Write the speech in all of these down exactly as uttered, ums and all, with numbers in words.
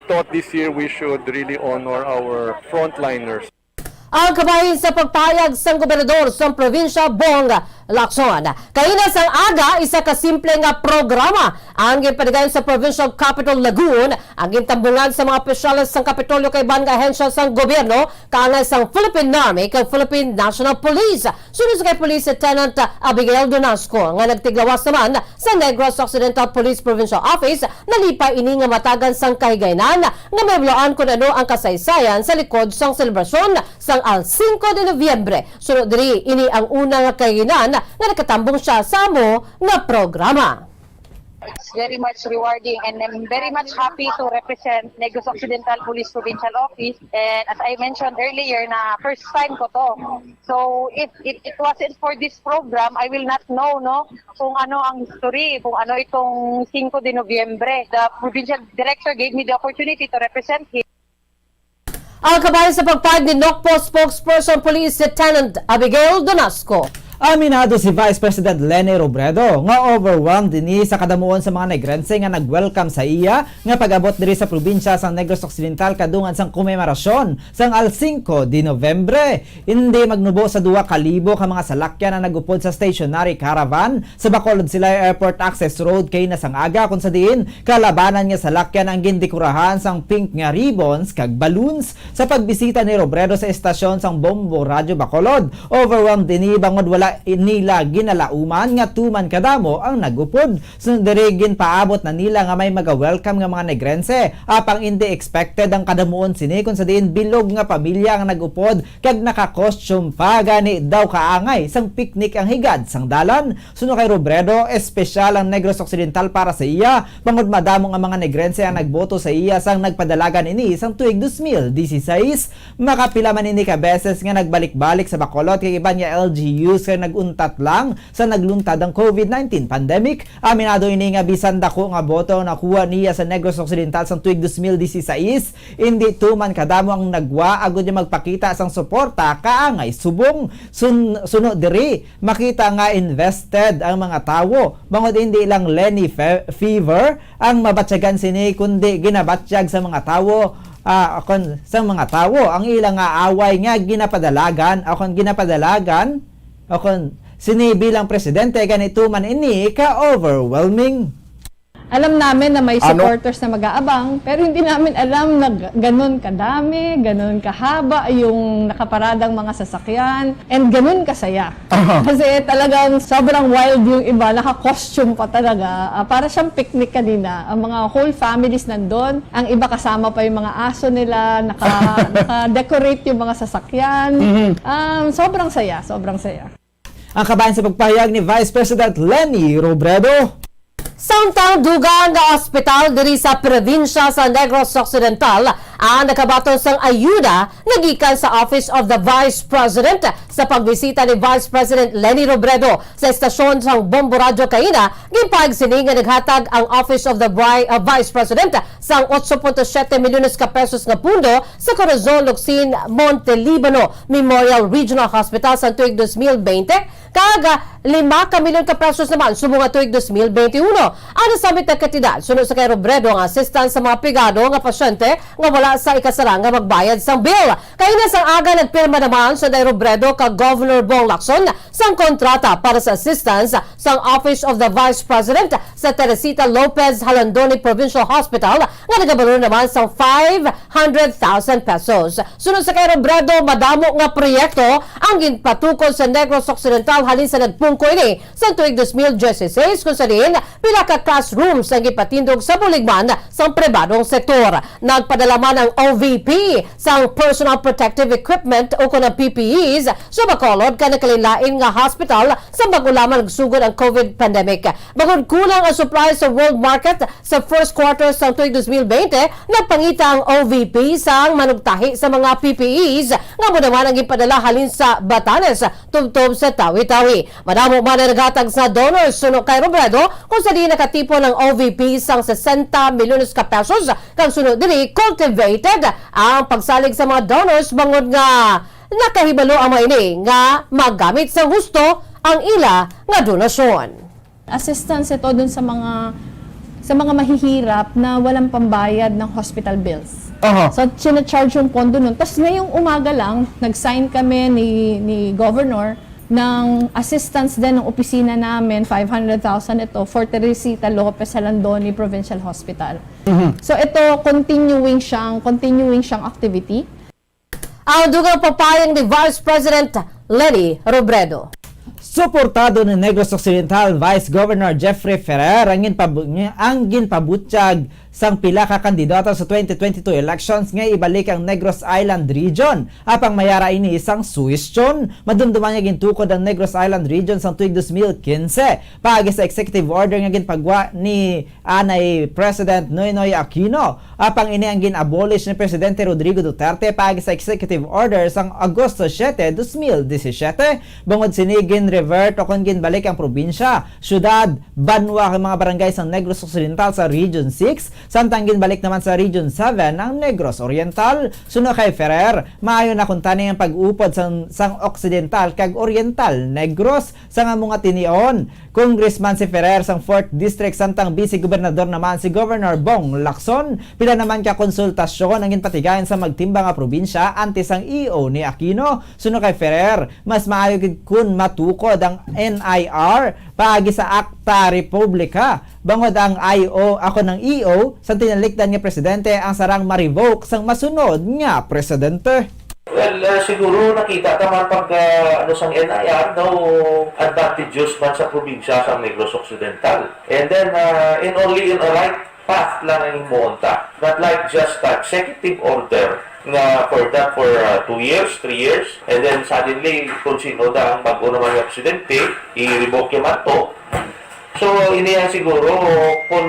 thought this year we should really honor our frontliners. Ang kabahin sa pagpahayag sang gobernador sang probinsya, Bong Lacson. Kaina sang aga, isa ka simple nga programa ang ginpadagan sa provincial capital Lagoon, ang gintambungan sa mga opisyales sang Kapitolyo kag iban nga ahensya sang gobyerno, kaangay sang Philippine Army kag Philippine National Police. Suno sa kay Police Lieutenant Abigail Donasco nga nagtiglawas naman sa Negros Occidental Police Provincial Office, nalipay ini nga matagan sang kahigaynan nga mahibaluan kon ano ang kasaysayan sa likod sang selebrasyon sang Al Cinco de Noviembre. Suno diri, ini ang una nga kahigaynan nga nakatambong siya sa amo nga programa. It's very much rewarding and I'm very much happy to represent Negros Occidental Police Provincial Office. And as I mentioned earlier, na first time ko to. So if, if it wasn't for this program, I will not know, no, kung ano ang history, kung ano itong Cinco de Noviembre. The provincial director gave me the opportunity to represent him. Ang kabahin sa pagpahayag ni Nocpo spokesperson Police Lieutenant Abigail Donasco. Aminado si Vice President Leni Robredo nga overwhelmed ini sa kadamuon sa mga Negrense nga nag-welcome sa iya nga pag-abot diri sa probinsya sang Negros Occidental kadungan sang komemorasyon sang Al Cinco de Noviembre. Indi magnubo sa duha ka libo ka mga salakyan ang nag-upod sa stationary caravan sa Bacolod Silay Airport Access Road kaina sang aga, kon sa diin kalabanan nga salakyan ang gindekurahan sang pink nga ribbons kag balloons. Sa pagbisita ni Robredo sa estasyon sang Bombo Radyo Bacolod, overwhelmed ini bangod wala nila ginalauman nga tuman kadamo ang nag-upod. Sunod diri, ginpaabot na nila nga may maga-welcome nga mga Negrense, apang indi expected ang kadamuon sini, kon sa diin bilog nga pamilya ang nag-upod kag naka-costume pa. Gani daw kaangay sang picnic ang higad sang dalan. Suno kay Robredo, espesyal ang Negros Occidental para sa iya, bangod madamo nga mga Negrense ang nagboto sa iya sang nagpadalagan ini sang tuig dos mil dieciséis. Makapila man ini ka beses nga nagbalik-balik sa Bacolod kag iban nga L G Us kay nag-untat lang sa nagluntad ang COVID nineteen pandemic. Aminado ini nga bisan dako nga boto ang nakuha niya sa Negros Occidental sang tuig dos mil dieciséis, indi tuman kadamo ang nagwa agud nga magpakita sang suporta kaangay subong. Sun-, suno diri, makita nga invested ang mga tawo, bangod indi lang Leni fe-, fever ang mabatyagan sini, kundi ginabatyag sa mga tawo, ah, kon sa mga tawo ang ila nga away nga ginapadalagan, o kon ginapadalagan, o kon sini bilang presidente, gani tuman ini ka overwhelming. Alam namin na may supporters na mag-aabang, pero hindi namin alam na g-, ganun kadami, ganun kahaba yung nakaparadang mga sasakyan, and ganun kasaya. Kasi talagang sobrang wild yung iba, naka-costume pa talaga. Ah, para siyang picnic kanina. Ang mga whole families nandun, ang iba kasama pa yung mga aso nila, naka, naka-decorate yung mga sasakyan. Um, sobrang saya, sobrang saya. Ang kabahin sa pagpahayag ni Vice President Leni Robredo. Samtang dugang nga ospital diri sa probinsya sa Negros Occidental ang nakabaton sang ayuda nga gikan sa Office of the Vice President. Sa pagbisita ni Vice President Leni Robredo sa estasyon sang Bombo Radyo kaina, ginpahayag sini nga naghatag ang Office of the Vi-, uh, Vice President sang otso punto siyete milyones ka pesos nga pundo sa Corazon Locsin Montelibano Memorial Regional Hospital sa tuig dos mil bente, kag lima ka milyon ka pesos naman subong nga tuig dos mil bente uno. Ang nasambit nga kantidad suno sa kay Robredo nga assistance sa mga pigado nga pasyente nga wala sa ikasarang nga magbayad sang bill. Kaina sang aga, nagpirma naman si Day Robredo kag Governor Bong Lacson sang kontrata para sa assistance sang Office of the Vice President sa Teresita Lopez Jalandoni Provincial Hospital nga nagabalor naman sang five hundred thousand pesos. Suno sa kay Robredo, madamo nga proyekto ang ginpatukod sa Negros Occidental halin sa nagpungko ini sa tuig dos mil dieciséis, kung sa diin pila ka classrooms ang gipatindog sa bulig man sang pribadong sektor. Nagpadala man ang O V P sang personal protective equipment o kon ang P P Es sa Bacolod kay nagkalain-lain nga hospital sa bag-o lamang nagsugod ang COVID pandemic. Bangod kulang ang supply sa world market sa first quarter sang tuig dos mil bente, nagpangita ang O V P sang manugtahi sa mga P P Es nga amo naman ang gipadala halin sa Batanes tubtob sa Tawi-Tawi. Madamo man ang naghatag sa donors suno kay Robredo, kung sa diin nakatipon ang O V P sang sesenta milyones ka pesos, kag suno diri cultivated ang pagsalig sa mga donors bangod nga nakahibalo ang mga ini nga magamit sang husto ang ila nga donasyon. Assistance ito dun sa mga sa mga mahihirap na walang pambayad ng hospital bills. Aha. So, sinacharge yung pondo nun. Tapos ngayong umaga lang, nag-sign kami ni, ni Governor ng assistance din ng opisina namin, five hundred thousand ito, for Teresita Lopez Jalandoni Provincial Hospital. Mhm. So, ito, continuing siyang, continuing siyang activity. Ang dugang papayag ni Vice President Leni Robredo. Suportado ni Negros Occidental Vice Governor Jeffrey Ferrer ang ginpabu-, ang ginpabutyag sang pila ka kandidato sa twenty twenty-two elections nga ibalik ang Negros Island Region. Apang may ara ini sang suhestyon, madumduman nga gintukod ang Negros Island Region sang tuig dos mil quince paagi sa executive order nga ginpagwa ni anay President Noynoy Aquino. Apang ini ang gin-abolish ni Presidente Rodrigo Duterte paagi sa Executive Order sang Agosto siete, dos mil disisiete. Bangod sini, gin-revert o kon ginbalik ang probinsya, syudad, banwa kag mga barangay sang Negros Occidental sa Region six, samtang ginbalik naman sa Region seven ang Negros Oriental. Suno kay Ferrer, maayo na kuntani ang pag-upod sang, sang Occidental kag Oriental Negros sang amo nga tinion. Congressman si Ferrer sang fourth District, samtang Vice Gobernador naman si Governor Bong Lacson. Pila naman ka konsultasyon ang ginpatigayon sa magtimbang nga probinsya antes ang E O ni Aquino. Suno kay Ferrer, mas maayo gid kun matukod ang N I R paagi sa Akta Republika, bangod ang I O, ako ng E O, sang tinalikdan nga presidente ang sarang ma-revoke sang masunod nga presidente. Well, ah, siguro nakita ta man pag, ah, ano, sang N I R daw advantageous man sa probinsya sang Negros Occidental. And then, ah, in only in a right path lang ang himuon ta. Not like just, ah, executive order nga for that for, ah, two years, three years, and then suddenly kung sino da ang bag-o naman nga presidente, i-revoke man to. So, ini ang siguro, kung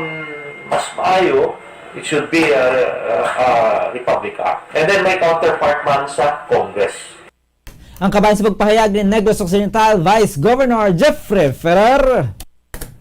mas maayo, it should be a, a, a Republic Act. And then may counterpart man sa Congress. Ang kabahin sa pagpahayag ni Negros Occidental Vice Governor Jeffrey Ferrer.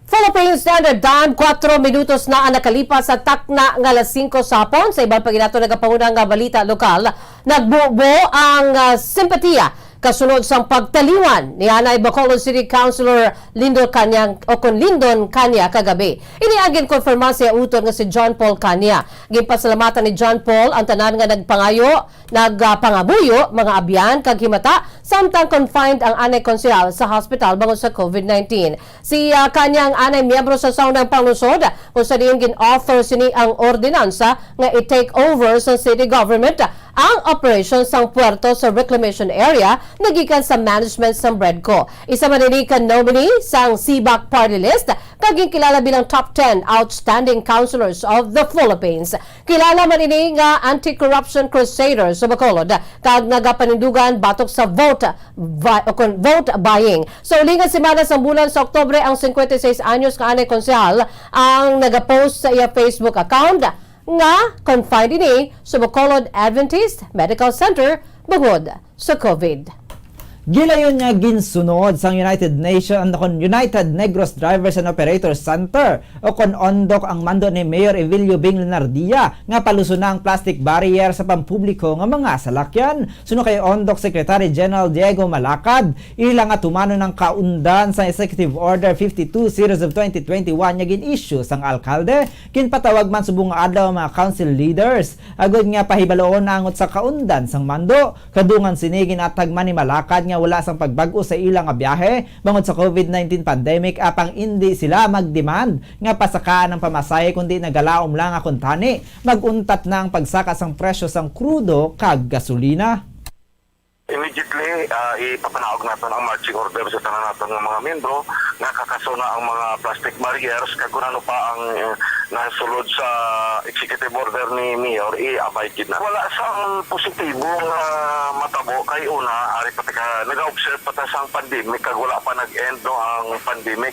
Philippine Standard Time, kuwatro minutos na ang nakalipas sa takna nga alas singko sa hapon. Sa iban pa ginato nagapanguna nga balita lokal, nagbubo ang, ah, simpatiya kasunod sang pagtaliwan ni anay Bacolod City Councilor Lindon Cania, o kon Lindon Cania, kagabi. Ini ang ginkonfirma sa iya utod nga si John Paul Cania. Ginpasalamatan ni John Paul ang tanan nga nagpangayo, nagpangabuyo, mga abyan kag himata, samtang confined ang anay konsehal sa hospital bangod sa covid nineteen. Si, ah, Cania ang anay miyembro sa Sangguniang Panlungsod, kung sa diin gin-author sini ang ordinansa nga i-take over sa city government ang operation sang puerto sa reclamation area nga gikan sa management sang BREDCO. Isa man ini ka nominee sang CBAC party list kag ginkilala bilang top ten outstanding councilors of the Philippines. Kilala man ini nga anti-corruption crusader sa Bacolod kag nagapanindugan batok sa vote vi-, o kon vote buying. Sa uling nga semana sang bulan sa Oktubre, ang singkwenta y seis anyos nga anay konsehal ang nagapost sa iya Facebook account nga confined ini sa Bacolod Adventist Medical Center bangod sa covid. Gilayon nga ginsunod sang United Nation, ano kon United Negros Drivers and Operators Center o kon ondok ang mando ni Mayor Evilio Bing Lenardia nga paluson na ang plastic barrier sa pampubliko nga mga salakyan. Suno kay ondok Secretary General Diego Malacad, ila nga tumanon ang kaundan sang Executive Order fifty-two series of twenty twenty-one nga gin-issue sang alkalde. Ginpatawag man subong nga adlaw ang mga council leaders agud nga pahibaloon angot sa kaundan sang mando. Kadungan sini, ginatag man ni Malacad nga wala sang pagbag-o sa ila nga biyahe bangod sa covid nineteen pandemic, apang indi sila mag-demand nga pasakaan ang pamasahe, kundi nagalaom lang nga kuntani mag-untat na ang pagsaka sang presyo sang krudo kag gasolina. Immediately, ah, ipapanaog naton ang marching order sa tanan naton nga mga miyembro nga kakasona ang mga plastic barriers, kag kung ano pa ang, eh, nasulod sa executive order ni Mayor, i-abide gid na. Wala sang positibo nga matabo kay una, ari pa ta ka, nag-observe pa ta sang pandemic kag wala pa nag-end, no, ang pandemic.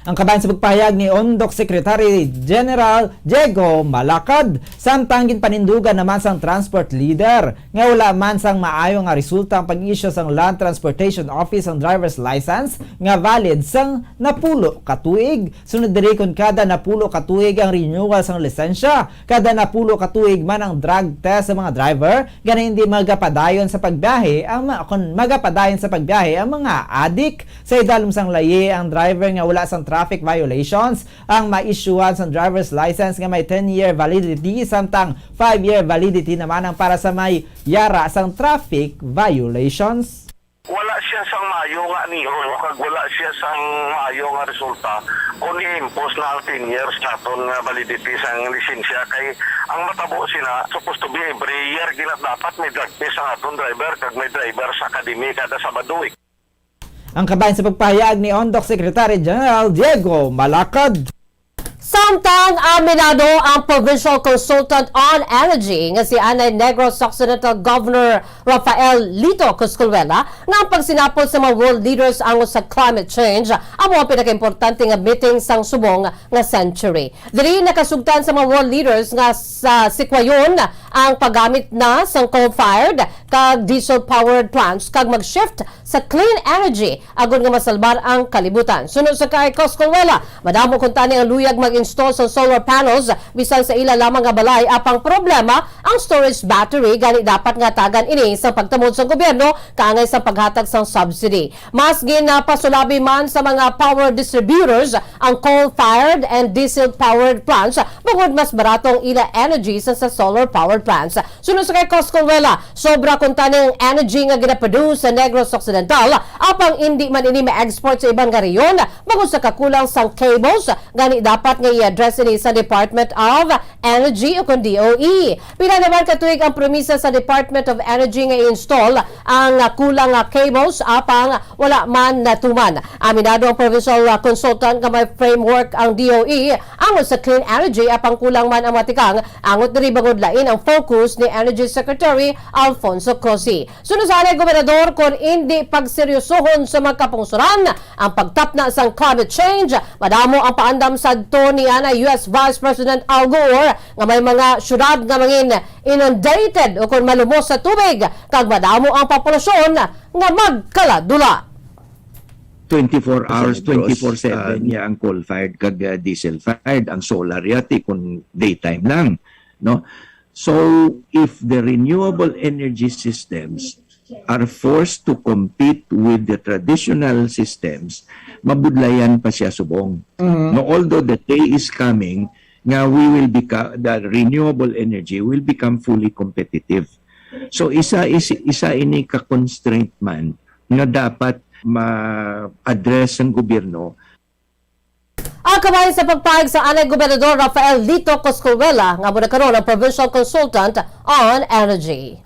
Ang kabahin sa pagpahayag ni Ondok Secretary General Diego Malacad, samtang ginpanindugan naman sang transport leader nga wala man sang maayo nga resulta ang pag-issue sang Land Transportation Office sang driver's license nga valid sang napulo ka tuig. Sunod diri, kon kada napulo ka tuig ang renewal sang lisensya, kada napulo ka tuig man ang drug test sa mga driver, gani hindi magapadayon sa pagbiyahe ang ma-, kon magapadayon sa pagbiyahe ang mga adik. Sa idalom sang layi, ang driver nga wala sang traffic violations ang maisyuhan sang driver's license nga may ten-year validity, samtang five-year validity naman ang para sa may yara sang traffic violations. Wala siya sang maayo nga anihon, kag wala siya sang maayo nga resulta kung i-impose na ang ten years naton nga validity sang lisensya, kay ang matabo sina supposed to be every year gina dapat may drug test ang aton driver kag may driver sa academy kada Sabado, eh. Ang kabahin sa pagpahayag ni Ondoc Secretary General Diego Malacad. Samtang aminado ang Provincial Consultant on Energy nga si anay Negros Occidental Governor Rafael Lito Coscolluela nga ang pagsinapol sa mga world leaders angot sa climate change amo ang pinakaimportante nga meeting sang subong nga century. Diri nakasugtan sa mga world leaders nga sa sikwayon ang paggamit na sang coal-fired kag diesel-powered plants kag mag-shift sa clean energy agod nga masalbar ang kalibutan. Suno sa kay Coscolluela, madamo kuntani ang luyag mag-install sa solar panels bisan sa ila lamang nga balay, apang problema ang storage battery, gani dapat nga tagan ini sa pagtamod sa gobyerno kaangay sa paghatag sang subsidy. Mas ginapasulabi man sa mga power distributors ang coal-fired and diesel-powered plants bangod mas barato ang ila energy sa, sa solar-powered plants. Suno sa kay Coscolluela, sobra kuntani ang energy nga ginaproduce sa Negros Occidental, apang indi man ini ma-export sa iban nga rehiyon bangod sa kakulang sang cables, gani dapat nga i-address ini sa Department of Energy o kon D O E. Pila naman ka tuig ang promisa sa Department of Energy nga i-install ang kulang nga cables, apang wala man natuman. Aminado ang provincial, ah, consultant nga may framework ang D O E angot sa clean energy, apang kulang man ang matikang angot diri bangod lain ang focus ni Energy Secretary Alfonso Cossy. Suno sa anay gobernador, kon indi pagseryosohon sa mga kapungsoran ang pagtapna sang climate change, madamo ang paandam sadto ni anay U S Vice President Al Gore nga may mga syudad nga mangin inundated o kon malumos sa tubig kag madamo ang populasyon nga magkaladula. Twenty-four hours, Gross, twenty-four seven uh, niya ang coal-fired kag, uh, diesel-fired. Ang solar yati kung daytime lang, no? So, if the renewable energy systems are forced to compete with the traditional systems, mabudlayan pa siya subong. Mhm. No, although the day is coming nga we will become, the renewable energy will become fully competitive. So, isa, is, isa ini ka constraint man nga dapat ma-address sang gobyerno. Ang kabahin sa pagpahayag sa anay Gobernador Rafael Lito Coscolluela nga amo na karon ang Provincial Consultant on Energy.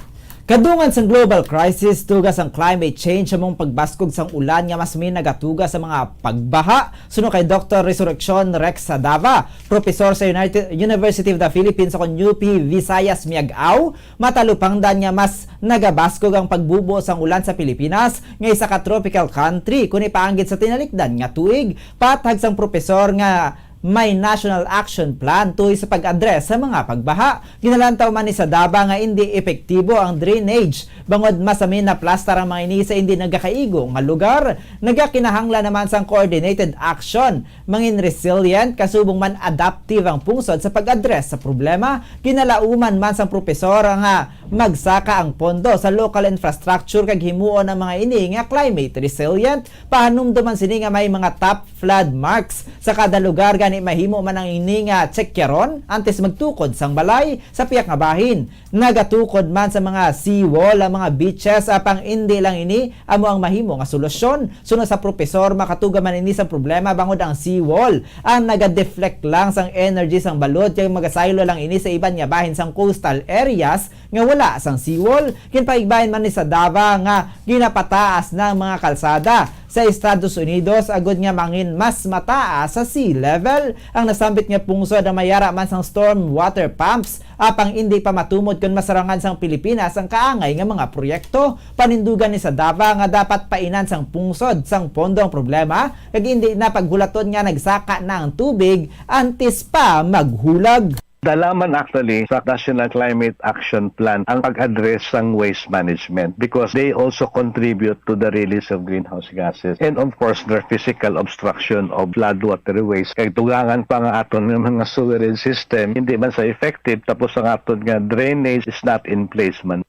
Kadungan sang global crisis, tuga sang climate change amo ang pagbaskog sang ulan nga mas may nagatuga sa mga pagbaha. Suno kay Doktor Resurreccion Rex Sadava, profesor sa United University of the Philippines o kon U P Visayas Miag-ao, matalupangdan nga mas nagabaskog ang pagbubo sang ulan sa Pilipinas nga isa ka tropical country kon ipaanggid sa tinalikdan nga tuig. Pathag sang propesor nga may National Action Plan tuhoy sa pag-address sa mga pagbaha. Ginalantaw man ni Sadava nga indi epektibo ang drainage bangod masamin naplastar ang mga ini sa indi nagakaigo nga lugar. Nagakinahanglan naman sang coordinated action, mangin resilient, kasubong man adaptive ang pungsod sa pag-address sa problema. Ginalauman man sang propesor nga magsaka ang pondo sa local infrastructure kag himuon ang mga ini nga climate resilient. Pahanumdom man sini nga may mga top flood marks sa kada lugar, gani mahimo man ang ini nga tsekyaron antes magtukod sang balay sa piyak nga bahin. Nagatukod man sa mga seawall ang mga beaches, apang indi lang ini amo ang mahimo nga solusyon. Suno sa propesor, makatuga man ini sa problema bangod ang seawall ang naga-deflect lang sang energy sang balod, kag magasaylo lang ini sa iban nga bahin sang coastal areas nga wala sang seawall. Ginpaigbahin man ni Sadava nga ginapataas na ang mga kalsada sa Estados Unidos agud nga mangin mas mataas sa sea level. Ang nasambit nga pungsod ang mayara man sang storm water pumps, apang indi pa matumod kon masarangan sang Pilipinas ang kaangay nga mga proyekto. Panindugan ni Sadava nga dapat painan sang pungsod sang pondo ang problema, kag indi na paghulaton nga nagsaka na ang tubig antes pa maghulag. Dala man actually sa National Climate Action Plan ang pag-address sang waste management because they also contribute to the release of greenhouse gases. And of course, their physical obstruction of flood waterways. Kay dugangan pa nga aton nga mga sewerage system, hindi man sa effective, tapos ang aton nga drainage is not in place man.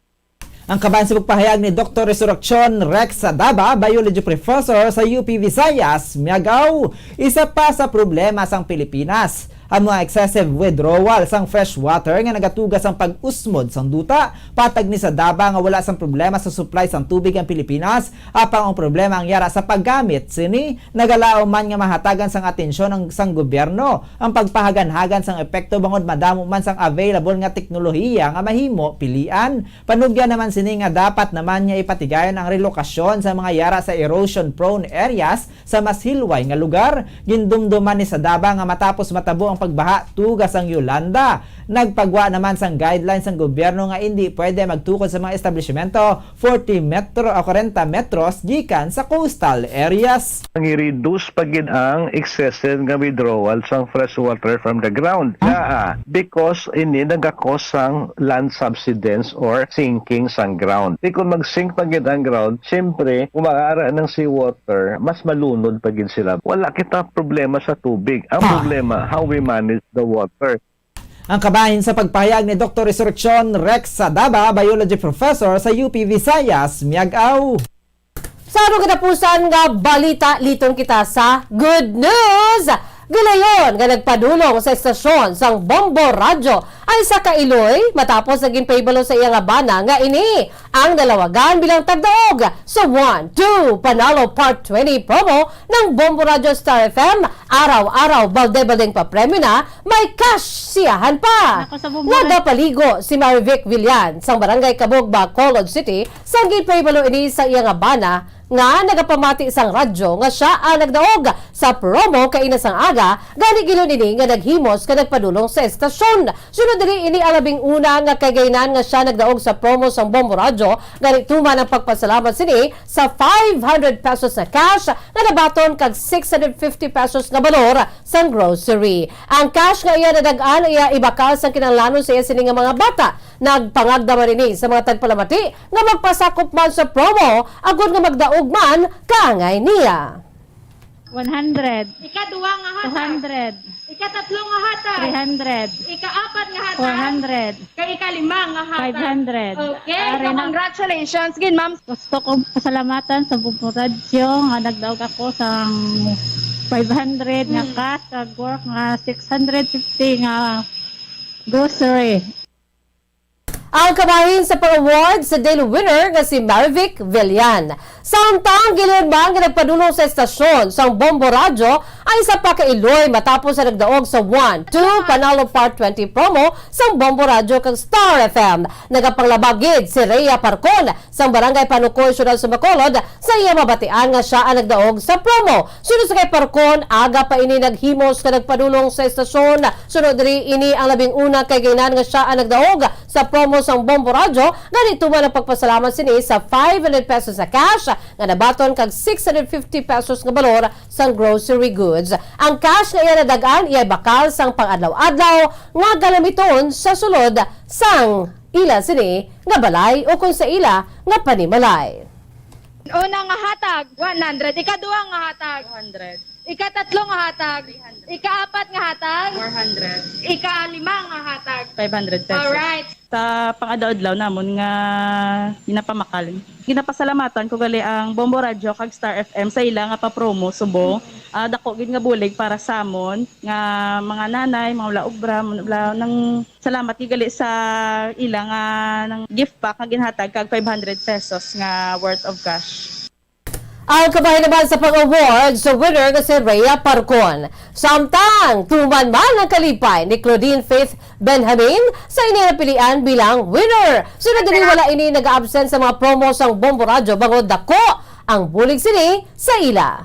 Ang kabahin sa pagpahayag ni Doktor Resurreccion Rex Sadaba, biology professor sa U P Visayas, Miagao, isa pa sa problema sang Pilipinas, ang mga excessive withdrawal sang fresh water nga nagatuga sang pag-usmod sang duta. Patag ni Sadaba nga wala sang problema sa supply sang tubig ang Pilipinas, apang ang problema ang yara sa paggamit sini. Nagalaom man nga mahatagan sang atensyon ang sang gobyerno ang pagpahaganhagan sang epekto bangod madamo man sang available nga teknolohiya nga mahimo pilian. Panugyan naman sini nga dapat naman nga ipatigayon ang relokasyon sa mga yara sa erosion-prone areas sa mas hilway nga lugar. Gindumduman ni Sadaba nga matapos matabo ang pagbaha tuga sang Yolanda, nagpagwa naman sang guidelines ang gobyerno nga indi pwede magtukod sa mga establishmento forty metro o kwarenta metros gikan sa coastal areas. Ang i-reduce pa gid ang excessive nga withdrawal sang fresh water from the ground. Ah, because ini nagakos sang land subsidence or sinking sang ground. Di kung mag-sink pa gid ang ground, siyempre, kung maaara ng seawater, mas malunod pa gid sila. Wala kita problema sa tubig. Ang Ah. problema, how we manage the water. Ang kabahin sa pagpahayag ni Doktor Resurreccion Rex Sadaba, biology professor sa U P Visayas, Miagao. Sa ano katapusan nga balita, liton kita sa good news. Gilayon nga nagpadulong sa estasyon sang Bombo Radyo ang isa ka iloy matapos naging pahibalo sa iya nga bana nga ini ang nalawagan bilang tagdaog sa One, Two, Panalo Part twenty promo ng Bombo Radyo Star F M. Araw-araw, balde-baldeng papremyo na, may cash siyahan pa. Nako, sa Bombo Radyo. Nagapaligo si Marivic Villan sang Barangay Kabog, Bacolod City, sang ginpahibalo ini sa iya nga bana nga nagapamati sang radyo nga sia ang nagdaog sa promo kaina sang aga, gani gilayon ini nga naghimos nga nagpadulong sa estasyon. Sunod diri, ini ang labing una nga kaigaynan nga sia nagdaog sa promo sang Bombo Radyo, gani tuman ang pagpasalamat sini sa five hundred pesos na cash nga nabaton kag six hundred fifty pesos nga balor sang grocery. Ang cash nga iya nadag-an iya ibakal sang kinahanglanon sa iya sini nga mga bata. Nagpangagda man ini sa mga tagpalamati nga magpasakop man sa promo agod nga magdaog man kaangay niya. One hundred. Ikaduha nga hatag. Two hundred. Ikatatlo nga hatag. Three hundred. Ikaapat nga hatag. Four hundred. Kay ikalima nga hatag. Five hundred. Okay, Ari so na. Congratulations gid, ma'am. Gusto ko pasalamatan sa Bombo Radyo nga nagdaog ako sang five hundred nga Mm. cash, kag worth nga six hundred fifty nga grocery. Ang kabahin sa pag-award sa daily winner nga si Marivic Villan. Samtang gilayon man nga nagpadulong sa estasyon sang Bombo Radyo ang isa pa ka iloy matapos sa nagdaog sa One, Two, Panalo Part twenty promo sang Bombo Radyo kag Star F M. Nagapanglaba gid si Rhea Parcon sang Barangay Panukoy, Siyudad sa Bacolod, sa iya mabatian nga sia ang nagdaog sa promo. Sunod sa kay Parcon, aga pa ini naghimos nga nagpadulong sa estasyon. Sunod diri, ini ang labing una kaigaynan nga sia ang nagdaog sa promo sang Bombo Radyo, gani tuman ang pagpasalamat sini sa five hundred pesos sa cash nga nabaton kag six hundred fifty pesos nga balor sang grocery goods. Ang cash nga iya nadag-an iya'y bakal sang pang-adlaw-adlaw nga galamiton sa sulod sang ila sini nga balay ukon sa ila nga panimalay. Una nga hatag, one hundred. Ikaduha nga hatag, two hundred. Ikatatlo nga hatag, three hundred. Ikaapat nga hatag, four hundred. Ikalima nga hatag, five hundred pesos. Alright. Sa pang-adlaw-adlaw namon nga ginapamakal, ginapasalamatan ko gali ang Bombo Radyo kag Star F M sa ila nga pa-promo subong, ah, dako gid nga bulig para sa amon nga mga nanay, mga wala obra, mga wala nang Salamat gid gali sa ila nga nang gift pack nga ginhatag kag five hundred pesos nga worth of cash. Ang kabahin naman sa pag-award sa winner nga si Rhea Parcon. Samtang, tuman man ang kalipay ni Claudine Faith Benjamin sa ini napilian bilang winner. Sunod diri, wala ini nag-absent sa mga promo sang Bombo Radyo bangod dako ang bulig sini sa ila.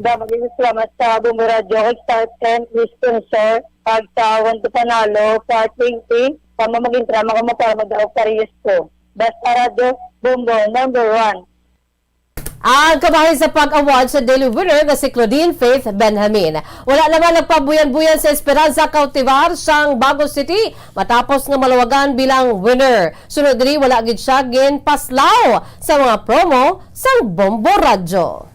Da, maging salamat sa Bombo Radyo kag Star F M, ni sponsor, kag sa One to Panalo, Part twenty, sa mga mag-intra, mga mo para magdaog parehas ko. Basta Radyo Bombo, number one. Ang kabahin sa pag-award sa daily winner nga si Claudine Faith Benjamin. Wala naman nagpabuyan-buyan sa Esperanza Cautivar sang Bago City matapos nga malawagan bilang winner. Sunod diri, wala gid siya ginpaslaw sa mga promo sang Bombo Radyo.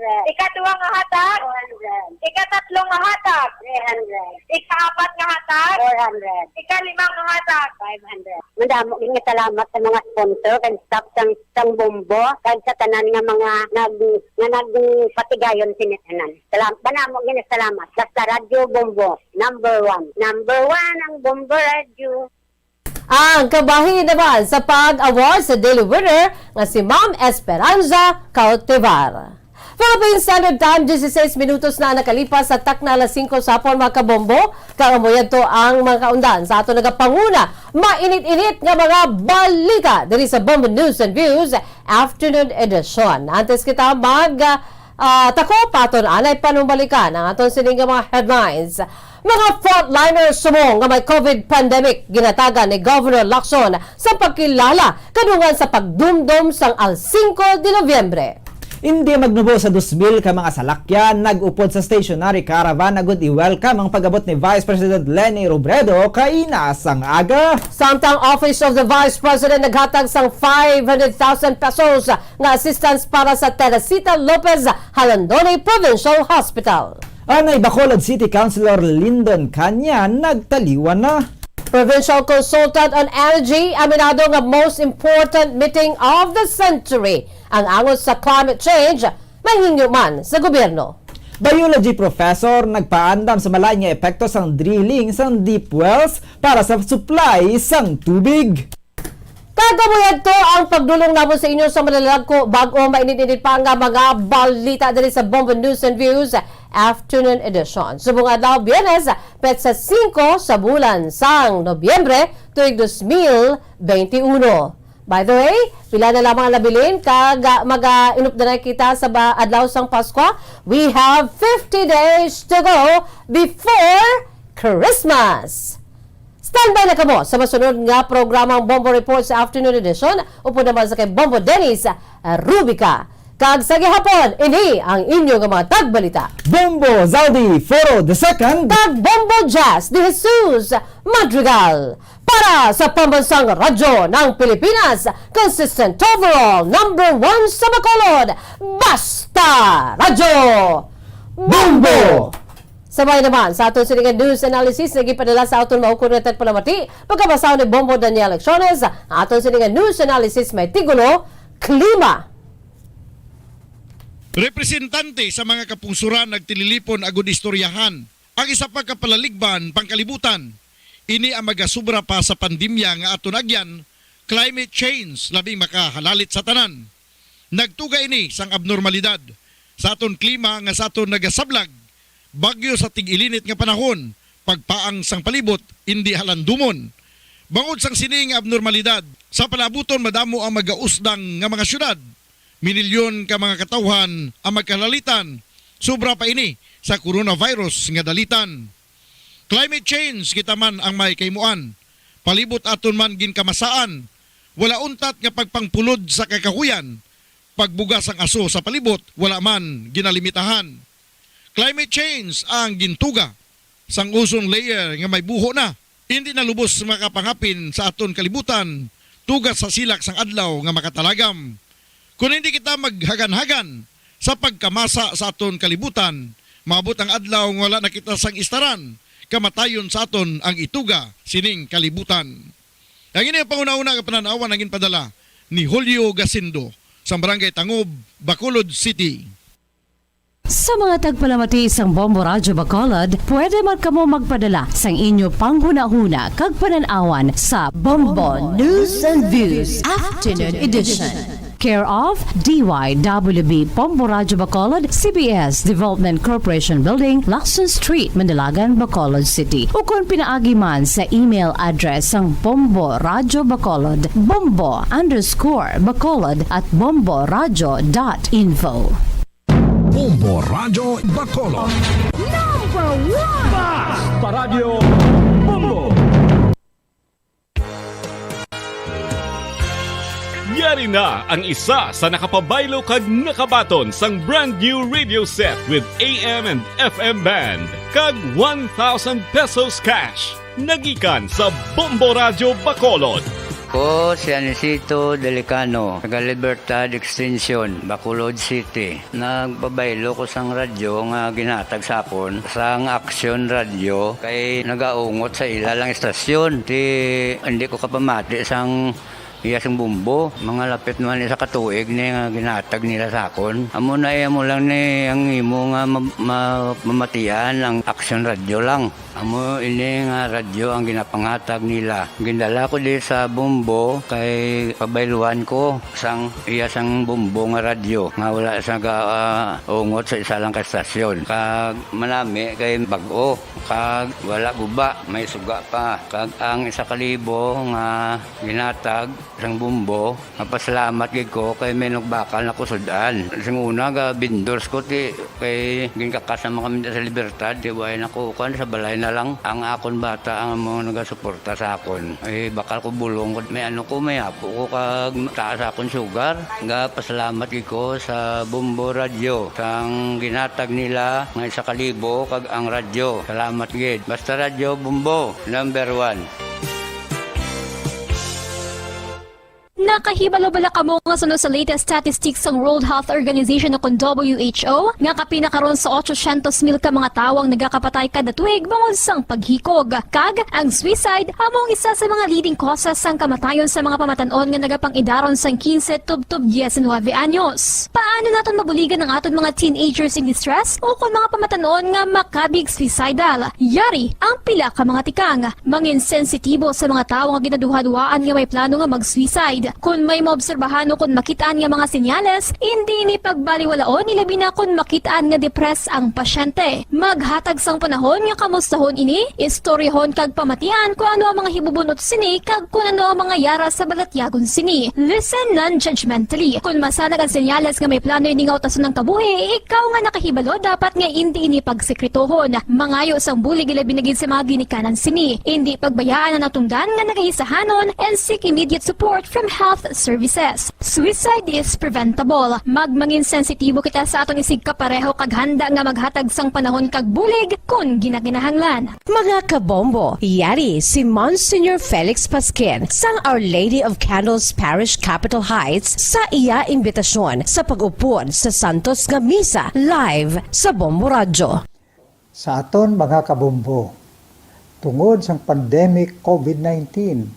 Ikaduha nga hatag, two hundred. Ikatatlo nga hatag, three hundred. Ikaapat nga hatag, four hundred. Ikalima nga hatag, five hundred. Madamo nga salamat sa mga sponsor kag staff sang, sang Bombo, kag sa tanan nga mga nag-, nga nagpatigayon sini tanan. Salam-, madamo nga salamat. Basta Radyo Bombo, number one. Number one ang Bombo Radyo. Ang kabahin naman sa pag-award sa Daily Winner nga si Ma'am Esperanza Cautivar. Philippine Standard Time, dieciséis minutos na nakalipas sa takna alas singko sa hapon, mga kabombo. Kag amo yadto ang mga kaundan sa ato nagapanguna, mainit-init nga mga balita diri sa Bombo News and Views Afternoon Edition. Antes kita mag, ah, takop, aton anay panumbalikan ang aton sini nga mga headlines. Mga frontliners subong nga may COVID pandemic, ginatagan ni Governor Lacson sa pagkilala kadungan sa pagdumdom sang Al Cinco de Noviembre. Indi magnubo sa dos mil ka mga salakyan nag-upod sa stationary caravan agud i-welcome ang pag-abot ni Vice President Leni Robredo kaina sang aga. Samtang Office of the Vice President naghatag sang five hundred thousand pesos nga assistance para sa Teresita Lopez Jalandoni Provincial Hospital. Anay Bacolod City Councilor Lyndon Caña nagtaliwan na. Provincial Consultant on Energy aminado nga most important meeting of the century ang angot sa climate change, mahingyo man sa gobyerno. Biology professor nagpaandam sa malain nga epekto sang drilling sang deep wells para sa supply sang tubig. Kag amo yadto ang pagdulong namon sa inyo sa malalagko bag-o mainit-init pa nga mga balita diri sa Bombo News and Views Afternoon Edition. Subong adlaw, Biyernes, petsa singko sa bulan sang Nobyembre, tuig dos mil benti uno. By the way, pila na lamang ang nabilin kag, ah, mag-, ah, inupdanay kita sa ba-, adlaw sang Paskwa. We have fifty days to go before Christmas. Standby na kamo sa masunod nga programang Bombo Report sa Afternoon Edition, upod naman sa kay Bombo Dennis Rubica. Kag sa gihapon, ini ang inyo nga mga tagbalita. Bombo Zaldi Foro the second. Kag Bombo Jazz de Jesus Madrigal. Para sa Pambansang Radyo ng Pilipinas, consistent overall number one sa Bacolod, Basta Radyo Bombo! Sabay naman sa aton sini nga news analysis nga gipadala sa aton maukod nga tagpalamati, pagkabasa ni Bombo Daniel Lecciones, ang aton sini nga news analysis may tigulo, Klima. Representante sa mga kapungsuran nagtililipon agud istoryahan ang isa pa ka palaligban pangkalibutan. Ini ang magasubra pa sa pandemya nga aton agyan, climate change, labing makahalalit sa tanan. Nagtuga ini sang abnormalidad sa aton klima nga sa aton nagasablag, bagyo sa tig-ilinit nga panahon, pagpaang sang palibot, indi halandumon. Bangod sang sini nga abnormalidad, sa palaabuton madamo ang magausdang nga mga syudad. Minilyon ka mga katawhan ang magkalalitan, sobra pa ini sa coronavirus nga dalitan. Climate change kita man ang may kahimuan. Palibot aton man ginkamasaan, wala untat nga pagpangpulod sa kakahuyan, pagbuga sang aso sa palibot, wala man ginalimitahan. Climate change ang gintuga sang ozone layer nga may buho na. Indi na lubos makapangapin sa aton kalibutan, tugas sa silak sang adlaw nga makatalagam. Kon hindi kita maghaganhagan sa pagkamasa sa aton kalibutan, maabot ang adlaw nga wala na kita sang istaran, kamatayon sa aton ang ituga sining kalibutan. Ang ini ang panghunahuna nga panan-awan ang ginpadala ni Julio Gacindo sa Barangay Tangob, Bacolod City. Sa mga tagpalamati sang Bombo Radyo Bacolod, pwede man kamo magpadala sang inyo panghunahuna kag panan-awan sa Bombo News and Views Afternoon Edition. Care of D Y W B Bombo Radyo Bacolod, C B S Development Corporation Building, Lacson Street, Mandalagan, Bacolod City. Ukon pinaagi man sa email address sang Bombo Radyo Bacolod, bombo underscore bacolod at bomboradyo dot info. Bombo Radyo Bacolod. Number one! Basta Radyo Bombo! Yari na ang isa sa nakapabaylo kag nakabaton sang brand new radio set with A M and F M band kag one thousand pesos cash. Nagikan sa Bombo Radyo Bacolod. Ako si Anisito Delicano, taga Libertad Extension, Bacolod City. Nagpabaylo ko sang radyo nga ginhatag sa akon sang Aksyon Radyo kay nagaungot sa ila lang istasyon. Ti, hindi ko kapamati sang iya sang bumbo. Mga lapit naman isa ka tuig ni nga ginhatag nila sa akon. Amo na iya mo lang ni ang imo nga ma-, ma-, mamatian ang Aksyon Radyo lang. Amo ini nga radyo ang ginapanghatag nila. Gindala ko di sa Bombo kay pabayluan ko sang iya sang Bombo nga radyo nga wala sa ga, ah, ungot sa isa lang ka estasyon. Kag manami kay bag-o, kag wala guba, may suga pa. Kag ang isa ka libo nga ginatag sang Bombo, mapasalamat gid ko kay may nagbakal na kusud-an. Sing una, ga vendors ko, ti, kay ginkakas naman kami sa Libertad, ti, way na ko, kuwan, sa balay na lang. Ang akon bata ang mga nagasuporta sa akon. Ay, bakal ko bulong ko, may ano ko, may apo ko, kag taas akon sugar. Ga pasalamat gid ko sa Bombo Radyo, sang ginatag nila nga isa ka libo, kag ang radyo. Salamat gid. Basta Radyo Bombo, number one. Nakahibalo bala kamo nga suno sa latest statistics sang World Health Organization o kon W H O nga kapin na karon sa otsosyentos mil ka mga tawo ang nagakapatay kada tuig bangod sang paghikog? Kag ang suicide amo ang isa sa mga leading causes sang kamatayon sa mga pamatan-on nga nagapang-idaron sang quince tubtob diecinuebe anyos. Paano naton mabuligan ang aton mga teenagers in distress o kon mga pamatan-on nga makabig suicidal? Yari ang pila ka mga tikang. Mangin sensitibo sa mga tawo nga ginaduhaduhaan nga may plano nga mag-suicide. Kon may maobserbahan o kon makit-an nga mga senyales, indi ini pagbaliwalaon, ilabi na kon makit-an nga depressed ang pasyente. Maghatag sang panahon nga kamustahon ini, istoryahon kag pamatian kon ano ang mga hibubunot sini kag kon ano ang mga yara sa balatyagon sini. Listen non-judgmentally. Kon masanag ang senyales nga may plano ini nga utason ang kabuhi, ikaw nga nakahibalo dapat nga indi ini pagsekretohon. Mangayo sang bulig ilabi na gid sa mga ginikanan sini. Indi pagbayaan ang natungdan nga nagaisahanon and seek immediate support from health services. Suicide is preventable. Magmangin sensitibo kita sa aton isigkapareho kag handa nga maghatag sang panahon kag bulig kon ginakinahanglan. Mga kabombo, yari si Monsignor Felix Pasquin sang Our Lady of Candles Parish, Capitol Heights, sa iya imbitasyon sa pag-upod sa Santos nga Misa live sa Bombo Radyo. Sa aton mga kabombo, tungod sang pandemic COVID nineteen,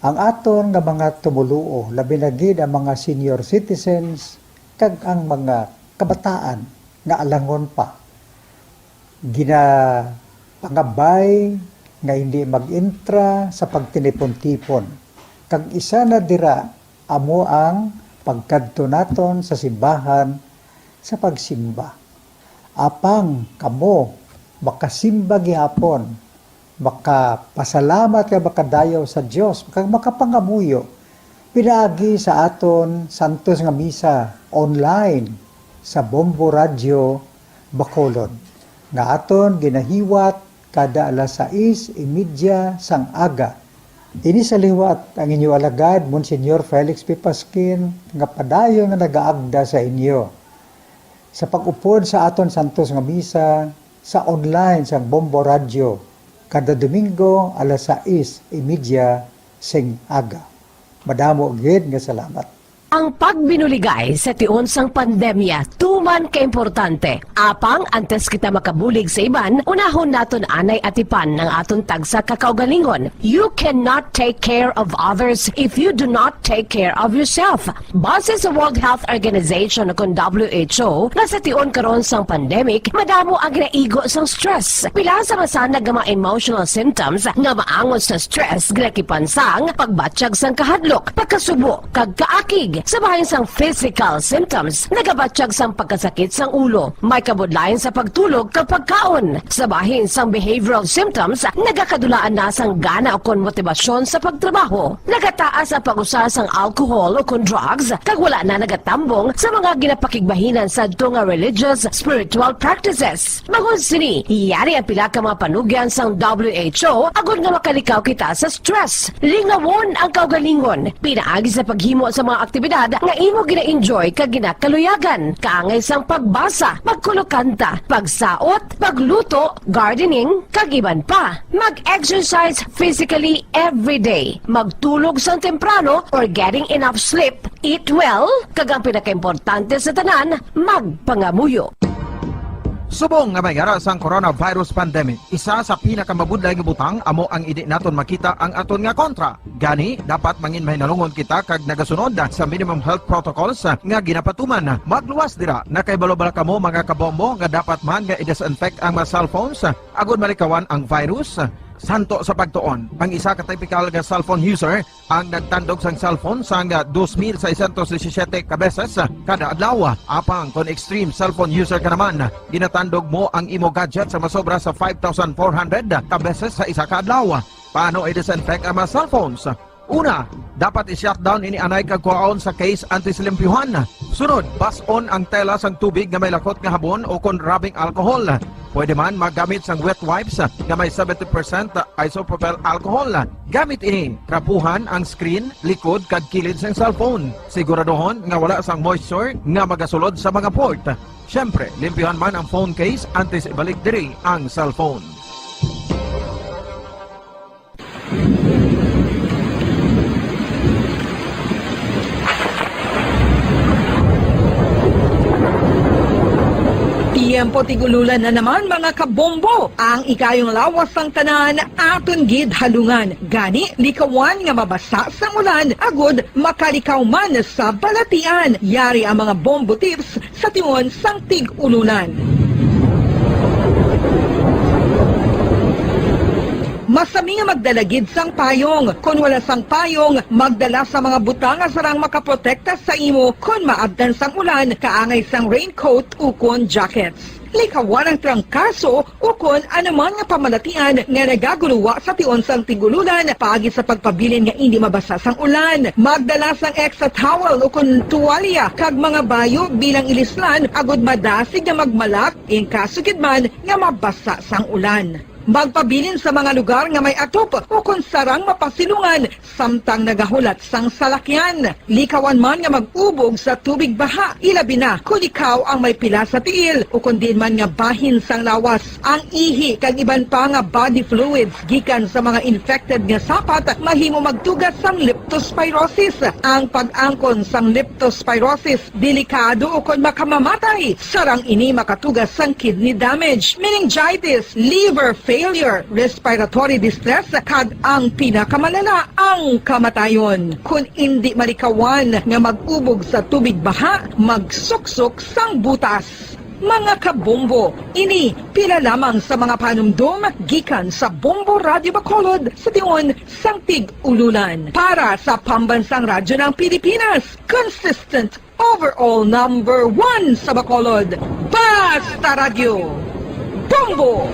ang aton nga mga tumoluo, labi na gid ang mga senior citizens kag ang mga kabataan nga alangon pa, ginapangabay nga hindi mag-intra sa pagtinipon-tipon. Kag isa na dira amo ang pagkadto naton sa simbahan sa pagsimba. Apang kamo makasimba gihapon, makapasalamat kag makadayaw sa Dios, kag makapangamuyo pinaagi sa aton santos nga misa online sa Bombo Radyo Bacolod, nga aton ginahiwat kada alas sais y media sang aga. Ini sa liwat ang inyo alagad, Monsignor Felix P. Pasquin, nga padayon nga nagaagda sa inyo sa pag-upod sa aton santos nga misa sa online sang Bombo Radyo kada Domingo alas sais y media sing aga. Madamo gid nga salamat. Ang pagbinuligay sa tion sang pandemya tuman ka importante. Apang antes kita makabulig sa iban, unahon naton anay atipan ang aton tagsa ka kaugalingon. You cannot take care of others if you do not take care of yourself. Base sa World Health Organization o kon W H O, nga sa tion karon sang pandemic, madamo ang ginaigo sang stress. Pila sa masanag nga mga emotional symptoms nga maangot sa stress ginakipan sang pagbatyag sang kahadlok, pagkasubo, kag kaakig. Sa bahin sang physical symptoms, nagabatyag sang pagkasakit sang ulo, may kabudlayan sa pagtulog kag pagkaon. Sa bahin sang behavioral symptoms, nagakadulaan na sang gana ukon motibasyon sa pagtrabaho. Nagataas ang pag-usa sang alcohol ukon drugs, kag wala na nagatambong sa mga ginapakigbahinan sadto nga religious, spiritual practices. Bangod sini, yari ang pila ka mga panugyan sang W H O agod nga makalikaw kita sa stress. Lingawon ang kaugalingon pinaagi sa paghimo sa mga aktibidad nga imo gina-enjoy kag ginakaluyagan, kaangay sang pagbasa, pagkulokanta, pagsaot, pagluto, gardening, kag iban pa. Mag-exercise physically every day. Magtulog sang temprano or getting enough sleep. Eat well, kag ang pinakaimportante sa tanan, magpangamuyo. Subong nga may ara sang coronavirus pandemic, isa sa pinakamabudlay nga butang amo ang indi naton makita ang aton nga kontra. Gani, dapat mangin mahinalungon kita kag nagasunod sa minimum health protocols nga ginapatuman. Magluwas dira, nakahibalo bala kamo, mga kabombo, nga dapat man nga i-disinfect ang mga cellphones agod malikawan ang virus? Santo sa pagtuon, ang isa ka typical nga cellphone user ang nagtandog sang cellphone sang dos mil seiscientos disisiete ka beses kada adlaw. Apang kon extreme cellphone user ka naman, ginatandog mo ang imo gadget sa masobra sa five thousand four hundred ka beses sa isa ka adlaw. Paano i-disinfect ang mga cellphones? Una, dapat i-shutdown ini anay kag kuhaon sa case antes limpyuhan. Sunod, bas-on ang tela sang tubig nga may lakot nga habon o kon rubbing alcohol. Pwede man magamit sang wet wipes nga may seventy percent isopropyl alcohol. Gamit ini, trapuhan ang screen, likod, kag kilid sang cellphone. Siguraduhon nga wala sang moisture nga magasulod sa mga port. Siyempre, limpyuhan man ang phone case antes ibalik diri ang cellphone. Tiyempo tig-ululan na naman, mga kabombo. Ang ikayong lawas sang tanan aton gid halungan. Gani, likawan nga mabasa sang ulan agud makalikaw man sa balatian. Yari ang mga bombo tips sa tion sang tig-ululan. Masami nga magdala gid sang payong. Kon wala sang payong, magdala sa mga butang nga sarang makaprotekta sa imo kon maabtan sang ulan, kaangay sang raincoat ukon jackets. Likawan ang trangkaso ukon anuman nga pamalatian nga nagaguluwa sa tion sang tig-ululan paagi sa pagpabilin nga indi mabasa sang ulan. Magdala sang extra towel ukon tuwalya kag mga bayo bilang ilislan agud madasig nga magmalak in kaso gid man nga mabasa sang ulan. Magpabilin sa mga lugar nga may atop ukon sarang mapasilungan samtang nagahulat sang salakyan. Likawan man nga mag-ubog sa tubig baha, ilabi na kon ikaw ang may pila sa tiil ukon diin man nga bahin sang lawas. Ang ihi kag iban pa nga body fluids gikan sa mga infected nga sapat mahimo magtuga sang leptospirosis. Ang pag-angkon sang leptospirosis delikado ukon makamamatay. Sarang ini makatuga sang kidney damage, meningitis, liver failure, respiratory distress, kag ang pinakamalala, ang kamatayon. Kon indi malikawan nga mag-ubog sa tubig baha, magsuksok sang butas. Mga kabombo, ini pila lamang sa mga panumdom gikan sa Bombo Radio Bacolod sa tion sang tig-ululan. Para sa Pambansang Radyo ng Pilipinas, consistent overall number one sa Bacolod, Basta Radyo, Bombo!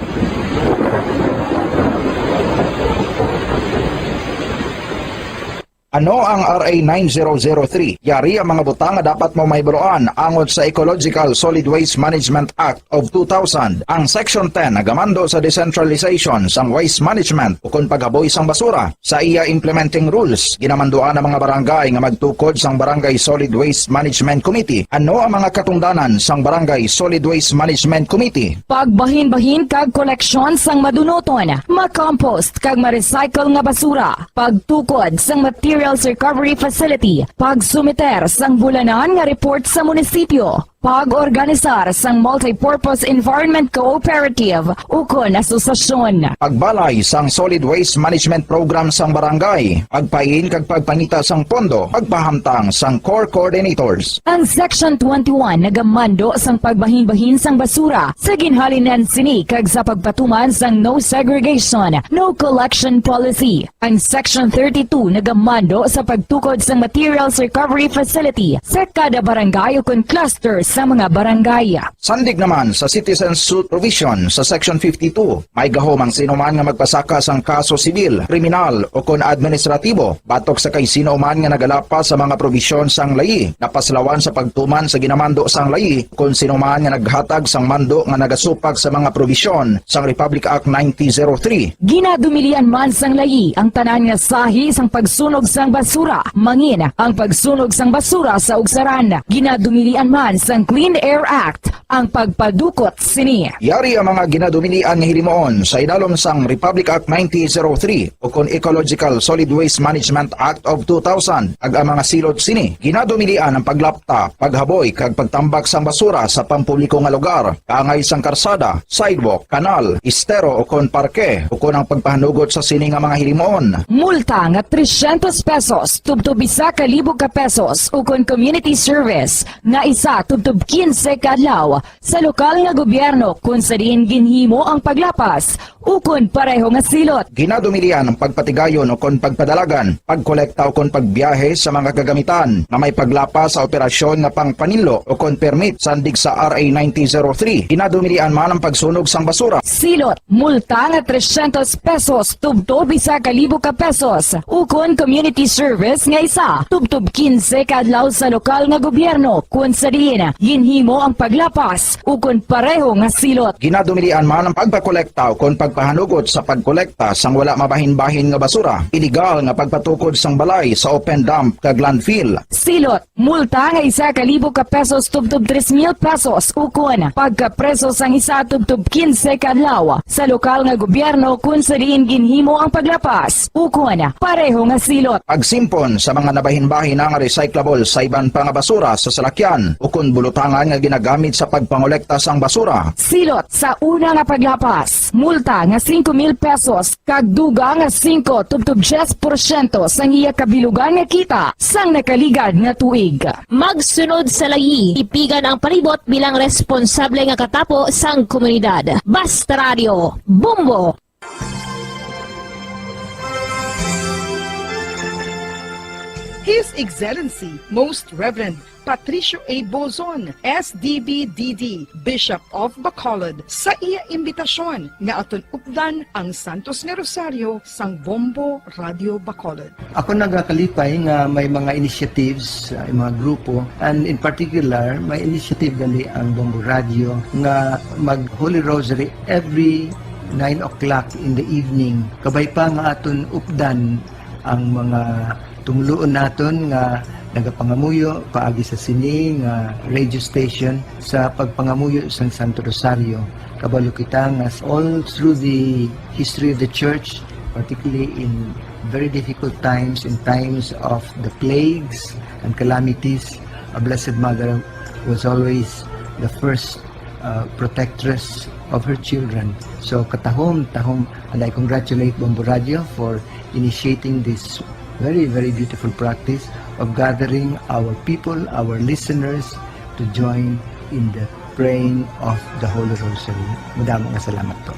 Ano ang R A nine zero zero three? Yari ang mga butang nga dapat mo mahibaluan angot sa Ecological Solid Waste Management Act of two thousand. Ang Section ten nagamando sa decentralization sang waste management ukon paghaboy sang basura. Sa iya implementing rules, ginamanduan ang mga barangay nga magtukod sang Barangay Solid Waste Management Committee. Ano ang mga katungdanan sang Barangay Solid Waste Management Committee? Pagbahinbahin kag koleksyon sang madunuton, ma-compost kag ma-recycle nga basura, pagtukod sang materials recovery facility, pagsumiter sang bulanan nga report sa munisipyo, pag-organisar sang multipurpose environment cooperative ukon asosasyon. Pagbalay sang Solid Waste Management Program sang barangay, pagpain kag pagpangita sang pondo, pagpahamtang sang core coordinators. Ang Section twenty-one nagamando sang pagbahinbahin sang basura sa ginhalinan sini kag sa pagpatuman sang no segregation, no collection policy. Ang Section thirty-two nagamando sa pagtukod sang materials recovery facility sa kada barangay ukon clusters sa mga barangay. Sandig naman sa citizen suit provision sa Section fifty-two, may gahom ang sinuman nga magpasaka sang kaso sibil, kriminal, o kon administratibo batok sa kay sino man nga nagalapas sa mga probisyon sang layi nga paslawan sa pagtuman sa ginamando sang layi, kon sino man nga naghatag sang mando nga nagasupag sa mga probisyon sang Republic Act nineteen oh three. Ginadumilian man sang layi ang tanan nga sahi sang pagsunog sang basura, mangin ang pagsunog sang basura sa ugsaran. Ginadumilian man sang Clean Air Act ang pagpadukot sini. Yari ang mga ginadumilian nga hilimuon sa idalom sang Republic Act nineteen oh three o kon Ecological Solid Waste Management Act of two thousand, kag ang mga silot sini. Ginadumilian ang paglapta, paghaboy, kag pagtambak sang basura sa pampubliko nga lugar, kaangay sang karsada, sidewalk, kanal, estero, o kon parke, o kon ang pagpahanugot sa sini nga mga hilimuon. Multa nga trescientos pesos tubtob isa ka libo ka pesos, o kon community service nga isa tubtob quince ka adlaw sa lokal nga gobyerno kon sa diin ginhimo ang paglapas, ukon pareho nga silot. Ginadumilian ang pagpatigayon ukon pagpadalagan, pagkolekta ukon pagbiyahe sa mga kagamitan nga may paglapas sa operasyon nga pangpaninlo ukon permit sandig sa R A nineteen oh three. Ginadumilian man ang pagsunog sang basura. Silot, multa nga trescientos pesos tubtob isa ka libo ka pesos, ukon community service nga isa tubtob quince ka adlaw sa lokal nga gobyerno kon sa diin ginhimo ang paglapas ukon pareho nga silot. Ginadumilian man ang pagpakolekta ukon pagpahanugot sa pagkolekta sang wala mabahin-bahin nga basura, iligal nga pagpatukod sang balay sa open dump kag landfill. Silot, multa nga isa ka libo ka pesos tubtob tres mil pesos ukon pagkapreso sang isa tubtob quince ka adlaw sa lokal nga gobyerno kon sa diin ginhimo ang paglapas ukon pareho nga silot. Pagsimpon sa mga nabahin-bahin nga recyclable sa iban pa nga basura sa salakyan ukon bulutangan nga ginagamit sa pagpangolekta sang basura. Silot sa una nga paglapas, multa nga singko mil pesos kag dugang nga singko tubtob diyes porsyento sang iya kabilugan nga kita sang nakaligad nga tuig. Magsunod sa layi, tipigan ang palibot bilang responsable nga katapo sang komunidad. Basta Radio, Bombo! His Excellency Most Reverend Patricio A. Bozon, S D B D D, Bishop of Bacolod, sa iya imbitasyon nga aton updan ang Santos nga Rosario sang Bombo Radio Bacolod. Ako nagakalipay nga may mga initiatives, uh, mga grupo, and in particular, may initiative gali ang Bombo Radio nga mag Holy Rosary every nine o'clock in the evening. Kabay pa nga aton updan ang mga tumuluon naton nga nagapangamuyo paagi sa sini nga radio station sa pagpangamuyo sang Santo Rosario. Kabalo kita nga all through the history of the church, particularly in very difficult times, in times of the plagues and calamities, a Blessed Mother was always the first uh, protectress of her children. So katahom, tahom, and I congratulate Bombo Radio for initiating this very, very beautiful practice of gathering our people, our listeners, to join in the praying of the Holy Rosary. Madamo nga salamat po.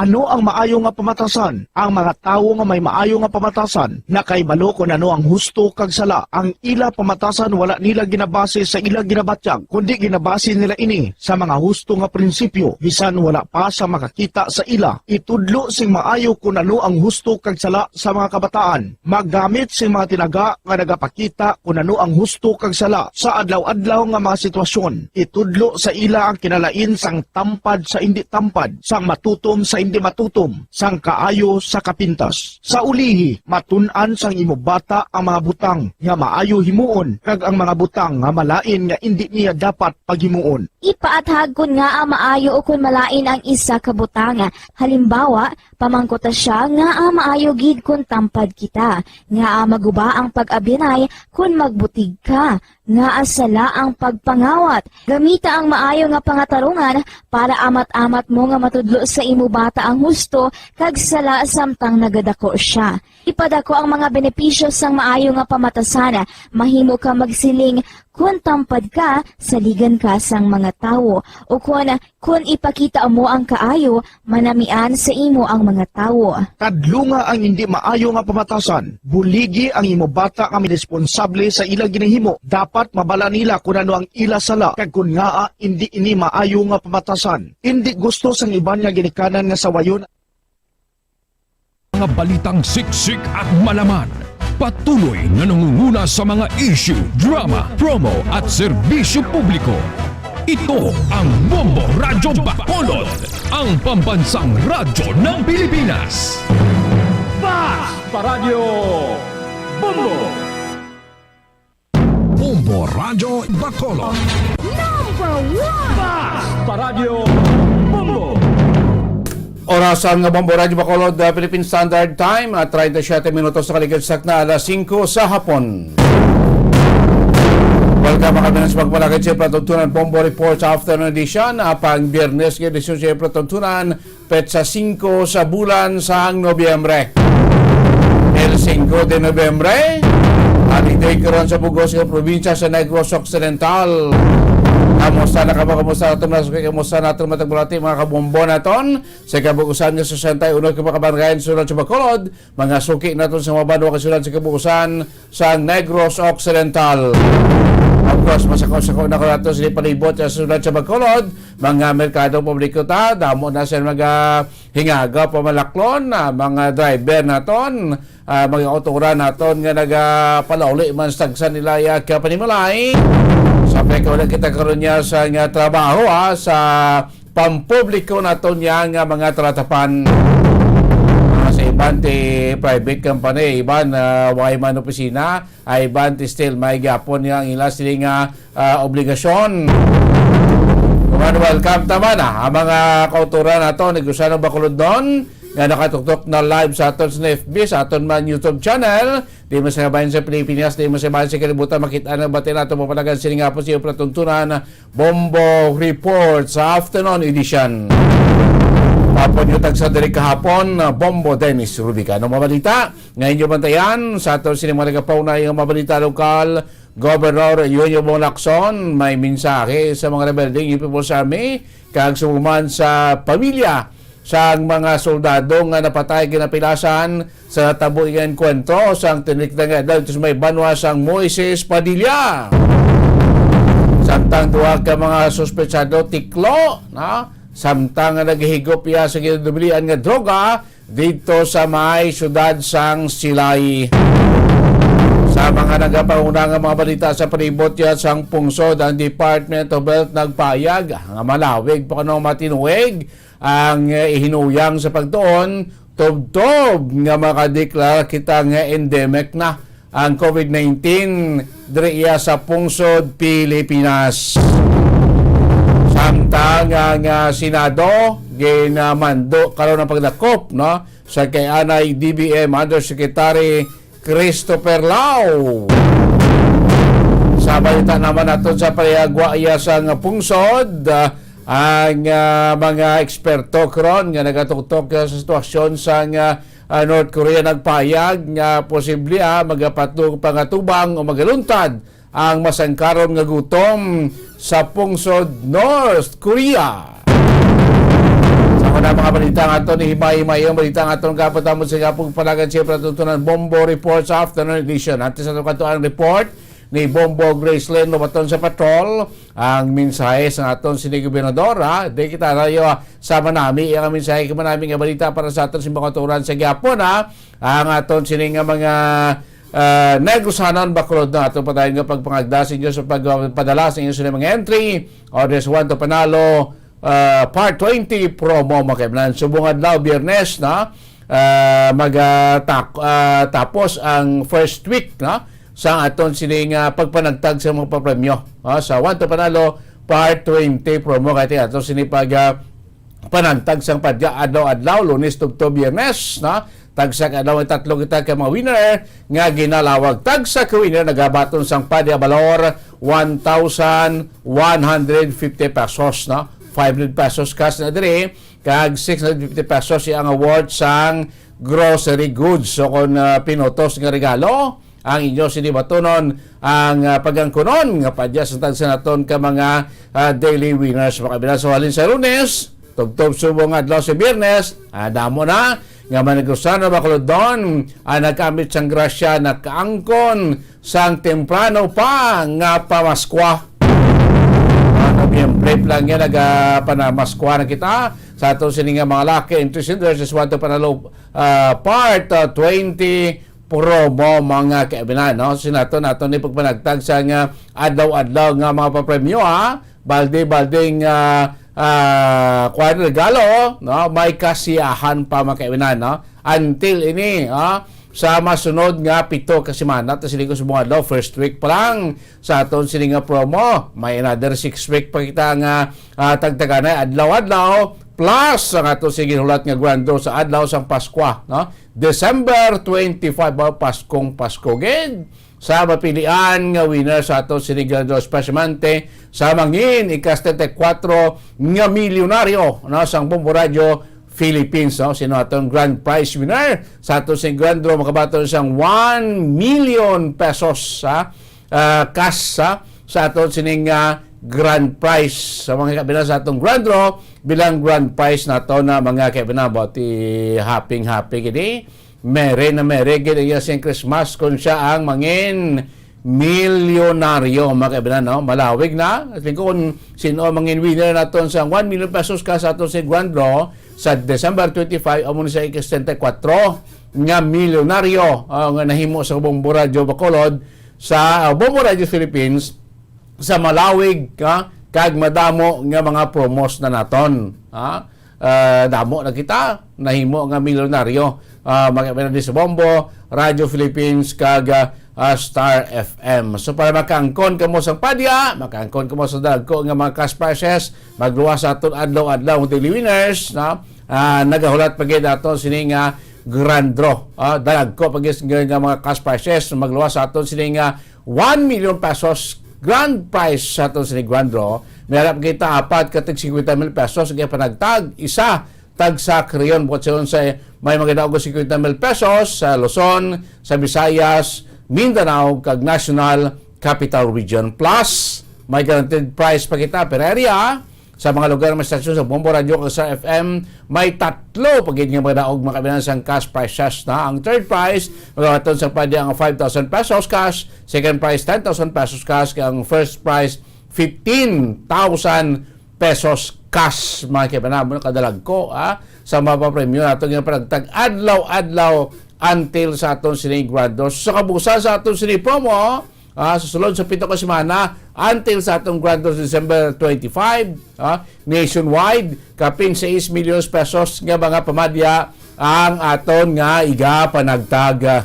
Ano ang maayo nga pamatasan? Ang mga tawo nga may maayo nga pamatasan nakahibalo kon ano ang husto kag sala. Ang ila pamatasan wala nila ginabase sa ila ginabatyag, kundi ginabase nila ini sa mga husto nga prinsipyo, bisan wala pa sa makakita sa ila. Itudlo sing maayo kon ano ang husto kag sala sa mga kabataan. Maggamit sing mga tinaga nga nagapakita kon ano ang husto kag sala sa adlaw-adlaw nga mga sitwasyon. Itudlo sa ila ang kinalain sang tampad sa indi tampad, sang matutom sa indi matutom, sang kaayo sa kapintas. Sa ulihi, matun-an sang imo bata ang mga butang nga maayo himuon kag ang mga butang nga malain nga indi niya dapat paghimuon. Ipaathag kon ngaa maayo ukon malain ang isa ka butang. Halimbawa, pamangkuta sia ngaa maayo gid kon tampad kita, ngaa maguba ang pag-abyanay kon magbutig ka, ngaa sala ang pagpangawat. Gamita ang maayo nga pangatarungan para amat-amat mo nga matudlo sa imo bata ang husto kag sala samtang nagadako sia. Ipadako ang mga benepisyo sang maayo nga pamatasan. Mahimo ka magsiling, "Kon tampad ka, saligan ka sang mga tawo," ukon, Kon ipakita mo ang kaayo, manamian sa imo ang mga tawo. Kadlunga ang hindi maayo nga pamatasan. Buligi ang imo bata nga may responsable sa ila ginahimo. Dapat mabala nila kon ano ang ila sala, kag kon ngaa hindi ini maayo nga pamatasan. Hindi gusto sang iban nga ginikanan nga sawayon. Mga balitang siksik at malaman. Patuloy na nangunguna sa mga issue, drama, promo at serbisyo publiko. Ito ang Bombo Radyo Bacolod, ang pambansang radyo ng Pilipinas. Basta Radyo Bombo! Bombo Radyo Bacolod. Number one! Basta Radyo Bombo! Oras ang Bombo Radyo Bacolod, uh, Philippine Standard Time, at treinta y siete minutos na kaligid sa na alas singko sa hapon. Welcome, mga kaibigan, sa pagpalakad sa Patutunan Bombo Report sa Afternoon Edition. Apang Biyernes, nga edisyon sa Patutunan, petsa singko sa bulan sang Nobyembre. El singko de Nobyembre, holiday karon sa bug-os nga probinsya sa Negros Occidental. Kamusta na kamo? Kamusta naton mga suki? Kamusta naton mga tagbulati, mga kabombo naton? Sa kabugusan nga sesenta y uno ka mga kabarangay sulod sa Bacolod, mga suki naton sa mga banwa kasulod sa kabugusan sa Negros Occidental. Of course, masako-sako na ko nato sa palibot sa sulod sa Bacolod, mga merkado publiko ta, damo na sa mga hingaga, pamalaklon, ah, mga driver naton, ah, mga autora naton nga nagapalauli man sa tagsa nila ya ka panimalay. Sa pagkauli kita karon niya sa nga trabaho, ah, sa pampubliko naton niya nga mga talatapan. Ah, sa iban ti private company, iban, ah, way man opisina, ay iban ti still may gapon niya ang ila sila nga, ah, obligasyon. Kuman, welcome ta man, ah, ang mga kauturan nato, Negros Occidental, Bacolod, non, nga nakatuktok na live sa aton sa F B, sa aton man YouTube channel. Di mo sa bayan sa Pilipinas, di mo sa bayan sa kalibutan, makita na ba nato mapalagan sila nga po sa iyo palatuntunan, Bombo Report sa Afternoon Edition. Tapon yung tagsa diri kahapon, ah, Bombo Dennis Rubica. Ano mabalita? Nga inyo bantayan, sa aton sini mga nagapaunay nga mabalita lokal, Governor Eugenio Bong Lacson may mensahe sa mga rebelde ng People's Army kag subong man sa pamilya sang mga soldado nga napatay kinapilasan sa natabo nga engkwentro sang tinik na nga adlaw dito sa may banwa sang Moises Padilla. Samtang duha ka mga suspetsado tiklo, no? Samtang nga naghihigop iya sa ginadublian nga droga, dito sa may siyudad sang Silay. Sa mga nagapanguna nga mga balita sa palibot ya sang pungsod, ang Department of Health nagpayag nga malawig pa kuno matinuig ang, eh, ihinuyang sa pagtuon tubtob nga makadeklara kita nga endemic na ang COVID nineteen diri iya sa pungsod Pilipinas. Samtang ang, ah, Senado ginamando karon ang pagdakop, no, sa kay anay D B M Undersecretary Christopher Lau. Sa balita naman naton sa payagwa iya sa nga pungsod, ah, ang, ah, mga eksperto karon nga nagatuktok sa sitwasyon sa nga ah, North Korea nagpayag nga posible, ah, magapatu-, pangatubang o magaluntad ang masangkaron nga gutom sa pungsod North Korea. Sa mga mga balita nga aton, himay-himay ang balita nga aton kapatamon sa gapong palagan siya patutunan Bombo Report sa Afternoon Edition. Antes sa aton ang report ni Bombo Gracelyn Lobaton sa Patrol, ang mensahe sa aton sini gobernadora. Di kita rayo, ah, sama nami ang mensahe, kamo nami nga balita para sa aton sa mga kauturan sa gyapon, ha. Ang aton sini nga mga, ah, Negrosanon, Bacolod, na aton padayon nga pagpangagda sa inyo sa pagpadala sa inyo sini mga entry. Orders one to Panalo, ah, Part twenty promo, mga kaibigan. Subong adlaw, Biyernes, na, ah, mag, ah, tak-, ah, tapos ang first week, no, sa aton sini nga pagpanagtag sa mga papremyo, ah, sa One to Panalo Part twenty promo. Kaya aton sini pag, ah, panagtag sang padya adlaw-adlaw, Lunes tubtob Biyernes, no? Tagsa ka adlaw, tatlo kita ka mga winner nga ginalawag. Tagsa ka winner nagabaton sang padya balor one thousand one hundred fifty pesos, no? Five hundred pesos cash na diri, kag six hundred fifty pesos ang award sang grocery goods. So, kung, ah, pinutos nga regalo, ang inyo sini batunon ang, ah, pagangkunon nga padya sa tagsa naton ka mga, ah, daily winners, mga kabinan. So, halin sa Lunes, tubtob subong nga adlaw sa Biyernes, ah, damo na nga manigusano, mga kulodon, ang nagkamit sang grasya, nakaangkon sang temprano pa nga pamaskwa. Ah, Nobyembre pa lang yan, nagapanamaskuha na kita sa aton sini nga mga lucky entries. There's this one to panalo, ah, part, ah, twenty promo, mga kaibinan, no? Sinato nato ni pagpanagtag sa nga adlaw-adlaw nga mga papremyo, ha? Balde-baldeng, ah, ah, kuwan, regalo, no? May kasiyahan pa, mga kaibinan, no? Until ini, ah, sa masunod nga pito ka semana, ta sini ko sa mga adlaw, first week pa lang sa aton sini nga promo. May another six week pa kita nga, ah, tagtaganay adlaw-adlaw, plus ang ato sini hulat nga grand draw sa adlaw sang Paskwa, no? December twenty-five, ba, Paskong Pasko gid. Sa mapilian nga winner sa ato sini grand draw, espesiyalmente sa mangin ika-setenta y kuatro nga milyonaryo, no, sang Bombo Radyo Philippines, no? Sino aton grand prize winner sa ato sini grand draw, makabaton sang one million pesos, ha? Ah, cash, ha? Sa aton sining, ah, grand prize sa mga kabinan sa atong grand draw, bilang grand prize nato na mga kabinan, ti happy-happy gid, eh. Merry na merry gid iya sing Christmas kung siya ang mangin milyonaryo, mga kaibigan, no? Malawig na. At kung sino ang mangin winner naton sa one million pesos cash sa aton sa grand draw sa December twenty-five, amo ni sa ika-setenta y kuatro nga milyonaryo, ah, nga nahimo sa Bombo Radyo Bacolod, sa, ah, Bombo Radyo Philippines, sa malawig, ha, kag madamo nga mga promos na naton, ha? Ah, damo na kita nahimo nga milyonaryo, ah, mga kaibigan, sa Bombo, Radyo Philippines, kag, ah, ah, Star F M. So, para makaangkon kamo sang padya, makaangkon kamo sa dagko nga mga cash prizes, magluwas sa aton adlaw-adlaw nga daily winners, no? Ah, nagahulat pa gid aton sini nga grand draw. Ah, dagko pa gid nga, nga mga cash prizes, magluwas sa aton sini nga one million pesos grand prize sa aton sini grand draw. May harap kita apat ka tig cincuenta mil pesos nga panagtag, isa tag sa Creon, bukod sa yun sa may mga daog cincuenta mil pesos sa Luzon, sa Visayas, Mindanao, kag National Capital Region. Plus, may guaranteed prize pa kita per area. Sa mga lugar may stasyon sa Bombo Radyo kag Star F M, may tatlo pa gid nga mga daog, mga kabinan, sang cash prizes na. Ang third prize, magabaton sa padya ang five thousand pesos cash, second prize, ten thousand pesos cash, kag ang first prize, fifteen thousand pesos cash, mga kaibigan, mo kadalagko, ha, sa mapapremyo nato nga panagtag adlaw-adlaw until sa aton sini grand draw. Sa kabusa sa aton sini promo, ah, sa sulod sa pito ka semana, until sa atong grand draw sa December twenty-five, ah, nationwide, kapin sais milyon pesos nga mga pamadya ang aton nga igapanagtag.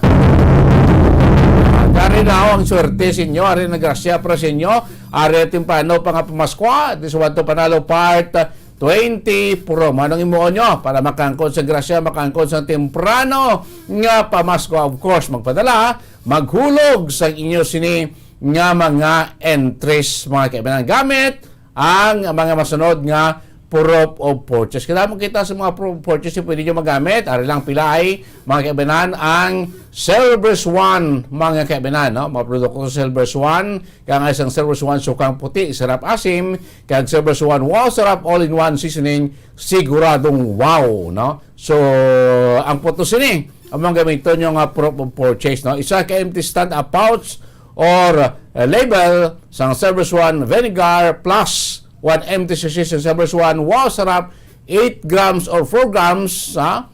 Ari na ang swerte sa inyo, ari na grasya para sa inyo, ari temprano pa nga pamaskwa, this one to panalo part twenty promo. Anong imuon nyo para makaangkon sa grasya, makaangkon sa temprano nga pamaskwa? Of course, magpadala, maghulog sa inyo sini nga mga entries, mga kaibigan. Gamit ang mga masunod nga proof of purchase. Kadamo kita sa mga proof of purchase nga pwede nyo magamit. Ari lang pila ay, mga kaibigan, ang Silver Swan, mga kaibigan, no? Mga produkto sa Silver Swan, kaya nga isang Silver Swan, sukang puti, sarap asim, kag Silver Swan, wow, sarap all-in-one seasoning, siguradong wow, no? So, ang puto sini, ang mga gamiton nyo nga proof of purchase, no? Isa ka empty stand, a pouch, or, uh, label sang Silver Swan vinegar plus one empty sachet sang Silver Swan, wow, sarap, eight grams or four grams, ha?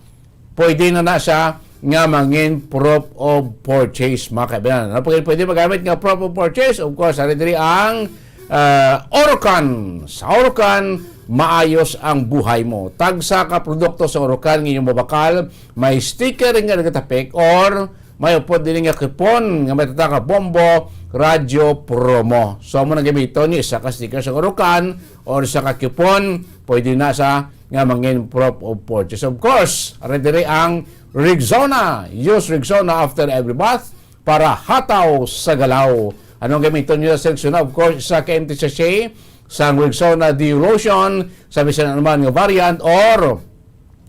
Pwede na na siya nga mangin proof of purchase, mga kaibigan. Ano pa pwede magamit nga proof of purchase? Of course, ari diri ang, uh, Orocan. Sa Orocan, maayos ang buhay mo. Tagsa ka produkto sa Orocan nga inyong mabakal, may sticker nga nagatapik or may upod dili nga coupon nga may tataka Bombo Radyo Promo. So, amo na gamiton ni isa ka sticker sa Orocan or isa ka coupon, pwede na sa nga mangin proof of purchase. Of course, ari diri ang Rexona. Use Rexona after every bath para hataw sa galaw. Anong gamiton nyo sa Rexona? Of course, isa ka empty sachet sang Rexona Deo Lotion sa bisan anuman nga variant, or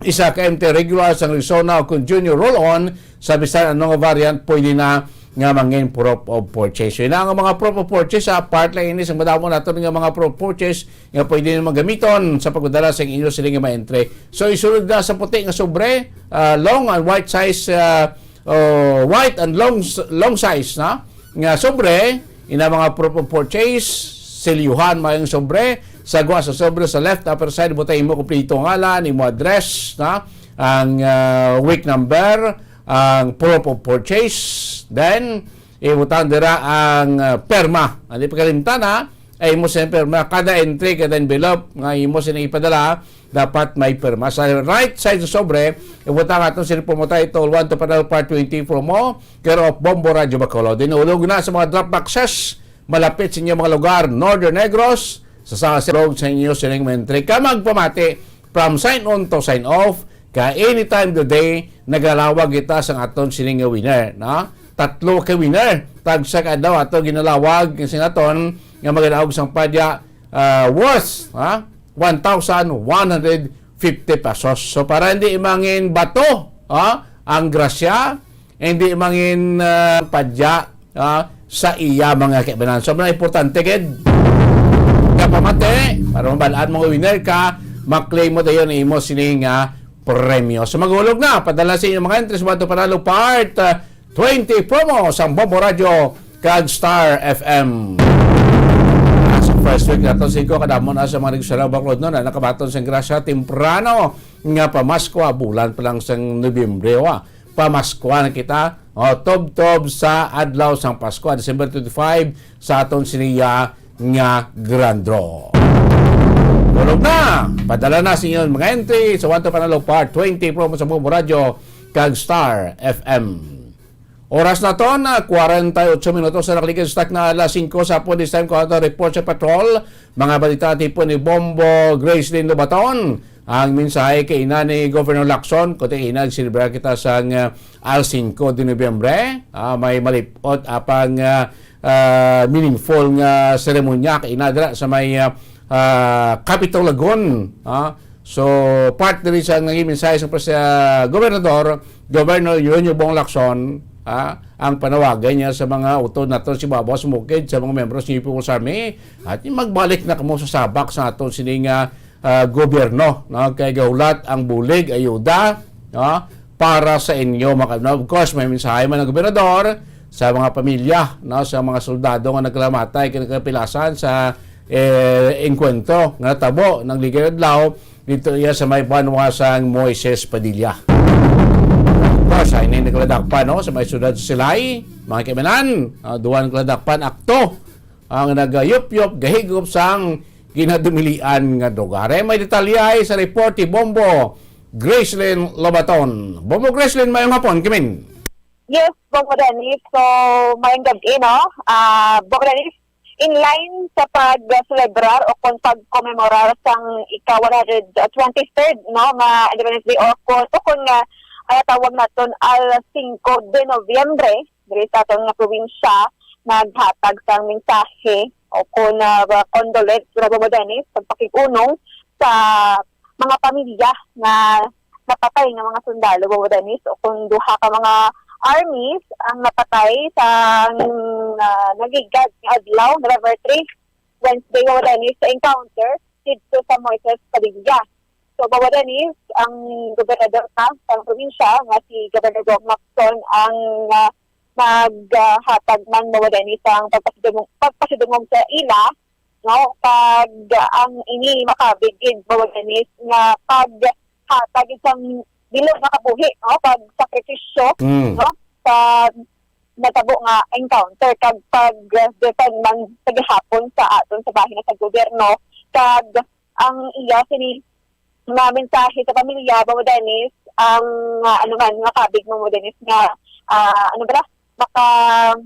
isa ka empty regular sang Rexona o kung Junior Roll-On sa bisan ano nga variant, pwede na nga mangin proof of purchase. So, ina nga mga proof of purchase, sa part lang ini sa madamo naton nga mga proof of purchase nga pwede nyo magamiton sa pagdala sa inyo sila nga ma-entry. So, isulod na sa puti nga sobre, ah, long and white size, ah, oh, white and long, long size, na nga sobre, ina mga proof of purchase, silyuhan mo yung sobre, sa gwa sa sobre sa left upper side, butang imo kompleto ngalan, imo address, na ang, ah, week number, ang proof of purchase, then ibutang dira ang, ah, perma. Hindi pagkalimtan, ha? Ay mo sa perma, kada entry, kada envelope nga imo sila ipadala, dapat may perma. Sa right side sa sobre, ibutang aton sila promo title, One to Panalo Part twenty promo, care of Bombo Radio Bacolod. Dinulog na sa mga drop boxes, malapit sa inyong mga lugar, Northern Negros, sa sa sa sa inyo sining entry. Ka magpamati, from sign on to sign off, ka anytime the day, nagalawag kita sa aton sining nga winner, no? Tatlo ka winner, tagsa ka adlaw ato ginalawag sa aton nga magalaog sang padya, ah, worth, ha? One thousand one hundred fifty pesos. So, para hindi mangin bato, ha? Ang grasya, hindi mangin, ah, padya, ah, sa iya mga kaibanan. So, mga importante, gid, nga pamati, para mabalaan mo nga winner ka, maklaim mo dayon ang imo sini nga premyo. So, maghulog na, padala sa inyong mga entries, One to Panalo Part, ah, twenty promo sa Bombo Radio kag Star F M. Sa first week nato, singko, kadamo na sa mga negosyo sa Bacolod, no, na nakabaton sa grasya temprano nga pamaskwa, bulan pa lang sang Nobyembre, wa. Pamaskwa na kita. O, tubtob sa adlaw sang Paskwa, December twenty-five, sa aton siniya nga Grand Draw. Tulog na! Padala na sa inyo mga entry sa One to Panalo Part twenty promo sa Bombo Radio kag Star F M. Oras naton, ah, kwarenta y ocho minutos na nakaligid sa takna alas singko sa hapon. This time, kuha report sa patrol. Mga balita tipon ni Bombo Gracelyn Lobaton. Ang mensahe kay ina ni Governor Lacson, kundi ina, nagselebrar kita sang, ah, alas singko de Nobyembre. Ah, may malipot apang, ah, ah, meaningful nga seremonya kay ina dira sa may, ah, ah, Capitol Lagoon. Ah, so, part diri sa naging mensahe sa pres-, ah, gobernador, Governor Eugenio Bong Lacson, ah, ang panawagan niya sa mga utod naton sa ibabaw sa bukid, sa mga miyembro sa New People's Army, at yung magbalik na kamo sa sabak sa aton sining, ah, ah, gobyerno, no? Kay gahulat ang bulig, ayuda, no? Para sa inyo, mga, no? Of course, may mensahe man ang gobernador sa mga pamilya, no? Sa mga soldado nga nagkalamatay, kay nagkapilasan sa, eh, engkwentro nga natabo ng ligay adlaw dito iya sa may banwa sang Moises Padilla. Of course, ay na yung nagladakpan, no? Sa may siyudad sa Silay, mga kaimanan, ah, duwa nagladakpan, akto ang nagayupyop, gahigop sang ginadumilian nga droga. May detalye ay sa report ni Bombo Gracelyn Lobaton. Bombo Gracelyn, mayong hapon, kimin. Yes, Bombo Dennis. So, mayong gabi, no? Ah, Bombo Dennis, in line sa pag-celebrar o kung pag-commemorar sang ika-one hundred twenty-third, no, nga Independence Day o kung, o kung nga, ah, tawag naton al singko de Nobyembre, diri sa aton nga probinsya, naghatag sang mensahe o kon, ah, condolence, Bombo Dennis, pagpakig-unong sa mga pamilya nga napatay nga mga sundalo, Bombo Dennis, o kon duha ka mga armies ang napatay sa, ah, nagligad nga adlaw, November three, Wednesday, Bombo Dennis, sa encounter didto sa Moises Padilla. So, Bombo Dennis, ang gobernador pa sa probinsya nga si Governor Bong Lacson ang, ah, naghatag man, Bombo Dennis, ang pagpasidungog, pagpasidungog sa ila, no? Kag, ah, ang ini makabig gid, Bombo Dennis, nga paghatag isang bilog nga kabuhi, no? Pagsakripisyo, Mm. no? Sa natabo nga encounter kag pag-defend man sa gihapon sa aton sa bahin sa gobyerno, kag ang iya sini nga mensahe sa pamilya, Bombo Dennis, ang, ah, ano man, nga kabig, Bombo Dennis, nga, ah, ano ba, maka-,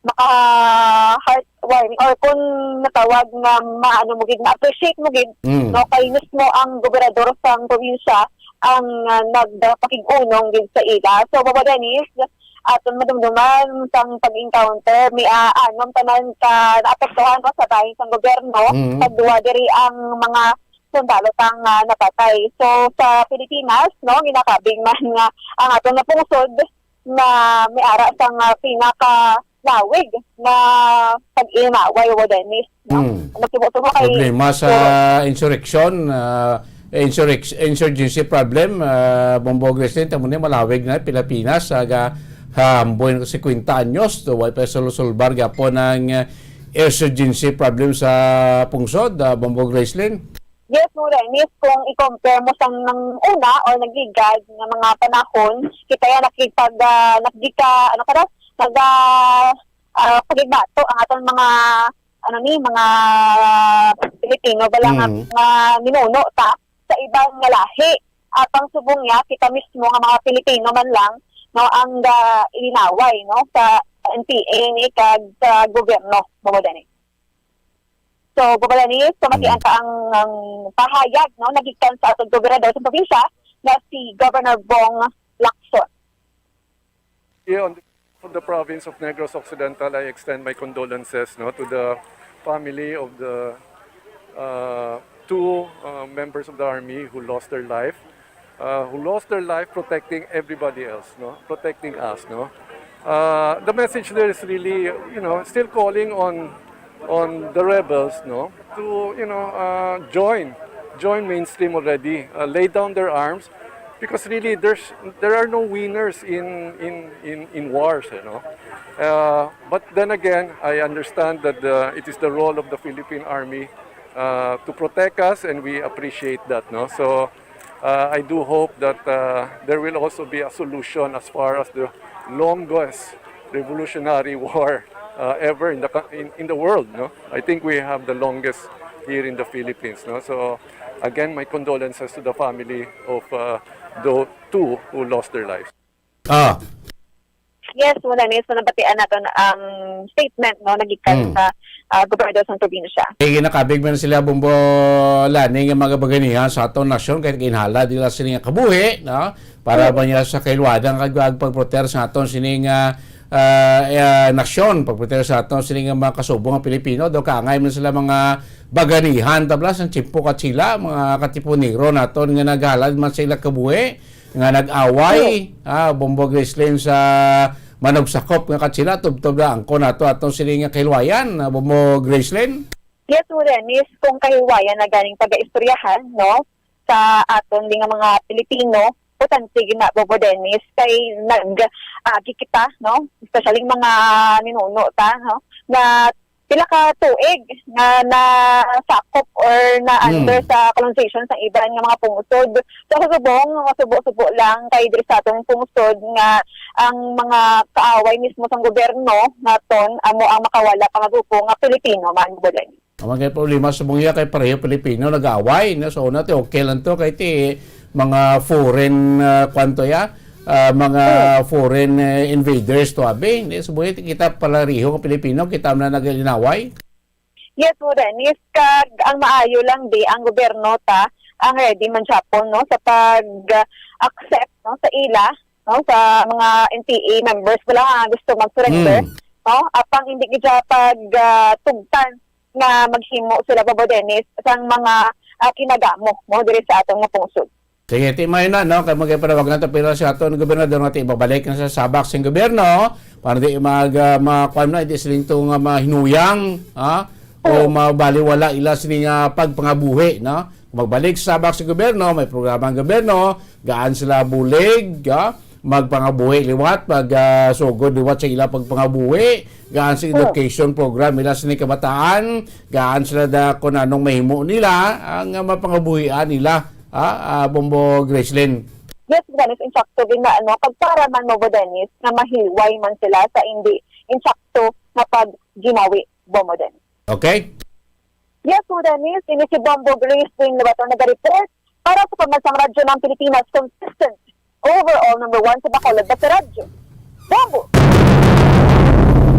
maka-heartwarming, or kung natawag nga maano mo gid, ma-appreciate mo gid, Mm. no, kay mismo ang gobernador sang probinsya ang, ah, nagpakig-unong gid sa ila. So, Bombo Dennis, aton madumduman sang pag-encounter, may, ah, anom tanan ka naapektuhan, no, sa bahin sang gobyerno, Mm. kag duha diri ang mga sundalo tang, ah, napatay. So, sa Pilipinas, no, ginakabig man nga ang aton nga pungsod na may ara sang, ah, pinakalawig na pag-inaway, Bobo Dennis, no? Hmm. Nagsubo-subo kay Problema sa insurrection, ah, insurrec-, insurgency problem, ah, Bombo Greslen, tamo ni malawig na Pilipinas, aga, ha, hamboy na cincuenta anyos, to, way pa solusolbar gyapon ang, ah, insurgency problem sa pungsod, ah, Bombo Greslen. Yes, Bobo Dennis, kung i-compare mo sang nang una or nagligad nga mga panahon, kita ya nakigpag-, ah, nakigka-, ano ka daw? Nag-, ah, ah, pagigbato ang aton mga, ano ni, mga Pilipino, bala nga, Mm. nga minuno ta sa ibang nga lahi. Apang subong niya, kita mismo nga mga Pilipino man lang, no, ang ga-, ilinaway, no, sa N P A ni kag sa gobyerno, Bobo Dennis. So, Bobo Dennis, pamatian Mm. ta ang, ang pahayag, no, nagigkan sa aton gobernador sa probinsya nga si Governor Bong Lacson. Here on the, on the province of Negros Occidental, I extend my condolences, no, to the family of the, uh, two, uh, members of the army who lost their life, uh, who lost their life protecting everybody else, no, protecting us, no. Uh, the message there is really, you know, still calling on on the rebels, no, to, you know, uh, join, join mainstream already, uh, lay down their arms, because really there's, there are no winners in, in, in, in wars, you know. Uh, but then again, I understand that the, it is the role of the Philippine Army, uh, to protect us, and we appreciate that, no? So, Uh, I do hope that, uh, there will also be a solution as far as the longest revolutionary war, uh, ever in the co-, in, in the world, no? I think we have the longest here in the Philippines, no? So, again, my condolences to the family of, uh, the two who lost their lives. Ah. Yes, Bobo Dennis, so nabatian naton ang statement, no, nagikan Mm. sa, ah, gobernador sang probinsya. Eh, ginakabig man sila, Bombo Lani, nga mga baganihan sa aton nasyon, kay ginhala nila sini nga kabuhi, no? Para Mm. ba niya sa kailwadan kag pagprotektar sa aton sini nga, ah, ah, nasyon, pagprotektar sa aton sini nga mga kasubong nga Pilipino, do kaangay man sila mga baganihan, tablas ang tiyempo kat sila, mga katipunero naton nga naghalad man sa ila kabuhi, nga nag-away, ah, Bombo Gracelyn, sa manugsakop nga katsila, tubtob na angkon nato atong sini nga kahilwayan, ah, Bombo Gracelyn? Yes, Bobo Dennis, kung kahilwayan na ganing pagaistoryahan, no, sa aton nga mga Pilipino, importante gyud na, Bobo Dennis, kay nag, ah, kita, no, especially mga ninuno ta, no, nga pila ka tuig nga nasakop or na under Hmm. sa colonization sa iban nga mga pungsod. So, sa subong, masubo-subo lang kay diri sa atong pungsod nga ang mga kaaway mismo sang gobyerno naton amo ang makawala pa nga grupo nga Pilipino man, Bobo Dennis. Ang mga problema sa subong iya kay pareho Pilipino nag-aaway, no? So, una, ti, okay lang to, kay ti, mga foreign, ah, kwan to ya, ah, mga Hmm. foreign, eh, invaders to, abi. Hindi, subong iya, ti, kita pareho nga Pilipino, kita man na nag-inaway. Yes, Bobo Dennis, kag ang maayo lang di ang gobyerno ta ang ready man gyapon, no, sa pag-accept, no, sa ila, no, sa mga N P A members, wala nga gusto mag-surrender, Mm. no, apang hindi gid siya pag, ah, tugtan nga maghimo sila, Bobo Dennis, sang mga, ah, kinagamo, no, diri sa aton nga pungsod. Sige, ti, may na, no? Kay magpanawagan ta pila sa aton gobernador nga ti mabalik na sa sabak sing gobyerno para di mag, ah, ma-, kuwan na, di siling to nga mahinuyang, ha? O Oo. mabaliwala ila sini nga pagpangabuhi, no? Magbalik sa sabak sa gobyerno, may programa ang gobyerno, gaan sila bulig, ha? Magpangabuhi liwat, mag, ah, sugod liwat sa ila pagpangabuhi, gaan sa Oo. education program nila sini kabataan, gaan sila da kung anong mahimo nila, ang, ah, mapangabuhian nila. Ah, ah, Bombo Gracelyn. Yes, Dennis, insakto din na, ano, pagpara man, Bobo Dennis, nga mahilway man sila sa hindi insakto nga pagginawi, Bobo Dennis. Okay. Yes, Bobo Dennis, ini si Bombo Gracelyn Lobato nagareport para sa Pambansang Radyo ng Pilipinas, consistent, overall number one sa Bacolod, basta radyo. Bombo!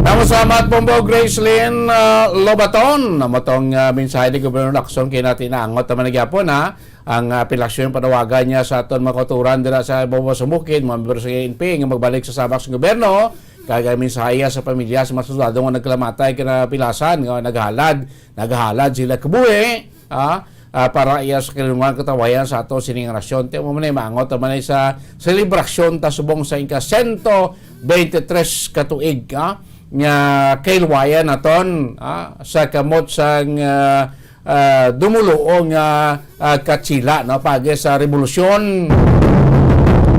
Maraming salamat, Bombo Gracelyn, ah, Lobaton. Amo tong, ah, mensahe ni Gobernador Lacson, kay natin naangot naman na gyapon, ha? Ang, ah, apelasyon panawagan niya sa aton mga kauturan dira sa Bombo sa Bukid, mga miyembro sa N P A, nga magbalik sa sabak sa gobyerno, kag ang mensahe sa pamilya sa mga soldado nga nagkalamatay kinapilasan, nga naghalad, naghalad sila kabuhi, ha? ah, para iya sa kalinungan katawayan sa ato sining nasyon. Ti mo man ay maangot man ay sa selebrasyon ta subong sa ika sento bente tres ka tuig, ah, nga kailwayan naton, ah, sa kamot sang, ah, ah, dumuluo nga, ah, Katsila, no, pagi sa rebolusyon,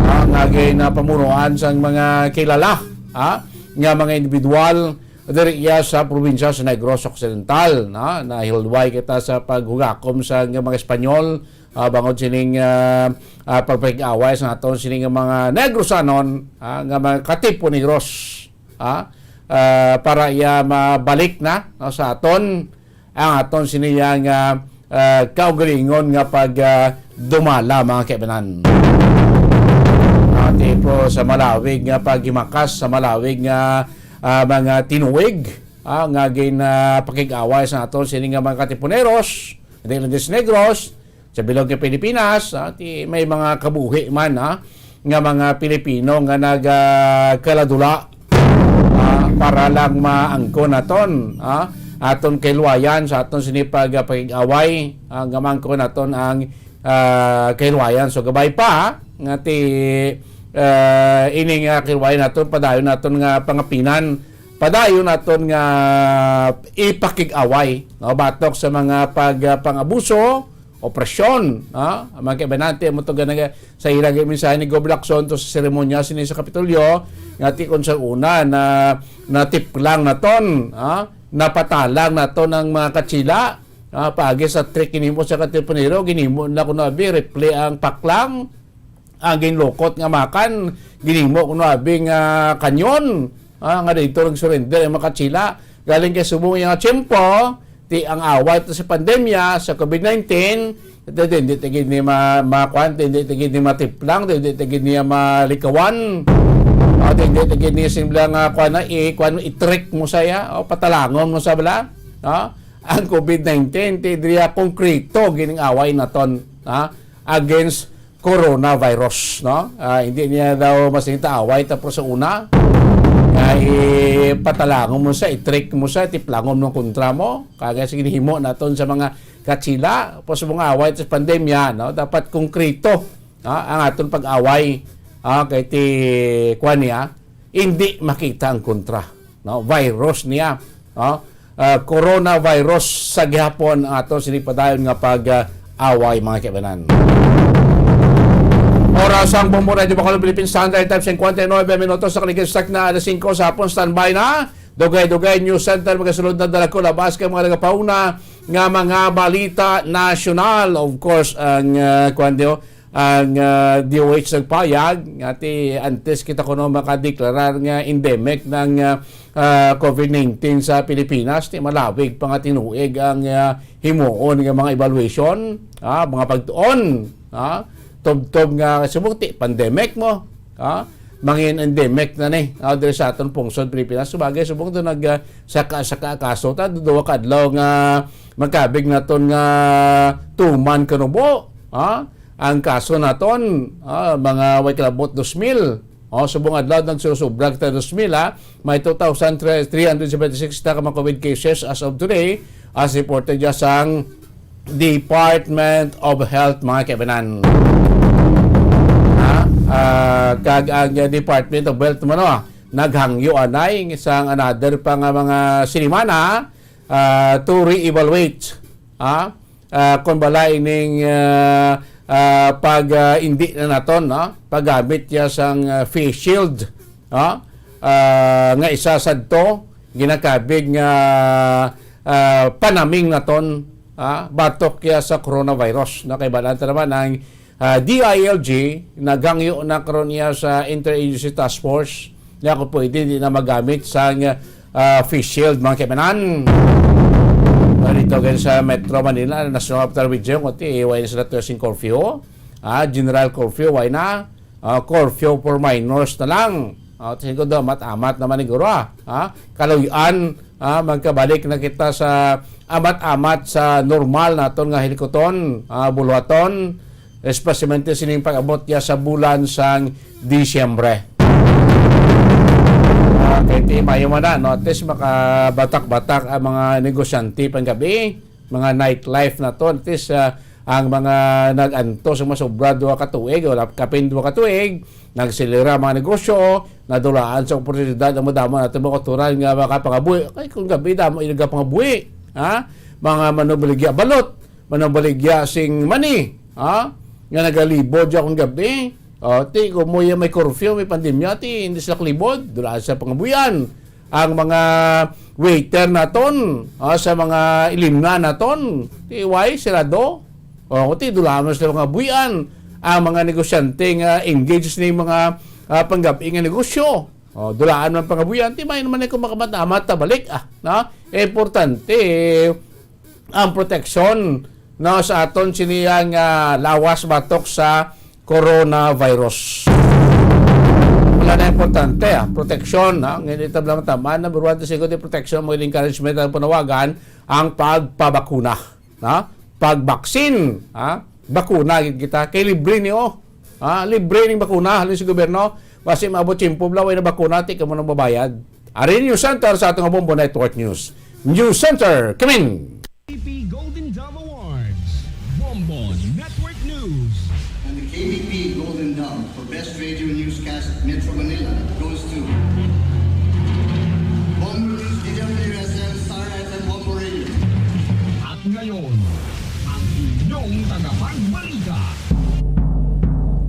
ah, nga ginapamunuan sang mga kilala, ah, nga mga individual diri iya sa probinsya sa Negros Occidental, no? Nahilway kita sa paghugakom sa mga Espanyol, ah, bangod sining, ah, ah, pagpakig-away sa aton sining mga Negrosanon, ah, nga mga katipunegros, ah, ah, para iya mabalik na, no, sa aton ang aton sini nga, ah, kaugalingon nga pag, ah, dumala, mga kaibanan. Ah, tipo sa malawig nga paghimakas, sa malawig nga, ah, mga tinuig, ah, nga ginapakig-away sa aton sini nga mga katipuneros, dili lang sa Negros, sa bilog nga Pilipinas, ah, ti may mga kabuhi man, ah, nga mga Pilipino nga nagakaladula, ah, para lang maangkon naton, ah, aton kailwayan sa aton sini pag, ah, pag-away, ah, nga maangkon naton ang, ah, kailwayan. So, gabay pa, ah, nga ti, ah, ini nga kailwayan naton, padayon naton nga pangapinan, padayon naton nga ipakig-away, no, batok sa mga pag, ah, pang-abuso, opresyon, ha? Ang mga kaibanan, ti mo to ganang sa ila nga mensahe ni Gob Lacson to sa seremonya sini sa Kapitolyo, nga ti kung sa una na natiplang naton, ha? Napatalang naton ang mga Katsila, ha? Paagi sa trick ginhimo sa katipunero, ginhimo na kuno abi, rifle ang paklang, ang ginlukot nga makan, ginhimo kuno abi nga kanyon, ah, nga dito nag-surrender ang mga Katsila. Galing kay subong nga tiyempo, ti ang away to sa pandemya sa COVID nineteen, ito din, di tigid ni ma-, makuan, di tigid ni matiplang, di tigid niya malikawan, ah, di tigid ni simple nga kuan na, i-, kuan, i-trick mo saya, o patalangon mo sa bala, ah, ang COVID nineteen, ti diya konkreto gining away naton, ah, against coronavirus, no? Ah, hindi niya daw masinta away tapos sa una. Kay patalangon mo sa, i-trick mo sa, tiplangon mo kontra mo. Kaya sige, himo naton sa mga Katsila, tapos mga away sa pandemya, no? Dapat konkreto, no? Ang aton pag-away, ah, kay ti, kuwan niya, hindi makita ang kontra, no? Virus niya, no? Ah, coronavirus sa gihapon ang ato sini padayon nga pag, ah, away, mga kaibanan. Oras ang Bombo Radio Bacolod, Philippine Standard Time, cincuenta y nueve minutos sa kaligid sa na alas singko sa hapon. Standby na. Dugay-dugay News Center, magasulod na dala ko labas kay mga nagapauna nga mga balita nasyonal. Of course, ang, ah, kuwan diyo, ang, ah, D O H nagpayag nga ti antes kita kuno makadeklarar nga endemic ng, ah, ah, COVID nineteen sa Pilipinas, ti malawig pa nga tinuig ang, ah, himuon nga mga evaluation, ah, mga pagtuon, ah, tubtob nga subong ti pandemic mo, ah, mangin endemic na ni, ah, diri sa aton pungsod Pilipinas. Subagay, subong to nag, ah, saka-saka kaso ta, duwa ka adlaw nga magkabig naton nga tuman kanubo, ah, ang kaso naton, ah, mga way kalabot dos mil. Oh, subong adlaw nagsusubra kita dos mil, ha. May two thousand three hundred seventy-six ta ka mga COVID cases as of today, as reported ya sang Department of Health, mga kaibanan. Ha? Ah, kag ang, ah, Department of Health man, oh, naghangyo anay sang another pa nga mga sinimana, ah, to re-evaluate, ha? Ah, kung bala ining, ah, ah, pag, ah, indi na naton, no? Paggamit ya sang, ah, face shield, no? Ah, nga isa sadto ginakabig nga, ah, panaming naton, ah, batok ya sa coronavirus, no? Kay balaan ta naman ang, ah, D I L G naghangyo na karon niya sa Interagency Task Force nga kung pwede di na magamit sang, ah, face shield, mga kaibanan. Dito gani sa Metro Manila, National Capital Region, kundi way na sila to sing curfew. Ah, general curfew, way na. Ah, curfew for minors na lang. Ah, tingin ko daw, amat-amat naman ni Guro, ah. Ah, kaluy-an, ah, magkabalik na kita sa amat-amat sa normal naton nga hilikuton, ah, buluhaton, especially sining pag-abot ya sa bulan sang Disyembre. Ah, kay ti mayo man na, no? At least makabatak-batak ang mga negosyante panggabi. mga nightlife naton. At least, ah, ang mga nag-antos, ang masobra duha ka tuig, wala kapin duha ka tuig, nagsilira ang mga negosyo, nadulaan sa oportunidad ang madamo naton mga kautoran nga makapangabuhi. Kay kung gabi, damo yung nagapangabuhi, ha? Mga manubaligya balot, manubaligya sing mani, ha? Nga nagalibod dyan kung gabi. O, ti, kung mo yan may curfew, may pandemya, ti, hindi sila kalibod, dulaan sa pangabuhian. Ang mga waiter naton, ah, sa mga ilimna naton, ti, why, sirado. O, ti, dulaan man sila pangabuhian. Ang mga negosyante nga engaged ni mga, ah, panggabi nga negosyo. O, dulaan man pangabuhian, ti, may naman kung makamat-amat ta balik, ah, no? Importante, ang proteksyon, no, sa aton sini nga lawas batok sa coronavirus. Wala na importante, ah, proteksyon, ha? Ngayon, ito lang taman, number one, to second, protection, mo encouragement ang panawagan, ang pagpabakuna, ha? Pagbaksin, ha? Bakuna gid kita, kay libre ni, oh. Ha? Libre ning bakuna, halin sa gobyerno, basi maabot tiyempo, bla, way na bakuna, ti ka mo nang babayad. Ari News Center sa atong Bombo Network News. News Center, come in! K B P Golden Dove Awards, Bombo Network News. And the K B P Golden Dove for Best Radio Newscast Metro Manila goes to Bombo News, D W S M, Star F M, Bombo Radio. At ngayon, ang inyong tagapagbalita.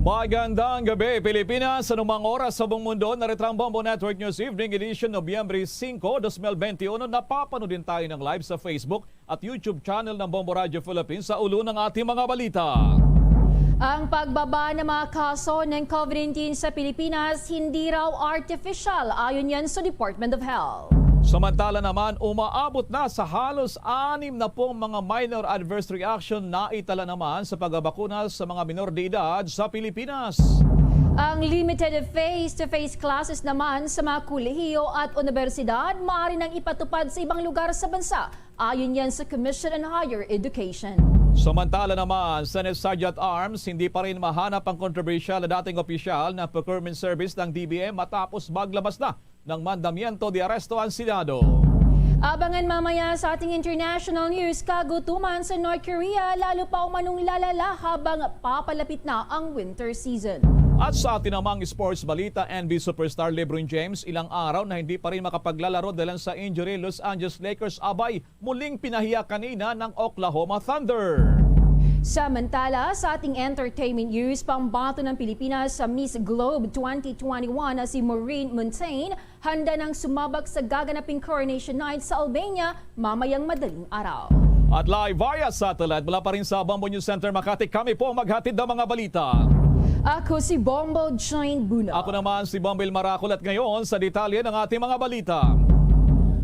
Magandang gabi, Pilipinas. Anumang oras sa buong mundo, narito ang Bombo Network News Evening Edition, Nobyembre singko, dos mil benti uno. Napapanood din tayo ng live sa Facebook at YouTube channel ng Bombo Radio Philippines sa ulo ng ating mga balita. Ang pagbaba ng mga kaso ng COVID nineteen sa Pilipinas hindi raw artificial, ayon yan sa Department of Health. Samantala naman, umaabot na sa halos anim na pong mga minor adverse reaction na itala naman sa pagbabakuna sa mga minor de edad sa Pilipinas. Ang limited face-to-face classes naman sa mga kolehiyo at unibersidad maaari nang ipatupad sa ibang lugar sa bansa, ayon yan sa Commission on Higher Education. Samantala naman, Senate Sergeant Arms, hindi pa rin mahanap ang kontrobersyal na dating opisyal ng procurement service ng D B M matapos maglabas na ng mandamiento de aresto ang Senado. Abangan mamaya sa ating international news, kagutuman sa North Korea, lalo pa umanong lalala habang papalapit na ang winter season. At sa atin namang sports balita, N B A superstar LeBron James, ilang araw na hindi pa rin makapaglalaro dahil sa injury, Los Angeles Lakers, abay, muling pinahiya kanina ng Oklahoma Thunder. Samantala, sa ating entertainment news, pambato ng Pilipinas sa Miss Globe twenty twenty-one na si Maureen Montaigne, handa nang sumabak sa gaganaping Coronation Night sa Albania mamayang madaling araw. At live via satellite mula pa rin sa Bombo News Center Makati, kami po ang maghatid ng mga balita. Ako si Bombo Jane Buno. Ako naman si Bombo Ilmar Aculat ngayon sa detalye ng ating mga balita.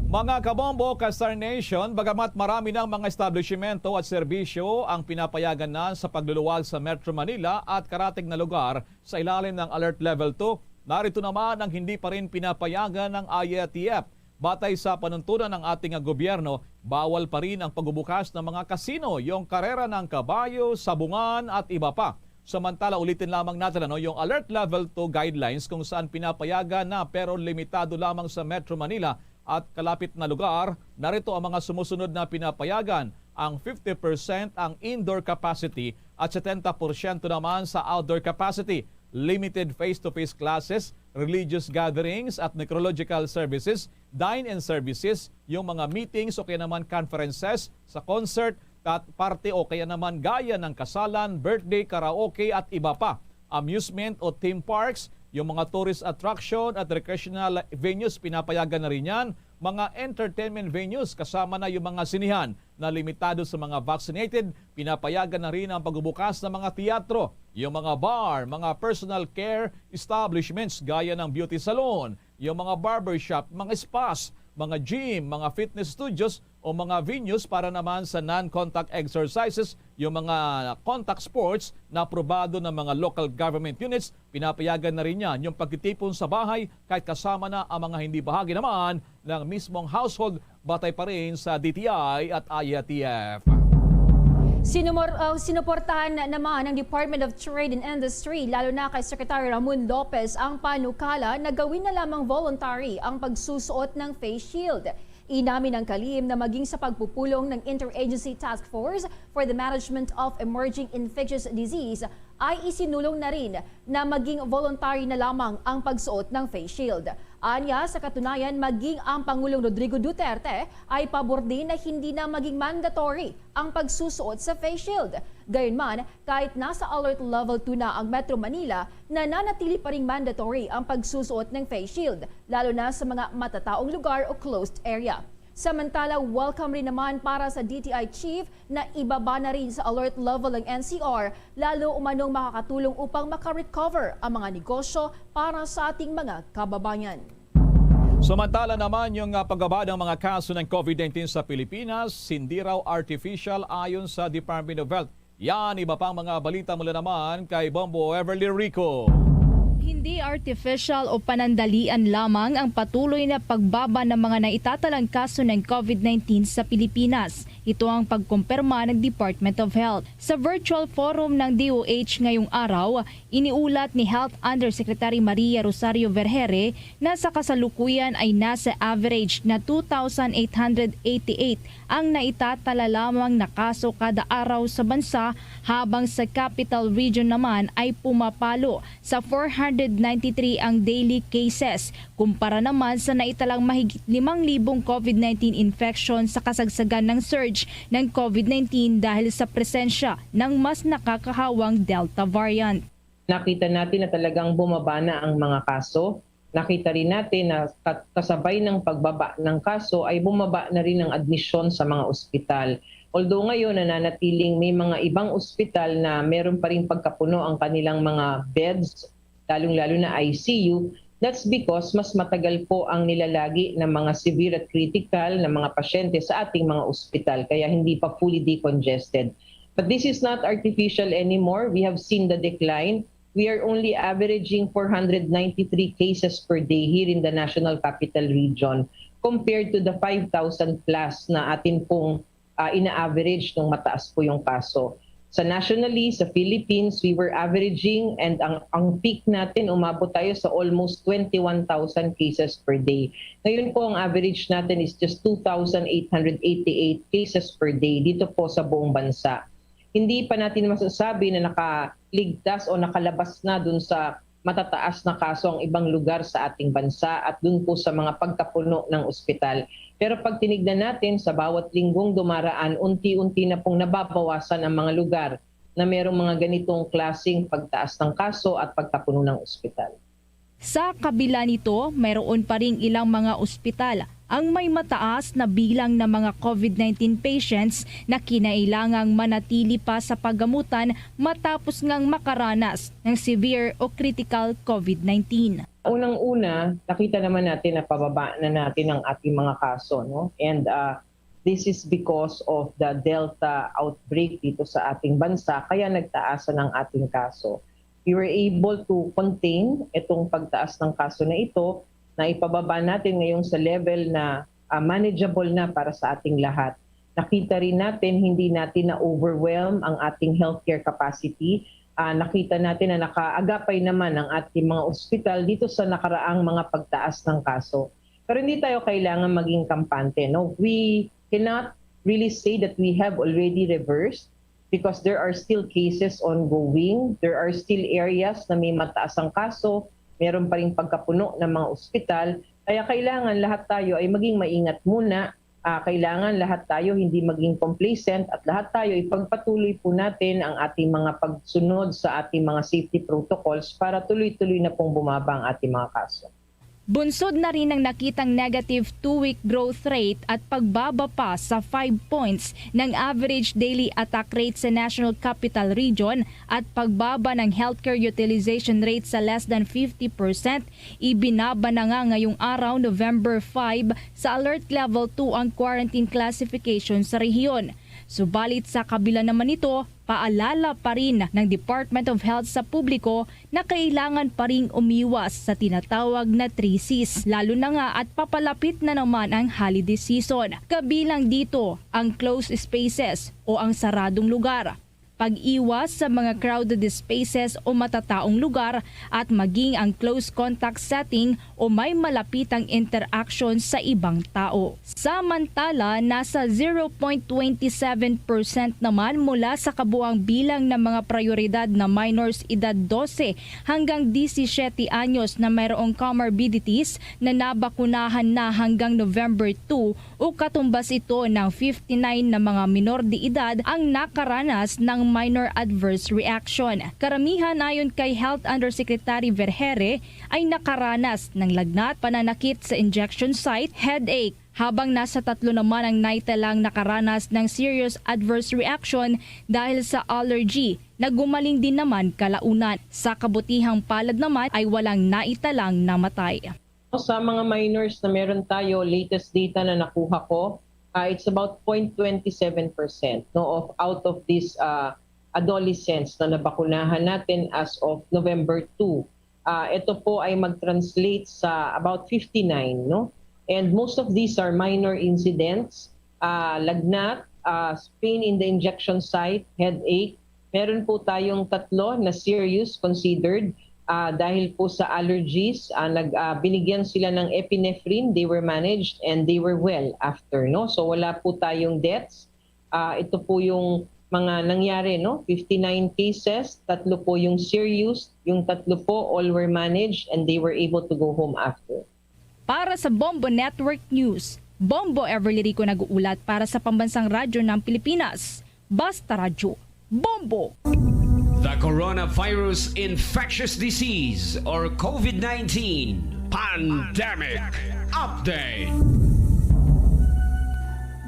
Mga kabombo, ka-Star Nation, bagamat marami ng mga establishmento at serbisyo ang pinapayagan na sa pagluluwal sa Metro Manila at karatig na lugar sa ilalim ng Alert Level two, narito naman ang hindi pa rin pinapayagan ng I A T F. Batay sa panuntunan ng ating gobyerno, bawal pa rin ang pagbubukas ng mga kasino, yung karera ng kabayo, sabungan at iba pa. Samantala, ulitin lamang natin, ano, yung Alert Level two guidelines kung saan pinapayagan na pero limitado lamang sa Metro Manila at kalapit na lugar. Narito ang mga sumusunod na pinapayagan: ang fifty percent ang indoor capacity at setenta porsyento naman sa outdoor capacity. Limited face-to-face classes, religious gatherings at necrological services, dine-in services, yung mga meetings o kaya naman conferences, sa concert, kat-, party o kaya naman gaya ng kasalan, birthday, karaoke at iba pa. Amusement o theme parks, yung mga tourist attraction at recreational venues, pinapayagan na rin yan. Mga entertainment venues, kasama na yung mga sinihan na limitado sa mga vaccinated, pinapayagan na rin ang pagbubukas ng mga teatro, yung mga bar, mga personal care establishments gaya ng beauty salon, yung mga barbershop, mga spas, mga gym, mga fitness studios o mga venues para naman sa non-contact exercises, yung mga contact sports na aprobado ng mga local government units, pinapayagan na rin yan yung pagtitipon sa bahay kahit kasama na ang mga hindi bahagi naman ng mismong household, batay pa rin sa D T I at I A T F. Sinumor-, uh, sinuportahan na naman ng Department of Trade and Industry, lalo na kay Secretary Ramon Lopez, ang panukala na gawin na lamang voluntary ang pagsusuot ng face shield. Inamin ng kalihim na maging sa pagpupulong ng Interagency Task Force for the Management of Emerging Infectious Disease ay isinulong na rin na maging voluntary na lamang ang pagsuot ng face shield. Anya, sa katunayan, maging ang Pangulong Rodrigo Duterte ay pabor din na hindi na maging mandatory ang pagsusuot sa face shield. Gayunman, kahit nasa alert level two na ang Metro Manila, nananatili pa ring mandatory ang pagsusuot ng face shield, lalo na sa mga matataong lugar o closed area. Samantala, welcome rin naman para sa D T I chief na ibaba na rin sa alert level ang N C R, lalo umanong makakatulong upang makarecover ang mga negosyo para sa ating mga kababayan. Samantala naman, yung ah, pagbaba ng mga kaso ng COVID nineteen sa Pilipinas, hindi raw artificial, ayon sa Department of Health. Yan, iba pang mga balita mula naman kay Bombo Everly Rico. Hindi artificial o panandalian lamang ang patuloy na pagbaba ng mga naitatalang kaso ng COVID nineteen sa Pilipinas. Ito ang pagkumpirma ng Department of Health. Sa virtual forum ng D O H ngayong araw, iniulat ni Health Undersecretary Maria Rosario Vergeire na sa kasalukuyan ay nasa average na two thousand eight hundred eighty-eight ang naitatala lamang na kaso kada araw sa bansa, habang sa Capital Region naman ay pumapalo sa four hundred ninety-three ang daily cases, kumpara naman sa naitalang mahigit limang libong COVID nineteen infection sa kasagsagan ng surge ng COVID nineteen dahil sa presensya ng mas nakakahawang Delta variant. Nakita natin na talagang bumaba na ang mga kaso. Nakita rin natin na kasabay ng pagbaba ng kaso ay bumaba na rin ang admisyon sa mga ospital. Although ngayon nananatiling may mga ibang ospital na meron pa rin pagkapuno ang kanilang mga beds, lalong-lalo na I C U, that's because mas matagal po ang nilalagi ng mga severe at critical na mga pasyente sa ating mga ospital, kaya hindi pa fully decongested. But this is not artificial anymore. We have seen the decline. We are only averaging four hundred ninety-three cases per day here in the National Capital Region compared to the five thousand plus na atin pong uh, ina-average nung mataas po yung kaso. Sa nationally, sa Philippines, we were averaging and ang, ang peak natin, umabot tayo sa almost twenty-one thousand cases per day. Ngayon po, ang average natin is just two thousand eight hundred eighty-eight cases per day dito po sa buong bansa. Hindi pa natin masasabi na nakaligtas o nakalabas na dun sa matataas na kaso ang ibang lugar sa ating bansa at dun po sa mga pagkapuno ng ospital. Pero pag tinignan natin, sa bawat linggong dumaraan, unti-unti na pong nababawasan ang mga lugar na merong mga ganitong klaseng pagtaas ng kaso at pagkapuno ng ospital. Sa kabila nito, mayroon pa ring ilang mga ospital ang may mataas na bilang ng mga COVID nineteen patients na kinailangang manatili pa sa paggamutan matapos ngang makaranas ng severe o critical COVID nineteen. Unang-una, nakita naman natin na pababa na natin ang ating mga kaso, no? And uh, this is because of the Delta outbreak dito sa ating bansa, kaya nagtaasan ang ating kaso. We were able to contain itong pagtaas ng kaso na ito, na ipababa natin ngayong sa level na uh, manageable na para sa ating lahat. Nakita rin natin, hindi natin na-overwhelm ang ating healthcare capacity. Uh, nakita natin na nakaagapay naman ang ating mga ospital dito sa nakaraang mga pagtaas ng kaso. Pero hindi tayo kailangan maging kampante. No? We cannot really say that we have already reversed because there are still cases ongoing. There are still areas na may mataas ang kaso, meron pa rin pagkapuno ng mga ospital. Kaya kailangan lahat tayo ay maging maingat muna. Uh, kailangan lahat tayo hindi maging complacent at lahat tayo ipagpatuloy po natin ang ating mga pagsunod sa ating mga safety protocols para tuloy-tuloy na pong bumaba ang ating mga kaso. Bunsod na rin ang nakitang negative two-week growth rate at pagbaba pa sa five points ng average daily attack rate sa National Capital Region at pagbaba ng healthcare utilization rate sa less than fifty percent, ibinaba na nga ngayong araw, November five, sa Alert Level two ang quarantine classification sa rehiyon. Subalit sa kabila naman nito, paalala pa rin ng Department of Health sa publiko na kailangan pa ring umiwas sa tinatawag na three Cs, lalo na nga at papalapit na naman ang holiday season. Kabilang dito ang closed spaces o ang saradong lugar. pag-iwas sa mga crowded spaces o matataong lugar, at maging ang close contact setting o may malapitang interaction sa ibang tao. Samantala, nasa zero point twenty seven percent naman mula sa kabuang bilang ng mga prayoridad na minors edad dose hanggang disisiete anyos na mayroong comorbidities na nabakunahan na hanggang November two, o katumbas ito ng fifty-nine na mga minor de edad ang nakaranas ng minor adverse reaction. Karamihan, ayon kay Health Undersecretary Vergeire, ay nakaranas ng lagnat, pananakit sa injection site, headache, habang nasa tatlo naman ang naitalang nakaranas ng serious adverse reaction dahil sa allergy, na gumaling din naman kalaunan. Sa kabutihang palad naman ay walang naitalang namatay. Sa mga minors na meron tayo, latest data na nakuha ko, ah, it's about zero point two seven percent, no, of, out of these, ah, adolescents na nabakunahan natin as of November two. Ah, ito po ay mag-translate sa about fifty-nine, no? And most of these are minor incidents, ah, lagnat, ah, pain in the injection site, headache. Meron po tayong tatlo na serious considered, ah, dahil po sa allergies. Ah, nag, ah, binigyan sila ng epinephrine, they were managed and they were well after, no? So wala po tayong deaths. Ah, ito po yung mga nangyari, no? Fifty-nine cases, tatlo po yung serious, yung tatlo po all were managed and they were able to go home after. Para sa Bombo Network News, Bombo Everly Rico nag-uulat para sa Pambansang Radyo ng Pilipinas. Basta Radyo, Bombo! The Coronavirus Infectious Disease or COVID nineteen Pandemic Update.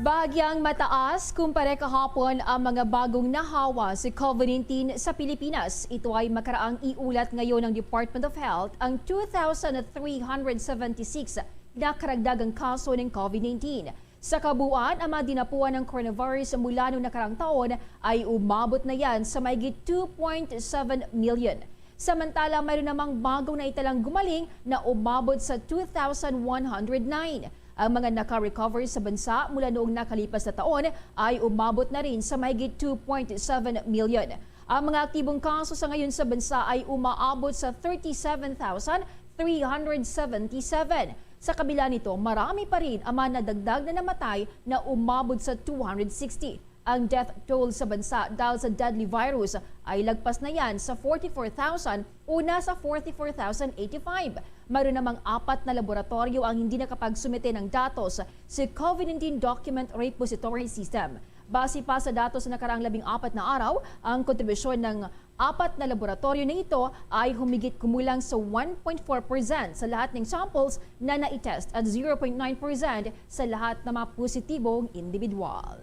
Bahagyang mataas kumpara kahapon ang mga bagong nahawa sa COVID nineteen sa Pilipinas. Ito ay makaraang iulat ngayon ng Department of Health ang two thousand three hundred seventy-six na karagdagang kaso ng COVID nineteen. Sa kabuuan, ang mga dinapuan ng coronavirus mula noong nakaraang taon ay umabot na yan sa mahigit two point seven million. Samantala, mayroon namang bagong naitalang gumaling na umabot sa two thousand one hundred nine. Ang mga naka-recover sa bansa mula noong nakalipas na taon ay umabot na rin sa mahigit two point seven million. Ang mga aktibong kaso sa ngayon sa bansa ay umaabot sa thirty-seven thousand three hundred seventy-seven. Sa kabila nito, marami pa rin ang mga nadagdag na namatay na umabot sa two hundred sixty. Ang death toll sa bansa dahil sa deadly virus ay lagpas na yan sa forty-four thousand o nasa forty-four thousand eighty-five. Mayroon namang apat na laboratoryo ang hindi nakapagsumite ng datos sa COVID nineteen Document Repository System. Base pa sa datos sa nakaraang labing apat na araw, ang kontribusyon ng apat na laboratoryo na ito ay humigit kumulang sa one point four percent sa lahat ng samples na nai-test at zero point nine percent sa lahat ng mga positibong individual.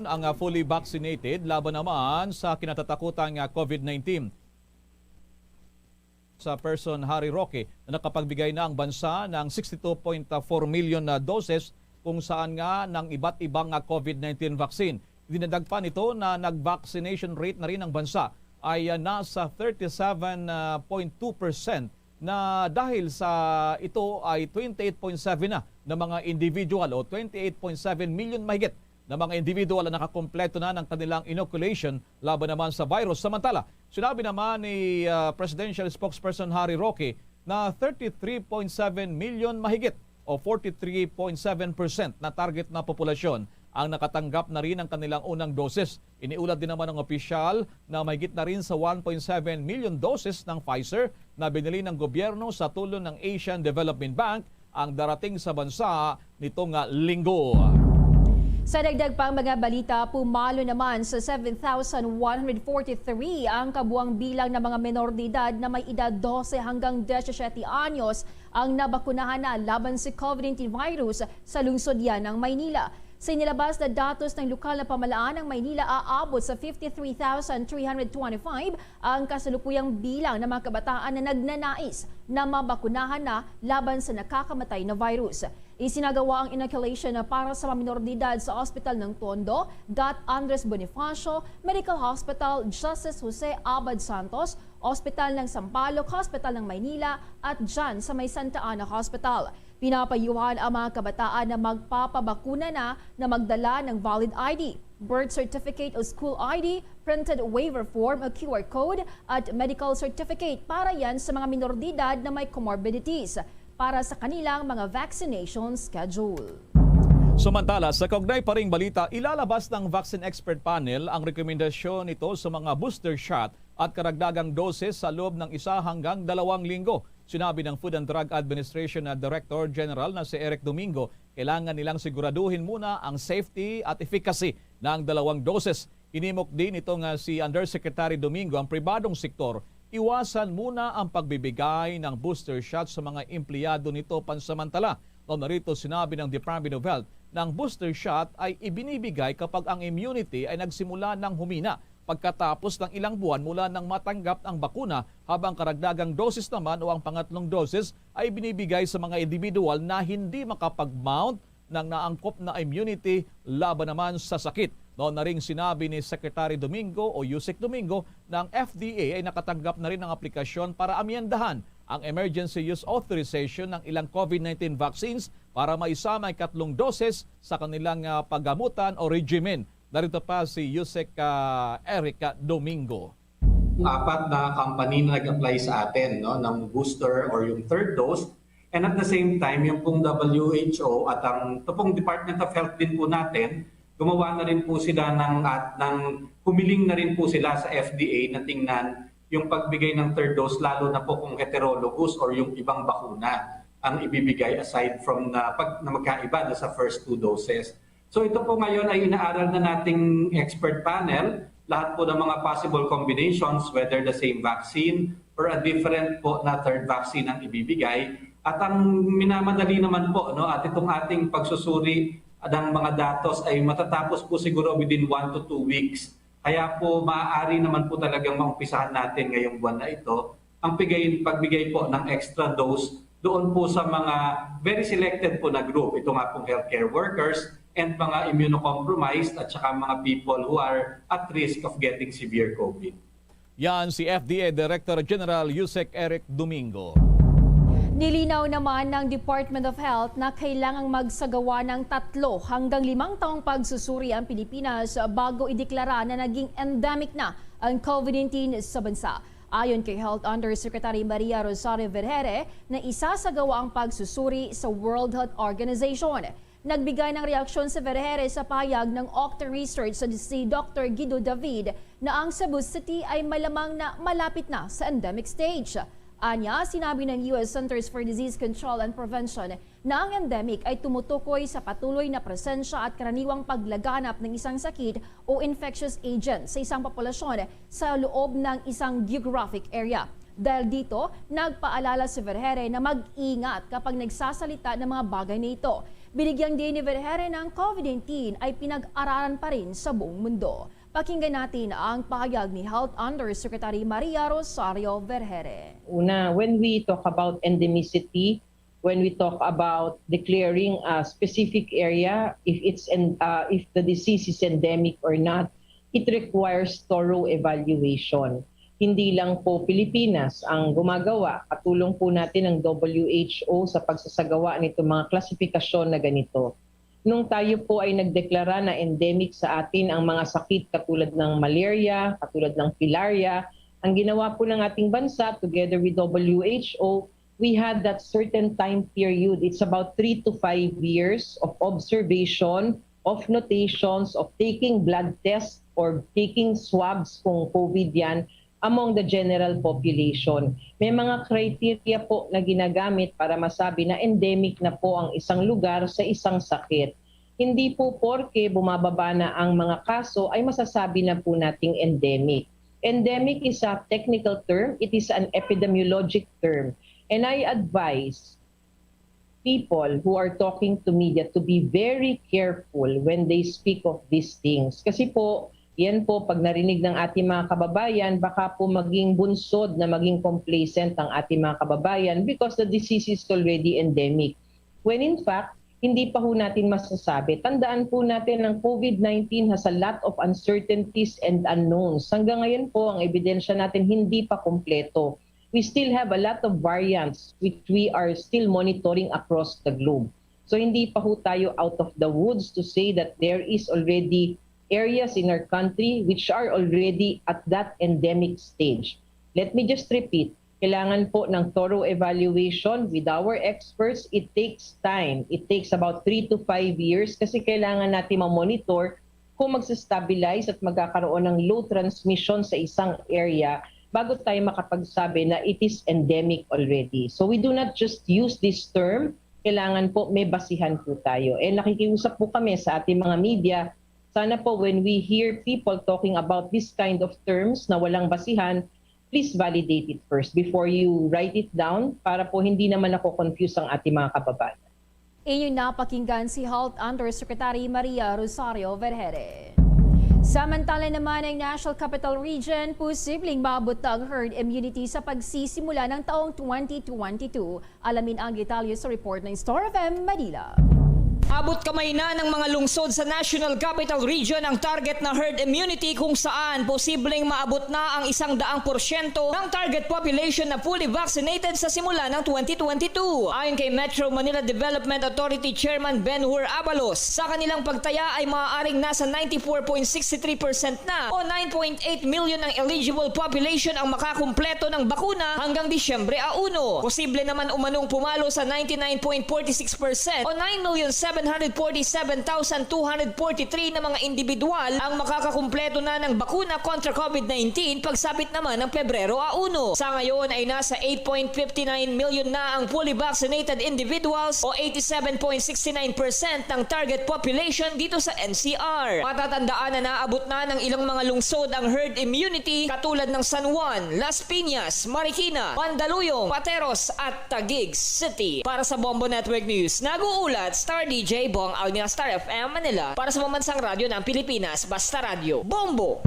Ang, ah, fully vaccinated laban naman sa kinatatakutang, ah, COVID nineteen. Sa person Harry Roque na nakapagbigay na ang bansa ng sixty-two point four million na doses kung saan nga ng iba't ibang, ah, COVID nineteen vaccine. Dinadagpa nito na nag-vaccination rate na rin ang bansa ay, ah, nasa thirty-seven point two percent na dahil sa ito ay twenty-eight point seven na na mga individual o twenty-eight point seven million mahigit na mga individual ang nakakompleto na ng kanilang inoculation laban naman sa virus. Samantala, sinabi naman ni, ah, Presidential Spokesperson Harry Roque na thirty-three point seven million mahigit o forty-three point seven percent na target na populasyon ang nakatanggap na rin ng kanilang unang doses. Iniulat din naman ng opisyal na mahigit na rin sa one point seven million doses ng Pfizer na binili ng gobyerno sa tulong ng Asian Development Bank ang darating sa bansa nitong, ah, linggo. Sa dagdag pang mga balita, pumalo naman sa seven thousand one hundred forty-three ang kabuang bilang ng mga menor de edad na may edad dose hanggang disisiete anyos ang nabakunahan na laban sa COVID nineteen virus sa lungsod yan ng Maynila. Sa inilabas na datos ng lokal na pamahalaan, ang Maynila aabot sa fifty-three thousand three hundred twenty-five ang kasalukuyang bilang ng mga kabataan na nagnanais na mabakunahan na laban sa nakakamatay na virus. Isinagawa ang inoculation na para sa mga minor de edad sa ospital ng Tondo, Gat Andres Bonifacio, Medical Hospital Justice Jose Abad Santos, Ospital ng Sampaloc, Hospital ng Maynila, at dyan sa may Santa Ana Hospital. Pinapayuhan ang mga kabataan na magpapabakuna na na magdala ng valid I D, birth certificate o school I D, printed waiver form o Q R code, at medical certificate para yan sa mga minor de edad na may comorbidities para sa kanilang mga vaccination schedule. Samantala, sa kaugnay pa ring balita, ilalabas ng Vaccine Expert Panel ang rekomendasyon nito sa mga booster shot at karagdagang doses sa loob ng isa hanggang dalawang linggo. Sinabi ng Food and Drug Administration na Director General na si Eric Domingo, kailangan nilang siguraduhin muna ang safety at efficacy ng dalawang doses. Hinimok din ito nga si Undersecretary Domingo ang pribadong sektor iwasan muna ang pagbibigay ng booster shot sa mga empleyado nito pansamantala. Kaugnay rito, sinabi ng Department of Health na ang booster shot ay ibinibigay kapag ang immunity ay nagsimula ng humina pagkatapos ng ilang buwan mula nang matanggap ang bakuna, habang karagdagang dosis naman o ang pangatlong dosis ay binibigay sa mga individual na hindi makapag-mount ng naangkop na immunity laban naman sa sakit. Mao na ring sinabi ni Secretary Domingo o Usec Domingo na ang F D A ay nakatanggap na rin ng aplikasyon para amyendahan ang emergency use authorization ng ilang COVID nineteen vaccines para maisama ang ikatlong doses sa kanilang ah, paggamutan o regimen. Narito pa si Usec ah, Eric Domingo. Apat na company na nag-apply sa atin, no, ng booster or yung third dose. And at the same time, yung pong W H O at ang ito pong Department of Health din po natin, gumawa na rin po sila ng, at ng humiling na rin po sila sa F D A na tingnan yung pagbigay ng third dose, lalo na po kung heterologous or yung ibang bakuna ang ibibigay aside from na, pag, na magkaiba na sa first two doses. So ito po ngayon ay inaaral na nating expert panel, lahat po ng mga possible combinations, whether the same vaccine or a different po na third vaccine ang ibibigay. At ang minamadali naman po, no, at itong ating pagsusuri ng mga datos ay matatapos po siguro within one to two weeks. Kaya po maaari naman po talagang maumpisahan natin ngayong buwan na ito ang pigay, pagbigay po ng extra dose doon po sa mga very selected po na group. Ito nga pong healthcare workers and mga immunocompromised at saka mga people who are at risk of getting severe COVID. Yan si F D A Director General Usec Eric Domingo. Nilinaw naman ng Department of Health na kailangang magsagawa ng tatlo hanggang limang taong pagsusuri ang Pilipinas bago ideklara na naging endemic na ang COVID nineteen sa bansa. Ayon kay Health Undersecretary Maria Rosario Vergeire, na isasagawa ang pagsusuri sa World Health Organization. Nagbigay ng reaksyon si Vergeire sa pahayag ng Octa Research sa si Doctor Guido David na ang Cebu City ay malamang na malapit na sa endemic stage. Anya, sinabi ng U S Centers for Disease Control and Prevention na ang endemic ay tumutukoy sa patuloy na presensya at karaniwang paglaganap ng isang sakit o infectious agent sa isang populasyon sa loob ng isang geographic area. Dahil dito, nagpaalala si Vergeire na mag-ingat kapag nagsasalita ng mga bagay na ito. Binigyang diin ni Vergeire na ang COVID nineteen ay pinag-aralan pa rin sa buong mundo. Pakinggan natin ang pahayag ni Health Undersecretary Maria Rosario Vergeire. Una, when we talk about endemicity, when we talk about declaring a specific area, if it's en- uh, if the disease is endemic or not, it requires thorough evaluation. Hindi lang po Pilipinas ang gumagawa, katulong po natin ang W H O sa pagsasagawa nitong mga klasifikasyon na ganito. Nung tayo po ay nagdeklara na endemic sa atin ang mga sakit katulad ng malaria, katulad ng filaria, ang ginawa po ng ating bansa together with W H O, we had that certain time period. It's about three to five years of observation, of notations, of taking blood tests or taking swabs kung COVID yan among the general population. May mga criteria po na ginagamit para masabi na endemic na po ang isang lugar sa isang sakit. Hindi po porke bumababa na ang mga kaso ay masasabi na po nating endemic. Endemic is a technical term, it is an epidemiologic term. And I advise people who are talking to media to be very careful when they speak of these things. Kasi po, yan po, pag narinig ng ating mga kababayan, baka po maging bunsod na maging complacent ang ating mga kababayan because the disease is already endemic. When in fact, hindi pa ho natin masasabi. Tandaan po natin ang COVID nineteen has a lot of uncertainties and unknowns. Hanggang ngayon po, ang ebidensya natin hindi pa kompleto. we still have a lot of variants which we are still monitoring across the globe. So hindi pa ho tayo out of the woods to say that there is already areas in our country which are already at that endemic stage. Let me just repeat, kailangan po ng thorough evaluation with our experts. It takes time. It takes about three to five years kasi kailangan natin ma-monitor kung magsa-stabilize at magkakaroon ng low transmission sa isang area bago tayo makapagsabi na it is endemic already. So we do not just use this term, kailangan po may basihan po tayo. And nakikiusap po kami sa ating mga media, sana po when we hear people talking about this kind of terms na walang basihan, please validate it first before you write it down para po hindi naman nako-confuse ang ating mga kababayan. Inyo napakinggan si Health Undersecretary Maria Rosario Vergeire. Samantala naman, ang National Capital Region posibleng maabot na ang herd immunity sa pagsisimula ng taong twenty twenty-two. Alamin ang detalye sa report ng Star F M Manila. Abot kamay na ng mga lungsod sa National Capital Region ang target na herd immunity, kung saan posibleng maabot na ang isang daang porsyento ng target population na fully vaccinated sa simula ng twenty twenty-two. Ayon kay Metro Manila Development Authority Chairman Ben Hur Abalos, sa kanilang pagtaya ay maaaring nasa ninety-four point six three percent na o nine point eight million ang eligible population ang makakumpleto ng bakuna hanggang Disyembre a uno. Posible naman umanong pumalo sa ninety-nine point forty-six percent o nine million seven hundred forty-seven thousand two hundred forty-three na mga individual ang makakakumpleto na ng bakuna kontra COVID nineteen pagsapit naman ng Pebrero a uno. Sa ngayon ay nasa eight point fifty-nine million na ang fully vaccinated individuals o eighty-seven point sixty-nine percent ng target population dito sa N C R. Matatandaan na naabot na ng ilang mga lungsod ang herd immunity katulad ng San Juan, Las Piñas, Marikina, Mandaluyong, Pateros at Taguig City. Para sa Bombo Network News, nag-uulat Star D J Bong Almina, Star F M Manila, para sa Pambansang Radyo ng Pilipinas, Basta Radyo, Bombo!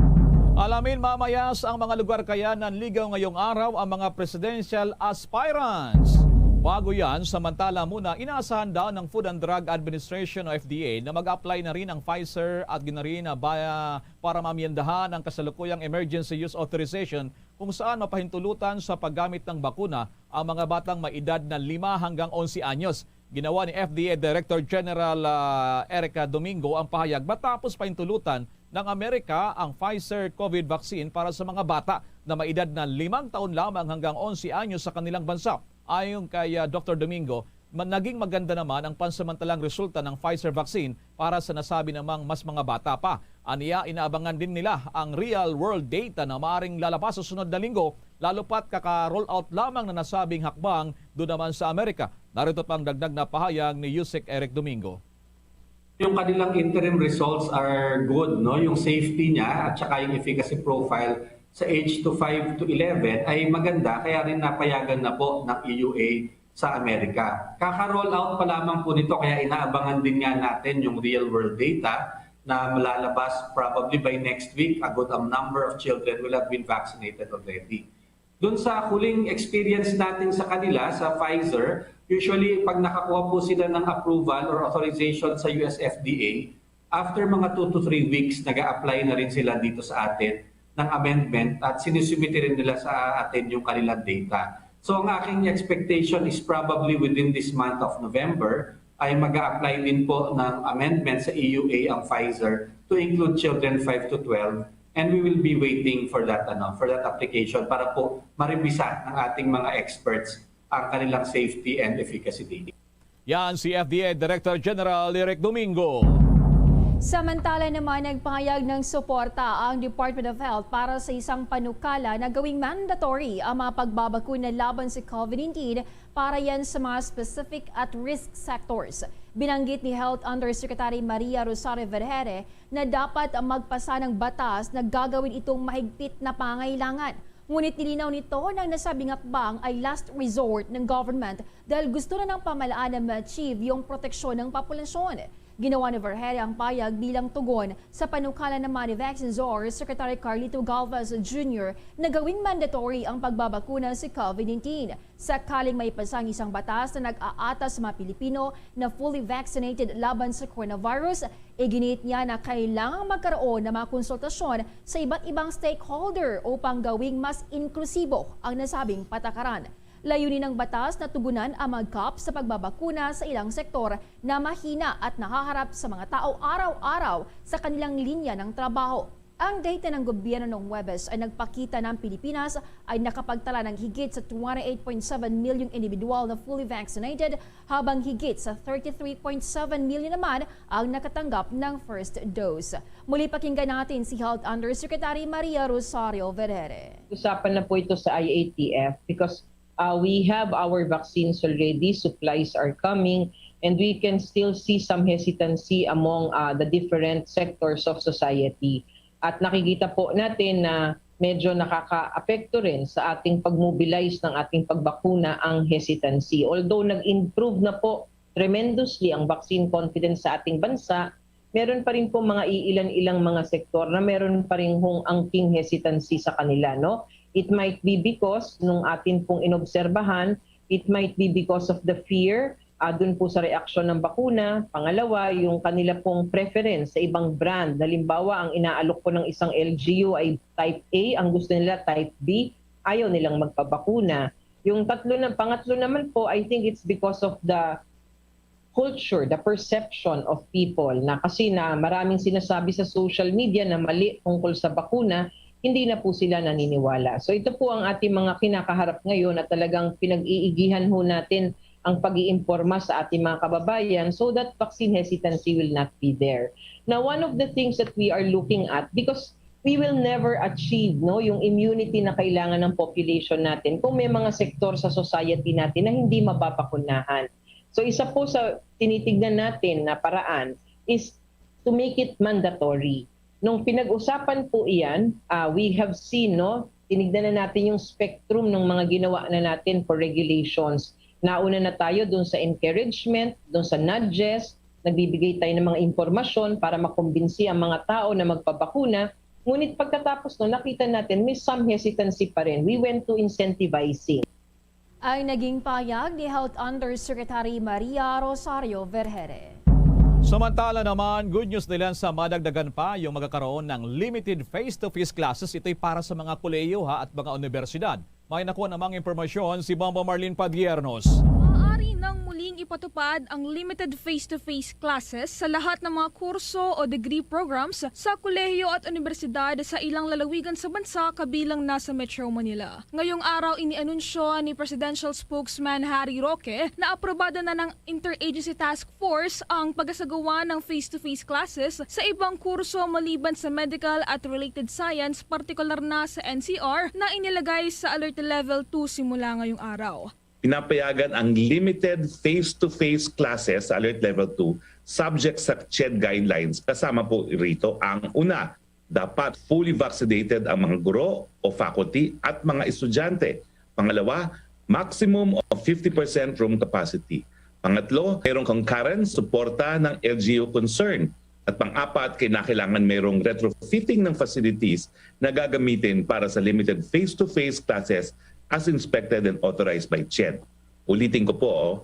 Alamin mamaya sa ang mga lugar kaya nanligaw ngayong araw ang mga presidential aspirants. Bago yan, samantala muna, inaasahan daw ng Food and Drug Administration o F D A na mag-apply na rin ang Pfizer at Moderna ba- para maamyendahan ang kasalukuyang emergency use authorization kung saan mapahintulutan sa paggamit ng bakuna ang mga batang may edad na lima hanggang onse anyos. Ginawa ni F D A Director General ah, Erica Domingo ang pahayag matapos pahintulutan ng Amerika ang Pfizer COVID vaccine para sa mga bata na may edad na limang taon lamang hanggang onse anyos sa kanilang bansa. Ayon kay ah, Doktor Domingo, ma- naging maganda naman ang pansamantalang resulta ng Pfizer vaccine para sa nasabi namang mas mga bata pa. Aniya, inaabangan din nila ang real-world data na maaring lalabas sa sunod na linggo, lalo pa't kaka-roll out lamang na nasabing hakbang doon naman sa Amerika. Narito pang dagdag na pahayag ni Usec Eric Domingo. Yung kanilang interim results are good, no? Yung safety niya at saka yung efficacy profile sa age to five to eleven ay maganda, kaya rin napayagan na po ng E U A sa Amerika. Kaka-roll out pa lamang po nito, kaya inaabangan din nga natin yung real world data na malalabas probably by next week. A good um, number of children will have been vaccinated already. Doon sa huling experience natin sa kanila, sa Pfizer, usually pag nakakuha po sila ng approval or authorization sa U S F D A, after mga two to three weeks, nag apply na rin sila dito sa atin ng amendment at sinusubmit rin nila sa atin yung kanilang data. So ang aking expectation is probably within this month of November ay mag apply din po ng amendment sa E U A ang Pfizer to include children five to twelve, and we will be waiting for that ano, for that application para po maribisa ng ating mga experts ang kanilang safety and efficacy data. Yan si F D A Director General Eric Domingo. Samantala naman, nagpahayag ng suporta ang Department of Health para sa isang panukala na gawing mandatory ang mga pagbabakuna laban sa COVID nineteen para yan sa mga specific at risk sectors. Binanggit ni Health Undersecretary Maria Rosario Vergeire na dapat magpasa ng batas na gagawin itong mahigpit na pangangailangan. Ngunit nilinaw nito na ang nasabing hakbang ay last resort ng government dahil gusto na ng pamahalaan na ma-achieve yung proteksyon ng populasyon. Ginawa ni Vergeire ang payag bilang tugon sa panukala naman ni Vaccine Czar Secretary Carlito Galvez Junior na gawing mandatory ang pagbabakuna sa COVID nineteen. Sakaling maipasa ang isang batas na nag-aatas sa mga Pilipino na fully vaccinated laban sa coronavirus, iginiit niya na kailangang magkaroon ng mga konsultasyon sa iba't ibang stakeholder upang gawing mas inklusibo ang nasabing patakaran. Layunin ng batas na tugunan ang mga gap sa pagbabakuna sa ilang sektor na mahina at nahaharap sa mga tao araw-araw sa kanilang linya ng trabaho. Ang data ng gobyerno noong Huwebes ay nagpakita na ang Pilipinas ay nakapagtala ng higit sa twenty-eight point seven million individual na fully vaccinated, habang higit sa thirty-three point seven million naman ang nakatanggap ng first dose. Muli, pakinggan natin si Health Undersecretary Maria Rosario Vergeire. Usapan na po ito sa I A T F because uh, we have our vaccines already, supplies are coming, and we can still see some hesitancy among uh, the different sectors of society. At nakikita po natin na medyo nakakaapekto rin sa ating pag-mobilize ng ating pagbakuna ang hesitancy. Although nag-improve na po tremendously ang vaccine confidence sa ating bansa, meron pa rin po mga iilan-ilang mga sektor na meron pa rin hong angking hesitancy sa kanila, no? It might be because nung atin pong inobserbahan, it might be because of the fear, ah, dun po sa reaksyon ng bakuna. Pangalawa, yung kanila pong preference sa ibang brand. Halimbawa, ang inaalok po ng isang L G U ay type A, ang gusto nila type B, ayaw nilang magpabakuna. Yung tatlo na, pangatlo naman po, I think it's because of the culture, the perception of people na kasi na maraming sinasabi sa social media na mali tungkol sa bakuna, hindi na po sila naniniwala. So ito po ang ating mga kinakaharap ngayon at talagang pinag-iigihan ho natin ang pag-iimporma sa ating mga kababayan so that vaccine hesitancy will not be there. Now, one of the things that we are looking at, because we will never achieve, no, yung immunity na kailangan ng population natin kung may mga sektor sa society natin na hindi mababakunahan. So isa po sa tinitignan natin na paraan is to make it mandatory. Nung pinag-usapan po iyan, ah, we have seen, no, tinignan na natin yung spectrum ng mga ginawa na natin for regulations. Nauna na tayo dun sa encouragement, dun sa nudges, nagbibigay tayo ng mga impormasyon para makumbinsi ang mga tao na magpabakuna. Ngunit pagkatapos, no, nakita natin may some hesitancy pa rin. We went to incentivizing. Ang naging payag ni Health Undersecretary Maria Rosario Vergeire. Samantala naman, good news nila sa madagdagan pa yung magkakaroon ng limited face-to-face classes. Ito'y para sa mga kolehiyo, ha, at mga universidad. May nakuha namang impormasyon si Bomba Marlene Padiernos. Maaari nang muling ipatupad ang limited face-to-face classes sa lahat ng mga kurso o degree programs sa kolehiyo at universidad sa ilang lalawigan sa bansa, kabilang na sa Metro Manila. Ngayong araw, inianunsyo ni Presidential Spokesman Harry Roque na aprobado na ng Interagency Task Force ang pagasagawa ng face-to-face classes sa ibang kurso maliban sa medical at related science, partikular na sa N C R na inilagay sa Alert Level two simula ngayong araw. Pinapayagan ang limited face-to-face classes sa Alert Level two subject sa CHED guidelines, kasama po rito ang una, dapat fully vaccinated ang mga guro o faculty at mga estudyante. Pangalawa, maximum of fifty percent room capacity. Pangatlo, mayroong concurrent suporta ng L G U concern. At pang-apat, kinakailangan mayroong retrofitting ng facilities na gagamitin para sa limited face-to-face classes as inspected and authorized by CHED. Ulitin ko po, oh,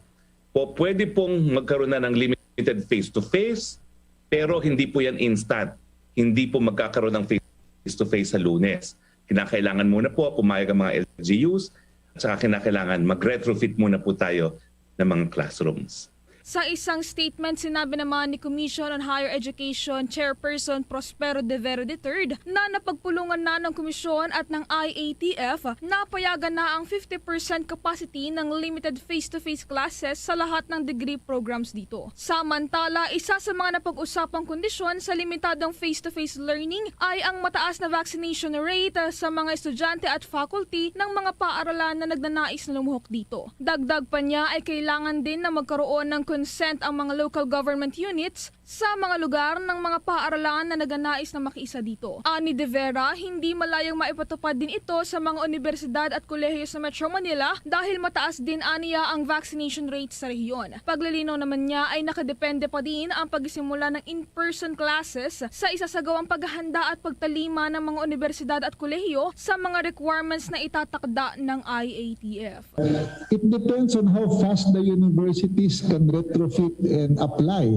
po pwede pong magkaroon na ng limited face-to-face, pero hindi po yan instant. Hindi po magkakaroon ng face-to-face sa Lunes. Kinakailangan muna po pumayag ang mga L G Us at saka kinakailangan mag-retrofit muna po tayo ng mga classrooms. Sa isang statement, sinabi naman ni Commission on Higher Education Chairperson Prospero De Vero the third na napagpulungan na ng Komisyon at ng I A T F na payagan na ang fifty percent capacity ng limited face-to-face classes sa lahat ng degree programs dito. Samantala, isa sa mga napag-usapang kondisyon sa limitadong face-to-face learning ay ang mataas na vaccination rate sa mga estudyante at faculty ng mga paaralan na nagnanais na lumuhok dito. Dagdag pa niya ay kailangan din na magkaroon ng consent ang mga local government units Sa mga lugar ng mga paaralan na naganais na makiisa dito. Ani De Vera, hindi malayong maipatupad din ito sa mga unibersidad at kolehiyo sa Metro Manila dahil mataas din aniya ang vaccination rate sa rehiyon. Paglilinaw naman niya ay nakadepende pa din ang pagsisimula ng in-person classes sa isasagawang paghahanda at pagtalima ng mga unibersidad at kolehiyo sa mga requirements na itatakda ng I A T F. It depends on how fast the universities can retrofit and apply.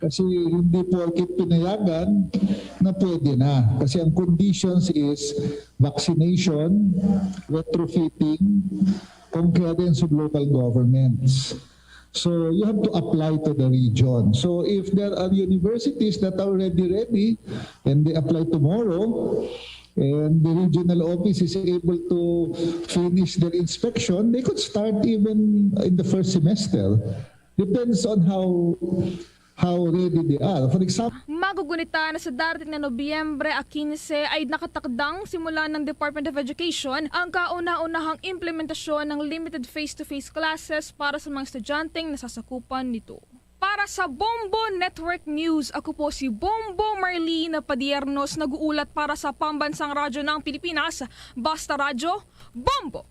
Kasi hindi porkit pinayagan na pwede na. Kasi ang conditions is vaccination, retrofitting, concurrence of local governments. So you have to apply to the region. So if there are universities that are already ready and they apply tomorrow, and the regional office is able to finish their inspection, they could start even in the first semester. Depends on how how ready they are. For example, Magugunita na sa darating na Nobyembre a quince ay nakatakdang simulan ng Department of Education ang kauna-unahang implementasyon ng limited face-to-face classes para sa mga estudyanteng nasasakupan nito. Para sa Bombo Network News, ako po si Bombo Marlene Padiernos, nag-uulat para sa Pambansang Radyo ng Pilipinas, Basta Radyo, Bombo!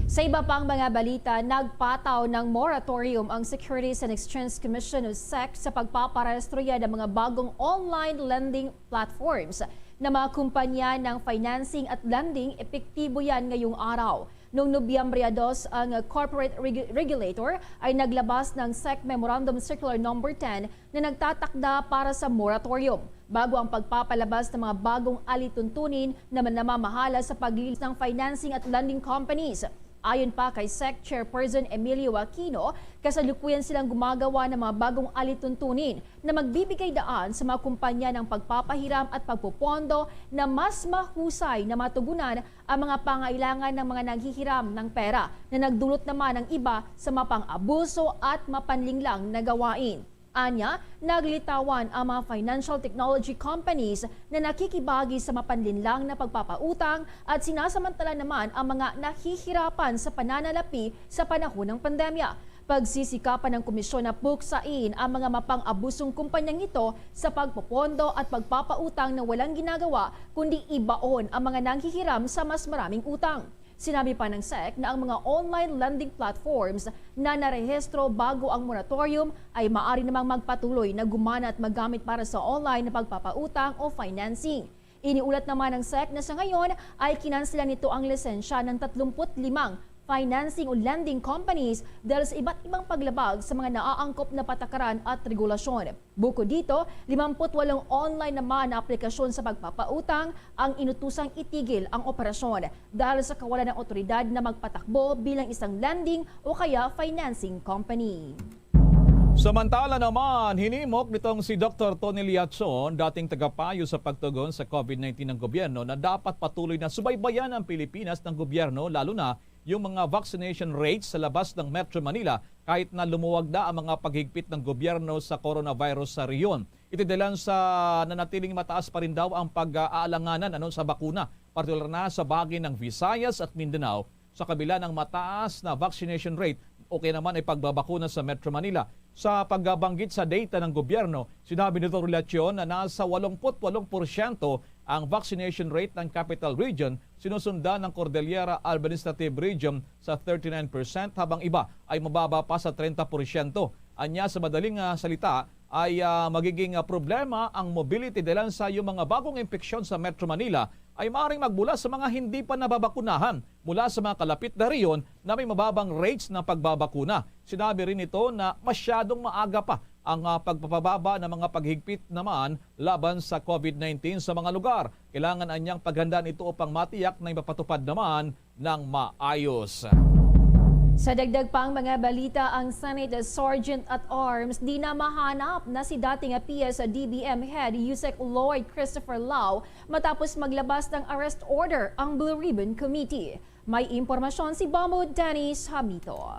Sa iba pang mga balita, nagpataw ng moratorium ang Securities and Exchange Commission o sec sa pagpaparehistro yan ng mga bagong online lending platforms na mga kumpanya ng financing at lending. Epektibo yan ngayong araw. Noong Nobyembre dos, ang corporate regu- regulator ay naglabas ng sec Memorandum Circular Number ten na nagtatakda para sa moratorium bago ang pagpapalabas ng mga bagong alituntunin na namamahala sa paglilis ng financing at lending companies. Ayon pa kay sec Chairperson Emilio Aquino, kasalukuyan silang gumagawa ng mga bagong alituntunin na magbibigay daan sa mga kumpanya ng pagpapahiram at pagpopondo na mas mahusay na matugunan ang mga pangailangan ng mga naghihiram ng pera na nagdulot naman ng iba sa mapang-abuso at mapanlinlang na gawain. Anya, naglitawan ang mga financial technology companies na nakikibagi sa mapanlinlang na pagpapautang at sinasamantala naman ang mga nahihirapan sa pananalapi sa panahon ng pandemya. Pagsisikapan ng komisyon na puksain ang mga mapang-abusong kumpanyang ito sa pagpopondo at pagpapautang na walang ginagawa kundi ibaon ang mga nanghihiram sa mas maraming utang. Sinabi pa ng sec na ang mga online lending platforms na narehistro bago ang moratorium ay maaari namang magpatuloy na gumana at magamit para sa online na pagpapautang o financing. Iniulat naman ng sec na sa ngayon ay kinanselan nito ang lisensya ng tatlumpu't limang financing o lending companies dahil sa iba't ibang paglabag sa mga naaangkop na patakaran at regulasyon. Bukod dito, limampu't walong online naman na aplikasyon sa pagpapautang ang inutusang itigil ang operasyon dahil sa kawalan ng awtoridad na magpatakbo bilang isang lending o kaya financing company. Samantala naman, hinimok nitong si Doktor Tony Liachon, dating tagapayo sa pagtugon sa COVID nineteen ng gobyerno, na dapat patuloy na subaybayan ang Pilipinas ng gobyerno, lalo na yung mga vaccination rates sa labas ng Metro Manila, kahit na lumuwag na ang mga paghigpit ng gobyerno sa coronavirus sa rehiyon. Ito dahilan sa nanatiling mataas pa rin daw ang pag-aalanganan, ano, sa bakuna, partikular na sa bahagi ng Visayas at Mindanao, sa kabila ng mataas na vaccination rate o kaya naman ay pagbabakuna sa Metro Manila. Sa pagbanggit sa data ng gobyerno, sinabi ni Doctor Relacion na nasa walongput walong porsyento ang vaccination rate ng Capital Region, sinusundan ng Cordillera Administrative Region sa thirty-nine percent, habang iba ay mababa pa sa treinta porsyento. Anya, sa madaling, ah, salita, ay, ah, magiging, ah, problema ang mobility dahil sa yung mga bagong impeksyon sa Metro Manila ay maaaring magmula sa mga hindi pa nababakunahan mula sa mga kalapit na rehiyon na may mababang rates ng pagbabakuna. Sinabi rin nito na masyadong maaga pa ang, ah, pagpapababa ng mga paghigpit naman laban sa COVID nineteen sa mga lugar. Kailangan anyang paghandaan ito upang matiyak na mapatupad naman ng maayos. Sa dagdag pang mga balita, ang Senate Sergeant at Arms di na mahanap na si dating P S D B M Head Usec Lloyd Christopher Lao matapos maglabas ng arrest order ang Blue Ribbon Committee. May impormasyon si Bombo Dennis Hamito.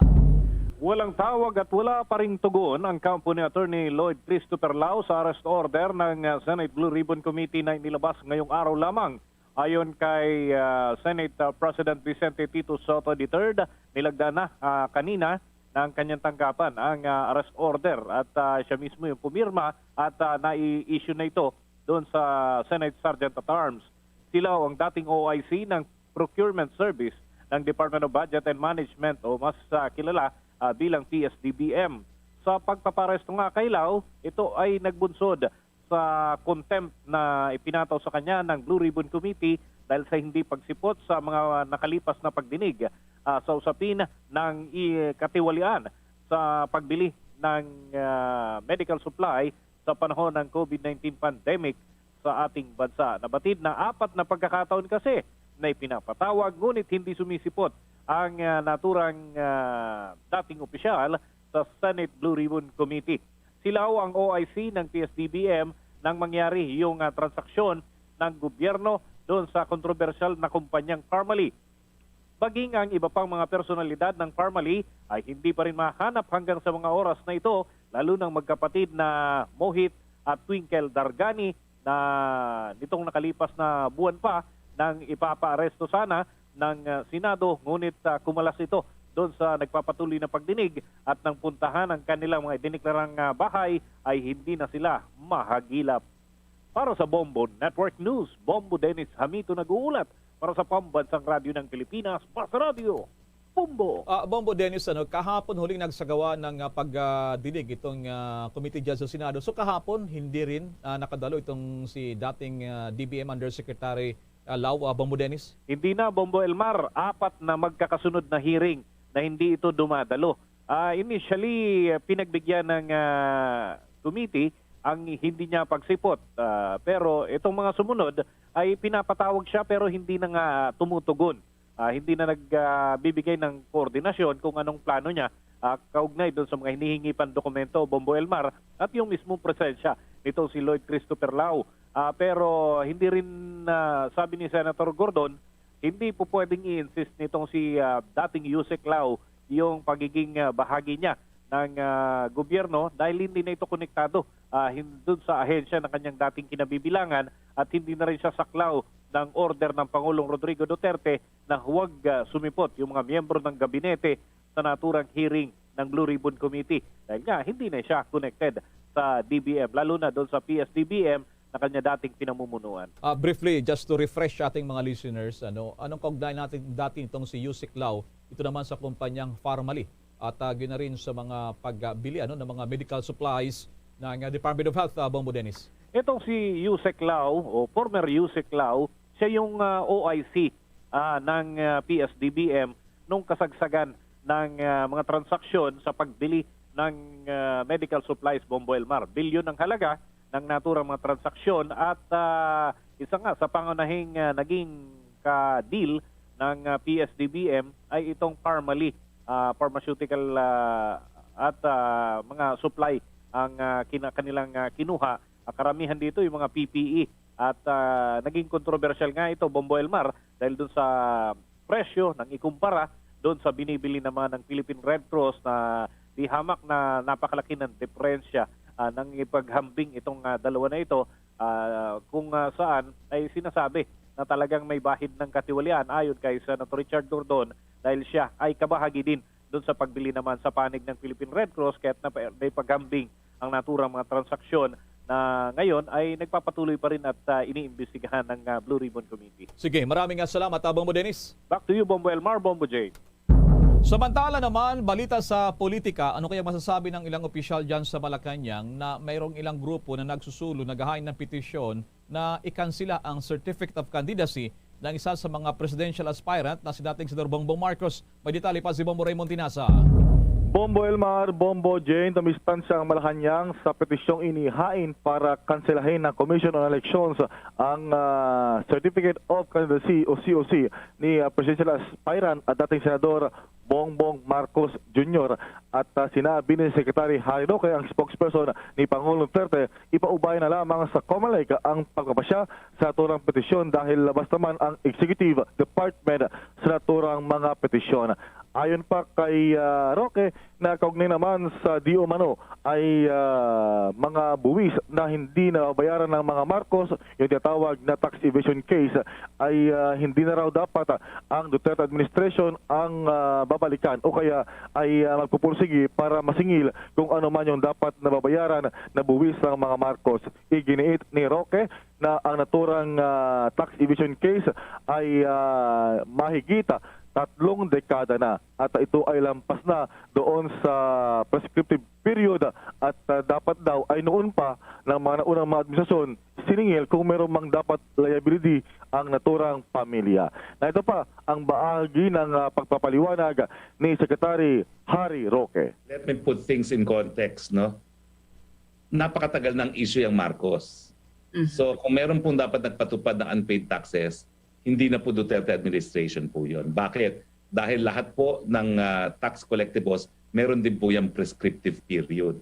Walang tawag at wala pa ring tugon ang kampo ni Attorney Lloyd Christopher Lao sa arrest order ng, ah, Senate Blue Ribbon Committee na inilabas ngayong araw lamang. Ayon kay, ah, Senate, ah, President Vicente Tito Sotto the third, nilagda na, ah, kanina ng kanyang tanggapan ang, ah, arrest order at, ah, siya mismo yung pumirma at, ah, nai-issue na ito doon sa Senate Sergeant at Arms. Sila ang dating O I C ng Procurement Service ng Department of Budget and Management o mas, ah, kilala, ah, bilang P S D B M. Sa pagpaparesto nga kay Lau, ito ay nagbunsod sa contempt na ipinataw sa kanya ng Blue Ribbon Committee dahil sa hindi pagsipot sa mga nakalipas na pagdinig, ah, sa usapin ng i-, katiwalian sa pagbili ng, ah, medical supply sa panahon ng COVID nineteen pandemic sa ating bansa. Nabatid na apat na pagkakataon kasi na ipinapatawag ngunit hindi sumisipot ang, ah, naturang, ah, dating opisyal sa Senate Blue Ribbon Committee. Sila ang O I C ng P S D B M nang mangyari yung, ah, transaksyon ng gobyerno doon sa kontrobersyal na kumpanyang Parmalee. Maging ang iba pang mga personalidad ng Parmalee ay hindi pa rin mahanap hanggang sa mga oras na ito, lalo ng magkapatid na Mohit at Twinkle Dargani na nitong nakalipas na buwan pa nang ipapaaresto sana ng, ah, Senado, ngunit, ah, kumalas ito doon sa nagpapatuloy na pagdinig at nang puntahan ang kanilang mga idineklarang, ah, bahay ay hindi na sila mahagilap. Para sa Bombo Network News, Bombo Dennis Hamito nag-uulat para sa Pambansang Radyo ng Pilipinas, Basa Radyo, Bombo. Ah, Bombo Dennis, ano, kahapon huling nagsagawa ng, ah, pagdinig itong, ah, committee dyan sa Senado. So kahapon, hindi rin, ah, nakadalo itong si dating, ah, D B M Undersecretary, ah, Lau, ah, Bombo Dennis? Hindi na, Bombo Elmar, apat na magkakasunod na hearing na hindi ito dumadalo. Ah, initially, ah, pinagbigyan ng, ah, committee ang hindi niya pagsipot. Ah, pero itong mga sumunod ay pinapatawag siya pero hindi na nga tumutugon. Ah, hindi na nagbibigay ng koordinasyon kung anong plano niya, ah, kaugnay doon sa mga hinihingi pang dokumento, Bombo Elmar, at yung mismong presensya nito si Lloyd Christopher Lau. Ah, pero hindi rin, ah, sabi ni Senator Gordon, hindi po pwedeng i-insist nitong si, ah, dating Yusek Lau yung pagiging, ah, bahagi niya ng, ah, gobyerno dahil hindi na ito konektado, ah, hin-, dun sa ahensya ng kanyang dating kinabibilangan at hindi na rin siya saklaw ng order ng Pangulong Rodrigo Duterte na huwag, ah, sumipot yung mga miyembro ng gabinete sa naturang hearing ng Blue Ribbon Committee dahil nga hindi na siya connected sa D B M, lalo na doon sa P S D B M na kanya dating pinamumunuan. Ah, briefly, just to refresh ating mga listeners, ano, anong kaugnayan natin dati itong si Yusek Lau? Ito naman sa kumpanyang Farmally at, ah, yun na rin sa mga pagbili, ano, ng mga medical supplies ng, ah, Department of Health, ah, Bombo Dennis. Itong si Yusek Lau o former Yusek Lau, siya yung, ah, O I C, ah, ng, ah, P S D B M nung kasagsagan ng, ah, mga transaksyon sa pagbili ng, ah, medical supplies, Bombo Elmar. Bilyon ang halaga ng naturang mga transaksyon at, ah, isa nga sa pangunahing, ah, naging ka-deal ng, ah, P S D B M ay itong Parmalee, ah, pharmaceutical, ah, at, ah, mga supply ang, ah, kina-, kanilang, ah, kinuha. Ah, karamihan dito yung mga P P E at, ah, naging kontrobersyal nga ito, Bombo Elmar, dahil dun sa presyo nang ikumpara doon sa binibili naman ng Philippine Red Cross na di hamak na napakalaki ng diferensya, ah, nang ipaghambing itong, ah, dalawa na ito, ah, kung, ah, saan ay sinasabi na talagang may bahid ng katiwalian ayon kay Senator Richard Gordon dahil siya ay kabahagi din doon sa pagbili naman sa panig ng Philippine Red Cross kaya't napa-, may paghambing ang naturang mga transaksyon na ngayon ay nagpapatuloy pa rin at, ah, iniimbestigahan ng, ah, Blue Ribbon Committee. Sige, maraming nga salamat, ah, Bombo Dennis. Back to you, Bombo Elmar, Bombo Jay. Samantala naman, balita sa politika, ano kaya masasabi ng ilang opisyal dyan sa Malacañang na mayroong ilang grupo na nagsusulo, naghahain ng petisyon na ikansela ang certificate of candidacy ng isa sa mga presidential aspirant na si dating Senador Bongbong Marcos? May detalye pa si Bombo Raymond Tinasa. Bombo Elmar, Bombo Jane, dumistansya ang Malacañang sa petisyong ini hain para kanselahin ng Commission on Elections ang, ah, Certificate of Candidacy o C O C ni, ah, presidential aspirant at dating Senador Bongbong Marcos Junior. At, ah, sinabi ni Secretary Harry Roque, ang spokesperson ni Pangulong Duterte, ipaubay na lamang sa Comelec ang pagpapasya sa naturang petisyon dahil labas naman ang executive department sa naturang mga petisyon. Ayon pa kay, ah, Roque, na kaugnay naman sa di umano ay, ah, mga buwis na hindi nababayaran ng mga Marcos, yung tinatawag na tax evasion case, ay, ah, hindi na raw dapat, ah, ang Duterte administration ang, ah, babalikan o kaya ay, ah, magpupursigi para masingil kung ano man yung dapat nababayaran na buwis ng mga Marcos. Iginiit ni Roque na ang naturang, ah, tax evasion case ay, ah, mahigit tatlong dekada na at ito ay lampas na doon sa prescriptive period at, ah, dapat daw ay noon pa ng mga naunang mga administrasyon siningil kung meron mang dapat liability ang naturang pamilya. Na ito pa ang bahagi ng, ah, pagpapaliwanag ni Secretary Harry Roque. Let me put things in context, no? Napakatagal ng issue yung Marcos. Mhm. So, kung meron pong dapat nagpatupad ng unpaid taxes, hindi na po Duterte administration po yun. Bakit? Dahil lahat po ng, ah, tax collectibles, meron din po yung prescriptive period.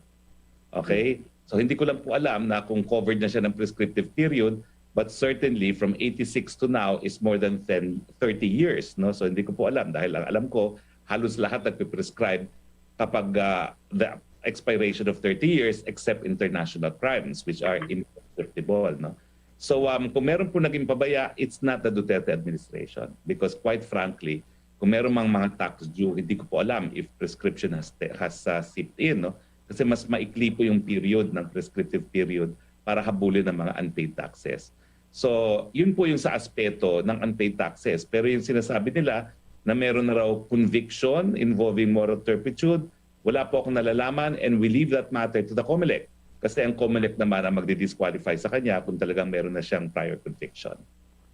Okay? So, hindi ko lang po alam na kung covered na siya ng prescriptive period, but certainly from eighty-six to now is more than ten, thirty years, no? So, hindi ko po alam dahil ang alam ko, halos lahat nagpe-prescribe kapag, ah, the expiration of thirty years, except international crimes, which are imprescriptible, no? So, um, kung meron po naging pabaya, it's not the Duterte administration. Because quite frankly, kung meron mang mga tax due, hindi ko po alam if prescription has, has, uh, seeped in, no? Kasi mas maikli po yung period ng prescriptive period para habulin ang mga unpaid taxes. So, yun po yung sa aspeto ng unpaid taxes. Pero yung sinasabi nila na meron na raw conviction involving moral turpitude, wala po akong nalalaman, and we leave that matter to the COMELEC. Kasi ang COMELEC naman ang magdi-disqualify sa kanya kung talagang meron na siyang prior conviction.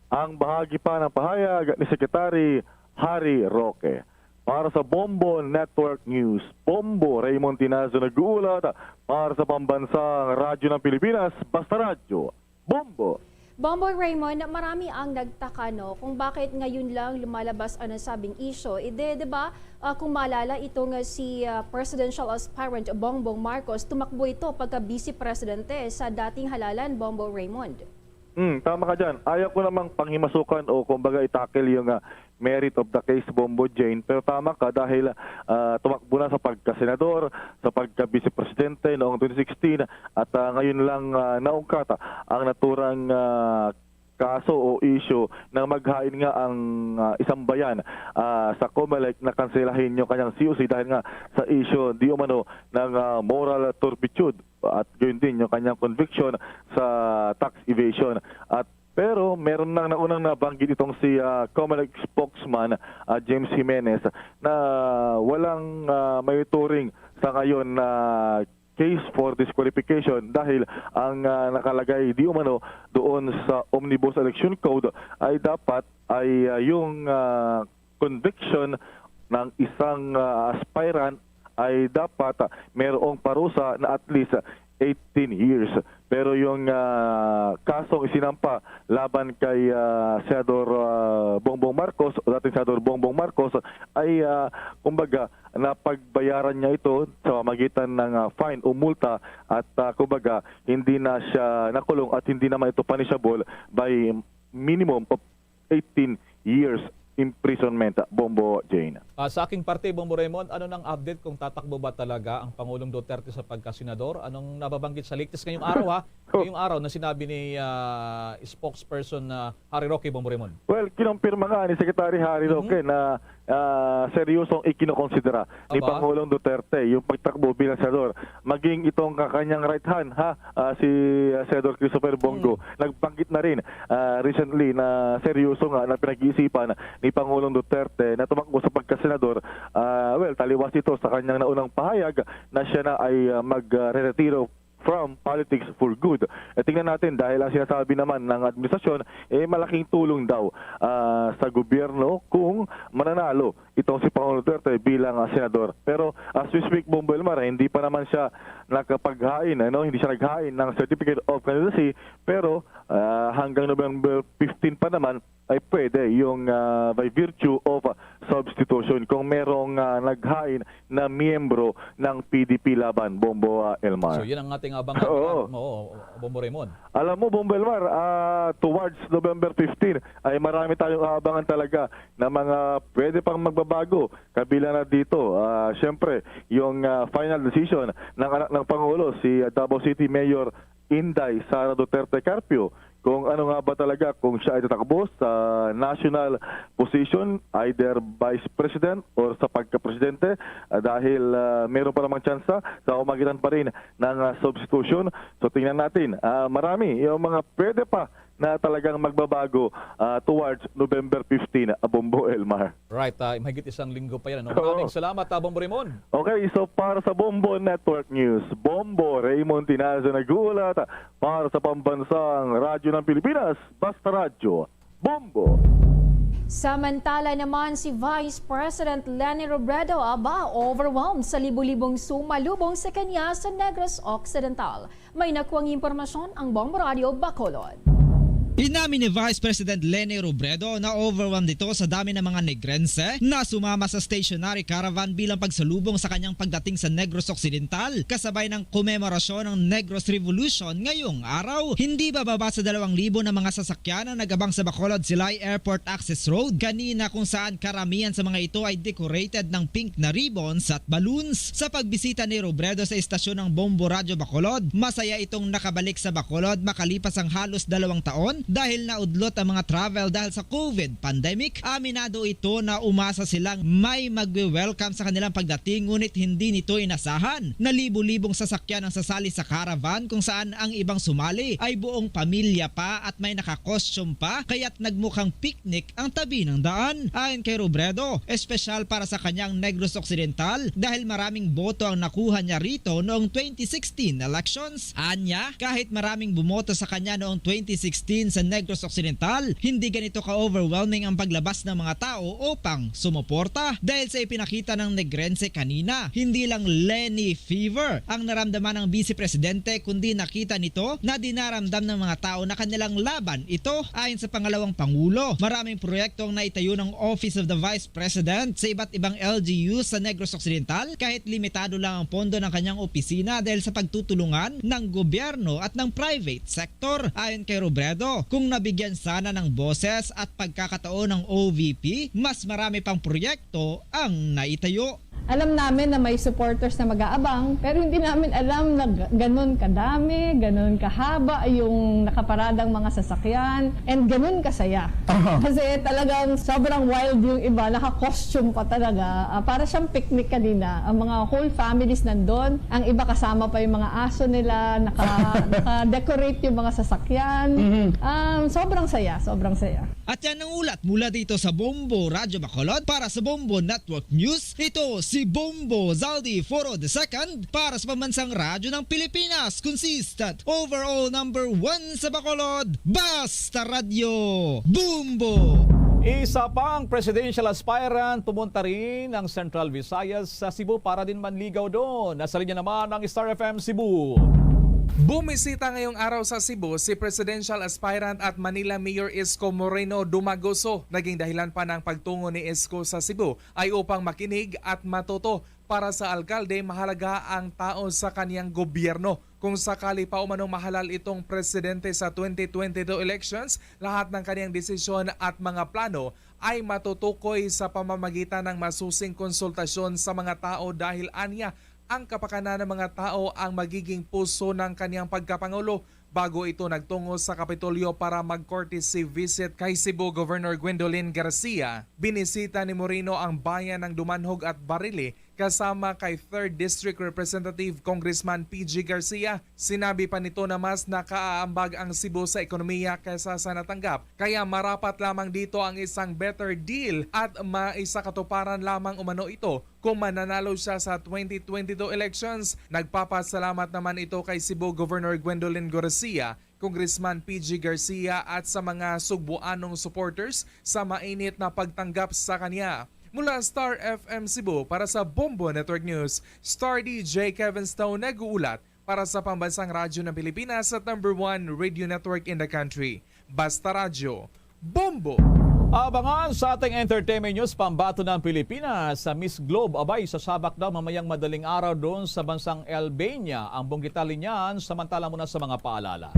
Ang bahagi pa ng pahayag ni Secretary Harry Roque. Para sa Bombo Network News, Bombo Raymond Tinazo nag-uulat para sa Pambansang Radyo ng Pilipinas, Basta Radyo, Bombo. Bombo Raymond, marami ang nagtaka, no, kung bakit ngayon lang lumalabas ang nasabing isyu. Ide, di ba, ah, kung maalala, ito nga si, ah, presidential aspirant Bongbong Marcos, tumakbo ito pagka vice presidente sa dating halalan, Bombo Raymond. Hmm, tama ka dyan. Ayaw ko namang panghimasukan o kumbaga itakil yung, ah, merit of the case, Bombo Jane. Pero tama ka dahil, ah, tumakbo na sa pagkasenador, sa pagka-vice presidente noong twenty sixteen at, ah, ngayon lang, ah, naungkat, ah, ang naturang, ah, kaso o issue na maghain nga ang, ah, isang bayan, ah, sa COMELEC na kanselahin yung kanyang C O C dahil nga sa issue di umano ng, ah, moral turpitude at gayon din yung kanyang conviction sa tax evasion. At pero meron nang naunang nabanggit itong si, ah, COMELEC spokesman, ah, James Jimenez na walang, ah, maituring sa ngayon na case for disqualification dahil ang, ah, nakalagay di umano doon sa Omnibus Election Code ay dapat ay, ah, yung, ah, conviction ng isang, ah, aspirant ay dapat, ah, mayroong parusa na at least, ah, eighteen years. Pero yung, ah, kasong isinampa laban kay, ah, Senador, ah, Bongbong Marcos o dating Senador Bongbong Marcos ay, ah, kumbaga, napagbayaran niya ito sa pamamagitan ng, ah, fine o multa at, ah, kumbaga, hindi na siya nakulong at hindi naman ito punishable by minimum of eighteen years imprisonment, Bombo Jane. Ah, sa aking parte, Bombo Raymond, ano nang update kung tatakbo ba talaga ang Pangulong Duterte sa pagkasenador? Anong nababanggit sa latest ngayong araw, ha? Oh. Ngayong araw na sinabi ni, ah, spokesperson na Harry Roque, Bombo Raymond? Well, kinumpirma nga ni Secretary Harry Mhm. Roque na, ah, seryosong ikinokonsidera ni Aba. Pangulong Duterte yung pagtakbo bilang senador. Maging itong kanyang right hand, ha, ah, si, ah, Senador Christopher Bongo, Mm. nagbanggit na rin, ah, recently na seryoso nga na pinag-iisipan ni Pangulong Duterte na tumakbo sa pagkasenador. Ah, well, taliwas ito sa kanyang naunang pahayag na siya na ay, ah, magre-retiro from politics for good. Eh, tingnan natin, dahil ang sinasabi naman ng administrasyon, eh, malaking tulong daw, ah, sa gobyerno kung mananalo itong si Pangulong Duterte bilang, ah, senador. Pero as we speak, Bombo Elmar, hindi pa naman siya nakapaghain, ano, hindi siya naghain ng Certificate of Candidacy, pero, ah, hanggang November fifteen pa naman, ay pwede yung, ah, by virtue of, ah, substitution kung merong, ah, naghain na miyembro ng P D P Laban, Bombo, ah, Elmar. So, yun ang ating abangan, Oo. ah, mo, Bombo Raymond. Alam mo, Bombo Elmar, ah, towards November fifteen ay marami tayong aabangan talaga na mga pwede pang magbabago. Kabilang na dito, ah, siyempre, yung, ah, final decision ng anak ng Pangulo, si, ah, Davao City Mayor Inday Sara Duterte Carpio, kung ano nga ba talaga, kung siya ay tatakbo sa national position, either vice president or sa pagka-presidente, ah, dahil, ah, meron pa namang tsansa sa pamagitan pa rin ng, ah, substitution. So, tingnan natin. Ah, marami yung mga pwede pa na talagang magbabago, ah, towards November fifteen, ah, Bombo Elmar. Right, ah, mahigit isang linggo pa yan, ano? Oo. Maraming salamat, ah, Bombo Raymond. Okay, so para sa Bombo Network News, Bombo Raymond Tinazo nag-uulat para sa Pambansang Radyo ng Pilipinas, Basta Radyo, Bombo. Samantala naman, si Vice President Leni Robredo, aba, overwhelmed sa libo-libong sumalubong sa kanya sa Negros Occidental. May nakuhang impormasyon ang Bombo Radio Bacolod. Inamin ni Vice President Leni Robredo na overwhelmed ito sa dami ng mga Negrense na sumama sa stationary caravan bilang pagsalubong sa kanyang pagdating sa Negros Occidental, kasabay ng komemorasyon ng Negros Revolution ngayong araw. Hindi bababa sa dalawang libo na mga sasakyan ang nag-abang sa Bacolod Silay Airport Access Road kanina, kung saan karamihan sa mga ito ay decorated ng pink na ribbons at balloons. Sa pagbisita ni Robredo sa istasyon ng Bombo Radyo Bacolod, masaya itong nakabalik sa Bacolod makalipas ang halos dalawang taon dahil naudlot ang mga travel dahil sa COVID pandemic. Aminado ito na umasa silang may magwe-welcome sa kanilang pagdating, ngunit hindi nito inasahan na libo-libong sasakyan ang sasali sa caravan, kung saan ang ibang sumali ay buong pamilya pa at may naka-costume pa, kaya't nagmukhang picnic ang tabi ng daan. Ayon kay Robredo, espesyal para sa kanyang Negros Occidental dahil maraming boto ang nakuha niya rito noong twenty sixteen elections. Anya, kahit maraming bumoto sa kanya noong twenty sixteen sa Negros Occidental, hindi ganito ka-overwhelming ang paglabas ng mga tao upang sumuporta dahil sa ipinakita ng Negrense kanina. Hindi lang Leni fever ang naramdaman ng Vice Presidente, kundi nakita nito na dinaramdam ng mga tao na kanilang laban ito. Ayon sa pangalawang pangulo, maraming proyekto ang naitayo ng Office of the Vice President sa iba't ibang L G U sa Negros Occidental, kahit limitado lang ang pondo ng kanyang opisina dahil sa pagtutulungan ng gobyerno at ng private sector. Ayon kay Robredo, kung nabigyan sana ng boses at pagkakataon ng O V P, mas marami pang proyekto ang naitayo. Alam namin na may supporters na mag-aabang, pero hindi namin alam na ga-, ganun kadami, ganun kahaba yung nakaparadang mga sasakyan, and ganun kasaya. Aha. Kasi talagang sobrang wild yung iba, naka-costume pa talaga. Ah, para siyang picnic kanina. Ang mga whole families nandun, ang iba kasama pa yung mga aso nila, naka-, naka-decorate yung mga sasakyan. Mhm. Um, sobrang saya, sobrang saya. At yan ang ulat mula dito sa Bombo Radyo Bacolod. Para sa Bombo Network News, ito si Bombo Zaldi Foro the second para sa Pambansang Radyo ng Pilipinas, consistent overall number one sa Bacolod, Basta Radyo, Bombo! Isa pang presidential aspirant pumunta rin ang Central Visayas sa Cebu para din manligaw doon. Nasa linya naman ang Star F M Cebu. Bumisita ngayong araw sa Cebu si presidential aspirant at Manila Mayor Isko Moreno Dumagoso. Naging dahilan pa ng pagtungo ni Isko sa Cebu ay upang makinig at matuto. Para sa alkalde, mahalaga ang tao sa kaniyang gobyerno. Kung sakali pa umanong mahalal itong presidente sa twenty twenty-two elections, lahat ng kaniyang desisyon at mga plano ay matutukoy sa pamamagitan ng masusing konsultasyon sa mga tao, dahil anya ang kapakanan ng mga tao ang magiging puso ng kaniyang pagkapangulo. Bago ito nagtungo sa Kapitolyo para mag-courtesy visit kay Cebu Governor Gwendolyn Garcia, binisita ni Moreno ang bayan ng Dumanjug at Barili kasama kay third District Representative Congressman P G Garcia. Sinabi pa nito na mas nakaaambag ang Cebu sa ekonomiya kaysa sa natanggap, kaya marapat lamang dito ang isang better deal at maisakatuparan lamang umano ito kung mananalo siya sa twenty twenty-two elections. Nagpapasalamat naman ito kay Cebu Governor Gwendolyn Garcia, Congressman P G Garcia at sa mga Sugbuanong supporters sa mainit na pagtanggap sa kanya. Mula Star F M Cebu, para sa Bombo Network News, Star D J Kevin Stone nag-uulat para sa Pambansang Radyo ng Pilipinas at number one radio network in the country, Basta Radyo, Bombo! Abangan sa ating entertainment news, pambato ng Pilipinas sa Miss Globe. Abay, sasabak daw mamayang madaling araw doon sa bansang Albania ang bungkita linyan. Samantala muna sa mga paalala.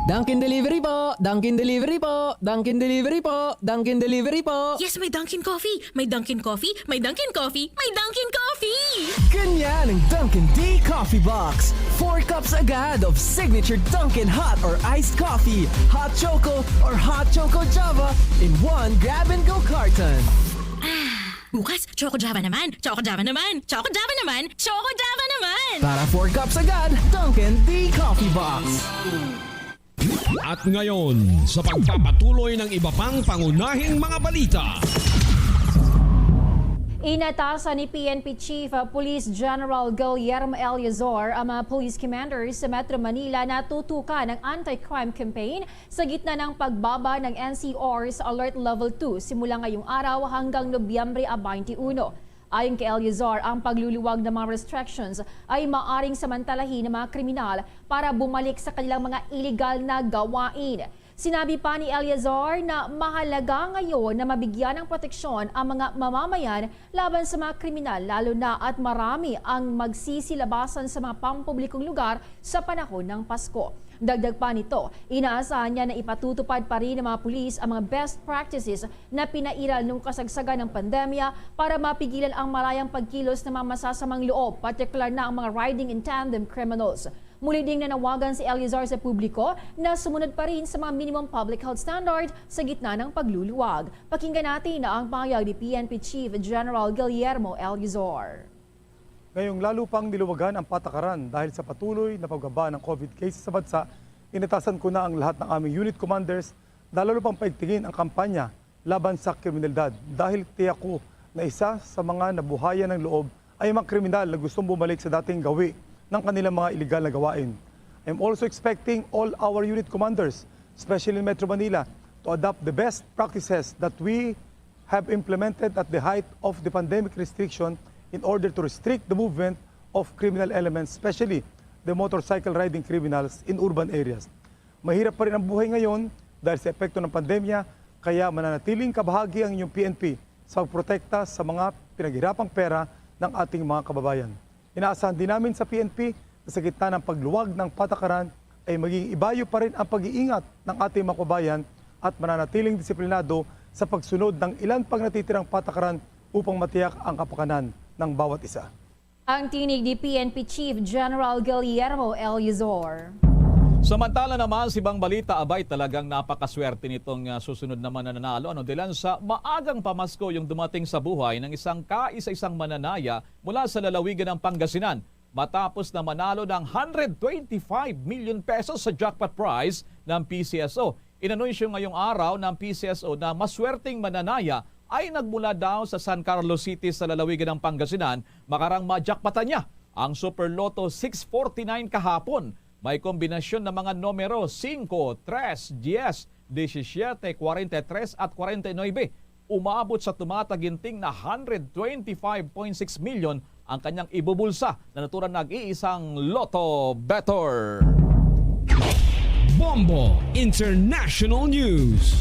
Dunkin Delivery po! Dunkin Delivery po! Dunkin Delivery po! Dunkin Delivery po! Yes, may Dunkin Coffee! May Dunkin Coffee! May Dunkin Coffee! May Dunkin Coffee! Ganyan ang Dunkin D Coffee Box. Four cups agad of signature Dunkin hot or iced coffee, hot choco or hot choco java in one grab-and-go carton. Bukas, Choco Java naman! Choco Java naman! Choco Java naman! Choco Java naman! Para four cups agad, Dunkin D Coffee Box. At ngayon, sa pagpapatuloy ng iba pang pangunahing mga balita. Inatasan ni P N P Chief Police General Guillermo Eleazar ang mga police commanders sa Metro Manila na tutukan ang anti-crime campaign sa gitna ng pagbaba ng N C R sa Alert Level two simula ngayong araw hanggang Nobyembre twenty-one. Ayon kay Eleazar, ang pagluluwag ng mga restrictions ay maaring samantalahin ng mga kriminal para bumalik sa kanilang mga iligal na gawain. Sinabi pa ni Eleazar na mahalaga ngayon na mabigyan ng proteksyon ang mga mamamayan laban sa mga kriminal, lalo na at marami ang magsisilabasan sa mga pampublikong lugar sa panahon ng Pasko. Dagdag pa nito, inaasahan niya na ipatutupad pa rin ng mga pulis ang mga best practices na pinairal nung kasagsagan ng pandemya para mapigilan ang malayang pagkilos ng mga masasamang loob, partikular na ang mga riding in tandem criminals. Muli ding nanawagan si Eleazar sa publiko na sumunod pa rin sa mga minimum public health standard sa gitna ng pagluluwag. Pakinggan natin ang pahayag ni P N P Chief General Guillermo Eleazar. Ngayong lalo pang niluwagan ang patakaran dahil sa patuloy na pagbaba ng COVID cases sa bansa, inatasan ko na ang lahat ng aming unit commanders na lalo pang paigtingin ang kampanya laban sa kriminalidad dahil tiyak ko na isa sa mga nabuhayan ng loob ay ang mga kriminal na gustong bumalik sa dating gawi ng kanilang mga iligal na gawain. I'm also expecting all our unit commanders, especially in Metro Manila, to adopt the best practices that we have implemented at the height of the pandemic restriction in order to restrict the movement of criminal elements, especially the motorcycle riding criminals in urban areas. Mahirap pa rin ang buhay ngayon dahil sa epekto ng pandemya, kaya mananatiling kabahagi ang inyong P N P sa pagprotekta sa mga pinaghirapang pera ng ating mga kababayan. Inaasahan din namin sa P N P na sa gitna ng pagluwag ng patakaran ay magiging ibayo pa rin ang pag-iingat ng ating mga kababayan at mananatiling disiplinado sa pagsunod ng ilan pang natitirang patakaran upang matiyak ang kapakanan ng bawat isa. Ang tinig ni P N P Chief General Guillermo Eleazar. Samantala naman, sa ibang balita, abay, talagang napakaswerte nitong, ah, susunod na mananalo. Ano, dilan sa maagang pamasko yung dumating sa buhay ng isang kaisa-isang mananaya mula sa lalawigan ng Pangasinan. Matapos na manalo ng hundred twenty-five million pesos sa jackpot prize ng P C S O. Inanunsyo ngayong araw ng P C S O na maswerteng mananaya ay nagmula daw sa San Carlos City sa lalawigan ng Pangasinan, makarang majakpatan niya ang Super Lotto six forty-nine kahapon. May kombinasyon ng mga numero singko, tres, diyes, disisyete, kwarenta y tres at kwarenta y nuebe. Umabot sa tumataginting na hundred twenty-five point six million ang kanyang ibubulsa na naturan nag-iisang Lotto Better. Bombo International News.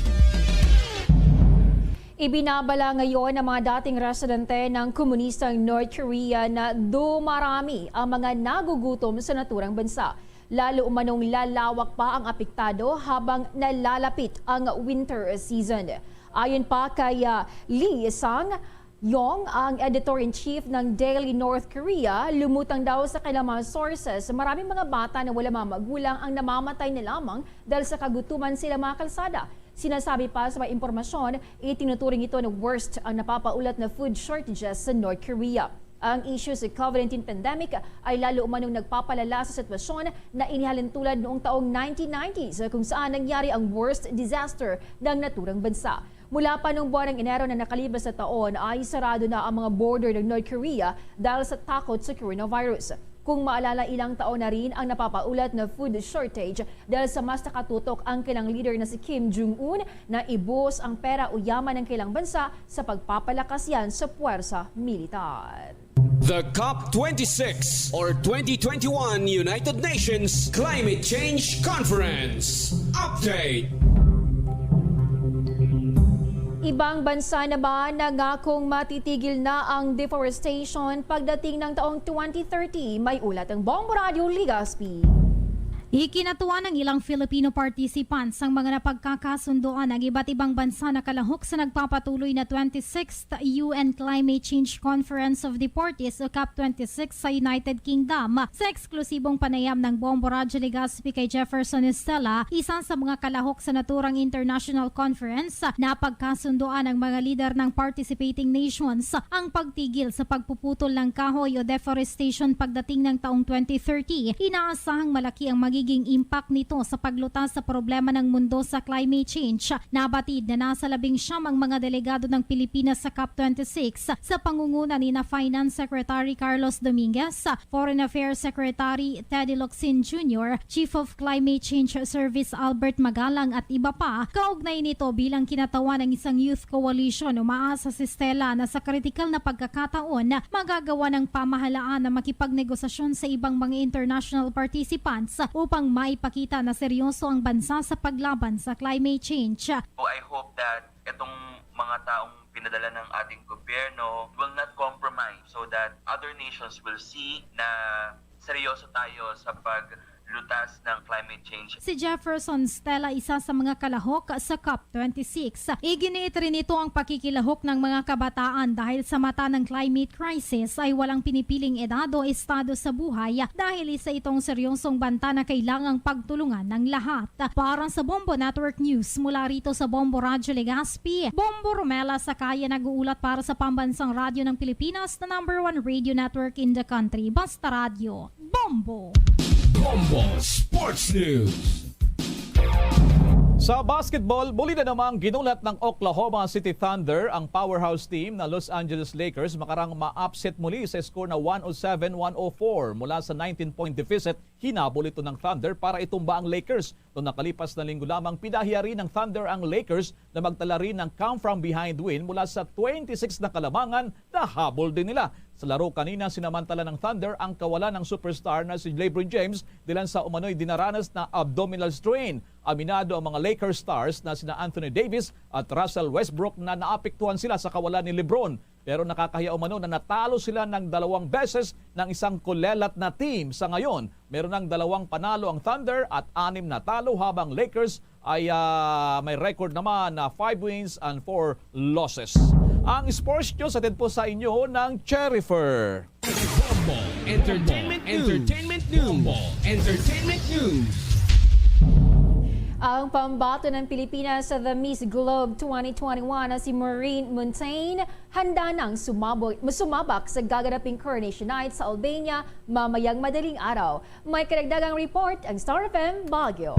Ibinabala ngayon ng mga dating residente ng komunistang North Korea na dumarami ang mga nagugutom sa naturang bansa. Lalo umanong lalawak pa ang apektado habang nalalapit ang winter season. Ayon pa kay, ah, Lee Sang Yong, ang editor-in-chief ng Daily North Korea, lumutang daw sa kanilang mga sources. Maraming mga bata na wala mga magulang ang namamatay na lamang dahil sa kagutuman sa ilang mga kalsada. Sinasabi pa sa mga impormasyon, itinuturing ito na worst ang napapaulat na food shortages sa North Korea. Ang isyu sa COVID nineteen pandemic ay lalo umanong nagpapalala sa sitwasyon na inihalintulad noong taong nineteen nineties, kung saan nangyari ang worst disaster ng naturang bansa. Mula pa noong buwan ng Enero na nakalipas na taon ay sarado na ang mga border ng North Korea dahil sa takot sa coronavirus. Kung maalala, ilang taon na rin ang napapaulat na food shortage dahil sa mas nakatutok ang kailang leader na si Kim Jong-un na ibuhos ang pera o yaman ng kailang bansa sa pagpapalakas yan sa puwersa militar. The COP twenty-six or twenty twenty-one United Nations Climate Change Conference Update. Ibang bansa naman nangakong matitigil na ang deforestation pagdating ng taong twenty thirty. May ulat ang Bombo Radio Legazpi. Ikinatuwa ng ilang Filipino participants ang mga napagkakasundoan ng iba't ibang bansa na kalahok sa nagpapatuloy na twenty-sixth U N Climate Change Conference of the Parties o COP twenty-six sa United Kingdom. Sa eksklusibong panayam ng Bombo Radyo Legazpi kay Jefferson Estela, isa sa mga kalahok sa naturang international conference, napagkasundoan ng mga lider ng participating nations ang pagtigil sa pagpuputol ng kahoy o deforestation pagdating ng taong twenty thirty. Inaasahang malaki ang magiging impact nito sa paglutas sa problema ng mundo sa climate change. Nabatid na nasa labing siyam ang mga delegado ng Pilipinas sa COP twenty-six sa pangunguna ni na Finance Secretary Carlos Dominguez, Foreign Affairs Secretary Teddy Locsin Junior, Chief of Climate Change Service Albert Magalang at iba pa. Kaugnay nito, bilang kinatawan ng isang youth coalition, umaasa si Stella na sa kritikal na pagkakataon, magagawa ng pamahalaan na makipagnegosasyon sa ibang mga international participants upang maipakita na seryoso ang bansa sa paglaban sa climate change. So I hope that itong mga taong pinadala ng ating gobyerno will not compromise so that other nations will see na seryoso tayo sa paglutas ng climate change. Si Jefferson Stella, isa sa mga kalahok sa COP twenty-six. Iginiit rin nito ang pakikilahok ng mga kabataan dahil sa mata ng climate crisis ay walang pinipiling edad o estado sa buhay, dahil isa itong seryosong banta na kailangang pagtulungan ng lahat. Para sa Bombo Network News, mula rito sa Bombo Radyo Legazpi, Bombo Romela Sakaya nag-uulat para sa Pambansang Radyo ng Pilipinas, the number one radio network in the country. Basta Radyo, Bombo! Bombo Sports News. Sa basketball, muli na namang ginulat ng Oklahoma City Thunder ang powerhouse team na Los Angeles Lakers makarang ma-upset muli sa score na one oh seven one oh four. Mula sa nineteen-point deficit, hinabol ito ng Thunder para itumba ang Lakers. Noong nakalipas na linggo lamang, pinahiari ng Thunder ang Lakers na magtala rin ng come-from-behind win mula sa twenty-six na kalamangan na habol din nila. Sa laro kanina, sinamantala ng Thunder ang kawalan ng superstar na si LeBron James dilan sa umano'y dinaranas na abdominal strain. Aminado ang mga Lakers stars na sina Anthony Davis at Russell Westbrook na naapektuhan sila sa kawalan ni LeBron. Pero nakakahiya umano na natalo sila ng dalawang beses ng isang kulelat na team. Sa ngayon, meron ng dalawang panalo ang Thunder at anim na talo, habang Lakers ay ah, may record naman na five wins and four losses. Ang sports news hatid po sa inyo ng Cherifer. Bombo Entertainment News. Entertainment News. Bombo Entertainment News. Ang pambato ng Pilipinas sa The Miss Globe twenty twenty-one na si Maureen Montaigne handa nang sumabo- sumabak sa gaganaping Coronation Night sa Albania mamayang madaling araw. May karagdagang report ang Star F M Baguio.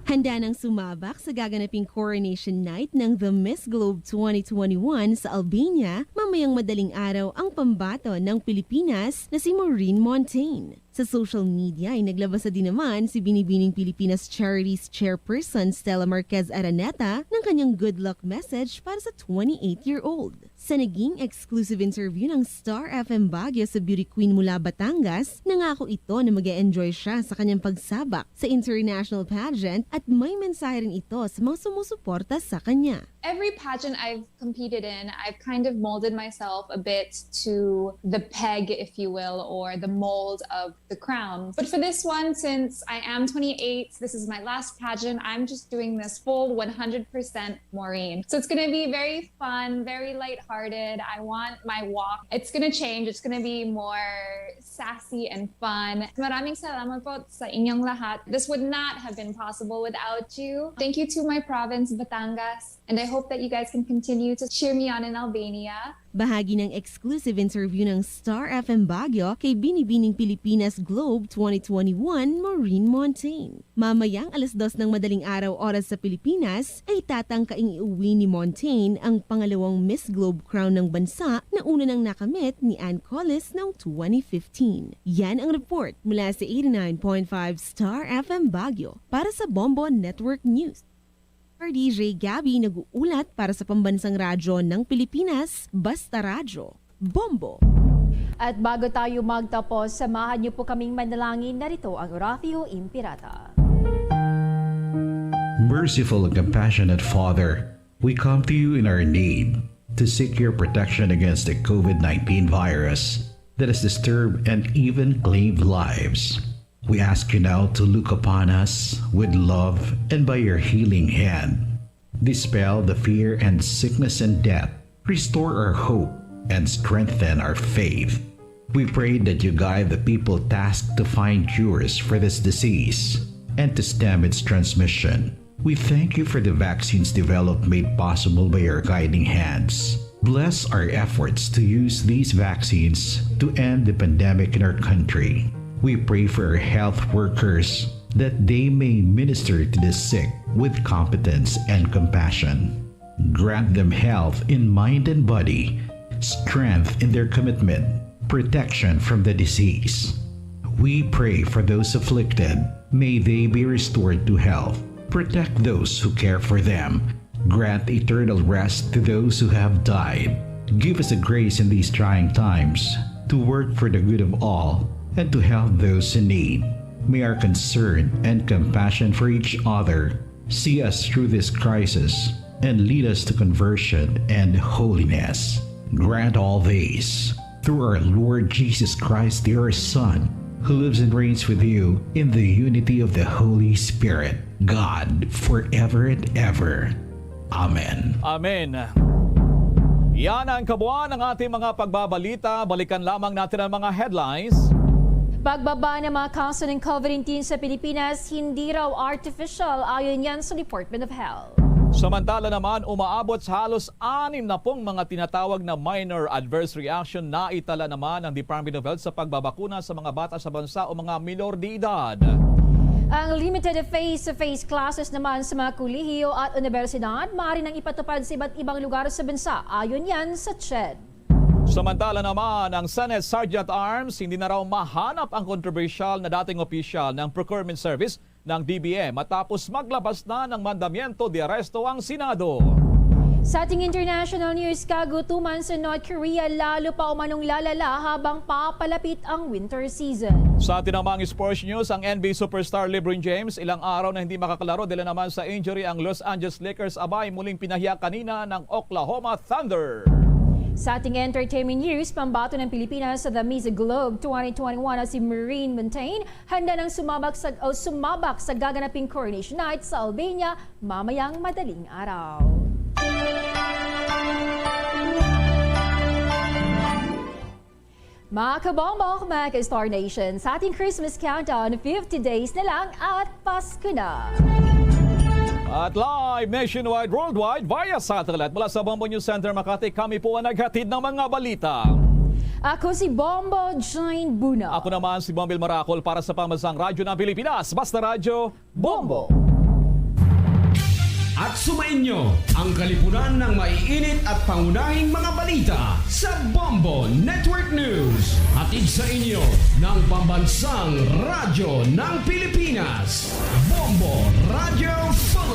Handa nang sumabak sa gaganaping Coronation Night ng The Miss Globe twenty twenty-one sa Albania mamayang madaling araw ang pambato ng Pilipinas na si Maureen Montaigne. Sa social media ay naglabas na din naman si Binibining Pilipinas Charities Chairperson Stella Marquez Araneta ng kanyang good luck message para sa twenty-eight-year-old. Sa naging exclusive interview ng Star F M Baguio sa beauty queen mula Batangas, nangako ito na mag-e-enjoy siya sa kanyang pagsabak sa international pageant at may mensahe rin ito sa mga sumusuporta sa kanya. Every pageant I've competed in, I've kind of molded myself a bit to the peg, if you will, or the mold of the crown. But for this one, since I am twenty-eight, this is my last pageant, I'm just doing this full one hundred percent Maureen. So it's going to be very fun, very lighthearted. I want my walk. It's going to change. It's going to be more sassy and fun. Maraming salamat po sa inyong lahat. This would not have been possible without you. Thank you to my province, Batangas. And I hope that you guys can continue to cheer me on in Albania. Bahagi ng exclusive interview ng Star F M Baguio kay Binibining Pilipinas Globe twenty twenty-one, Maureen Montaigne. Mamayang alas dos ng madaling araw oras sa Pilipinas, ay tatangkaing iuwi ni Montaigne ang pangalawang Miss Globe crown ng bansa na una nang nakamit ni Ann Collis noong twenty fifteen. Yan ang report mula sa eighty-nine point five Star F M Baguio para sa Bombo Network News. R D J Gabby nag-uulat para sa Pambansang Radyo ng Pilipinas, Basta Radyo, Bombo. At bago tayo magtapos, samahan niyo po kaming manalangin. Narito ang Oratio Imperata. Merciful and compassionate Father, We come to you in our need to seek your protection against the COVID nineteen virus that has disturbed and even claimed lives. We ask you now to look upon us with love and by your healing hand, dispel the fear and sickness and death, restore our hope, and strengthen our faith. We pray that you guide the people tasked to find cures for this disease and to stem its transmission. We thank you for the vaccines developed made possible by your guiding hands. Bless our efforts to use these vaccines to end the pandemic in our country. We pray for our health workers that they may minister to the sick with competence and compassion. Grant them health in mind and body, strength in their commitment, protection from the disease. We pray for those afflicted. May they be restored to health. Protect those who care for them. Grant eternal rest to those who have died. Give us the grace in these trying times to work for the good of all and to help those in need. May our concern and compassion for each other see us through this crisis and lead us to conversion and holiness. Grant all these through our Lord Jesus Christ, your Son, who lives and reigns with you in the unity of the Holy Spirit, God, forever and ever. Amen. Amen. Yan ang kabuuan ng ating mga pagbabalita. Balikan lamang natin ang mga headlines. Pagbaba ng mga kaso ng COVID nineteen sa Pilipinas, hindi raw artificial, ayon yan sa Department of Health. Samantala naman, umaabot sa halos anim na pong mga tinatawag na minor adverse reaction na itala naman ng Department of Health sa pagbabakuna sa mga bata sa bansa o mga minor de edad. Ang limited face-to-face classes naman sa mga kolehiyo at unibersidad maaari nang ipatupad sa iba't ibang lugar sa bansa, ayon yan sa CHED. Samantala naman, ang Senate Sergeant at Arms hindi na raw mahanap ang kontrobersyal na dating opisyal ng Procurement Service ng D B M matapos maglabas na ng mandamiento de aresto ang Senado. Sa ating international news, kagutuman sa North Korea lalo pa umanong lalala habang papalapit ang winter season. Sa atin namang sports news, ang N B A superstar LeBron James ilang araw na hindi makakalaro dala naman sa injury ang Los Angeles Lakers abay muling pinahiya kanina ng Oklahoma Thunder. Sa ating entertainment news, pambato ng Pilipinas sa The Miss Globe twenty twenty-one na si Marine Montaigne handa nang sumabak sa, o sumabak sa gaganaping Coronation Night sa Albania mamayang madaling araw. Mga kabombo, mga ka-Star Nation, sa ating Christmas countdown, fifty days na lang at Pasko na. At live nationwide, worldwide, via satellite mula sa Bombo News Center Makati, kami po ang naghatid ng mga balita. Ako si Bombo Jane Buna. Ako naman si Bombil Maracol para sa Pambansang Radyo ng Pilipinas, Basta Radyo, Bombo. At sumainyo ang kalipunan ng maiinit at pangunahing mga balita sa Bombo Network News. Hatid sa inyo ng Pambansang Radyo ng Pilipinas, Bombo Radyo Philippines.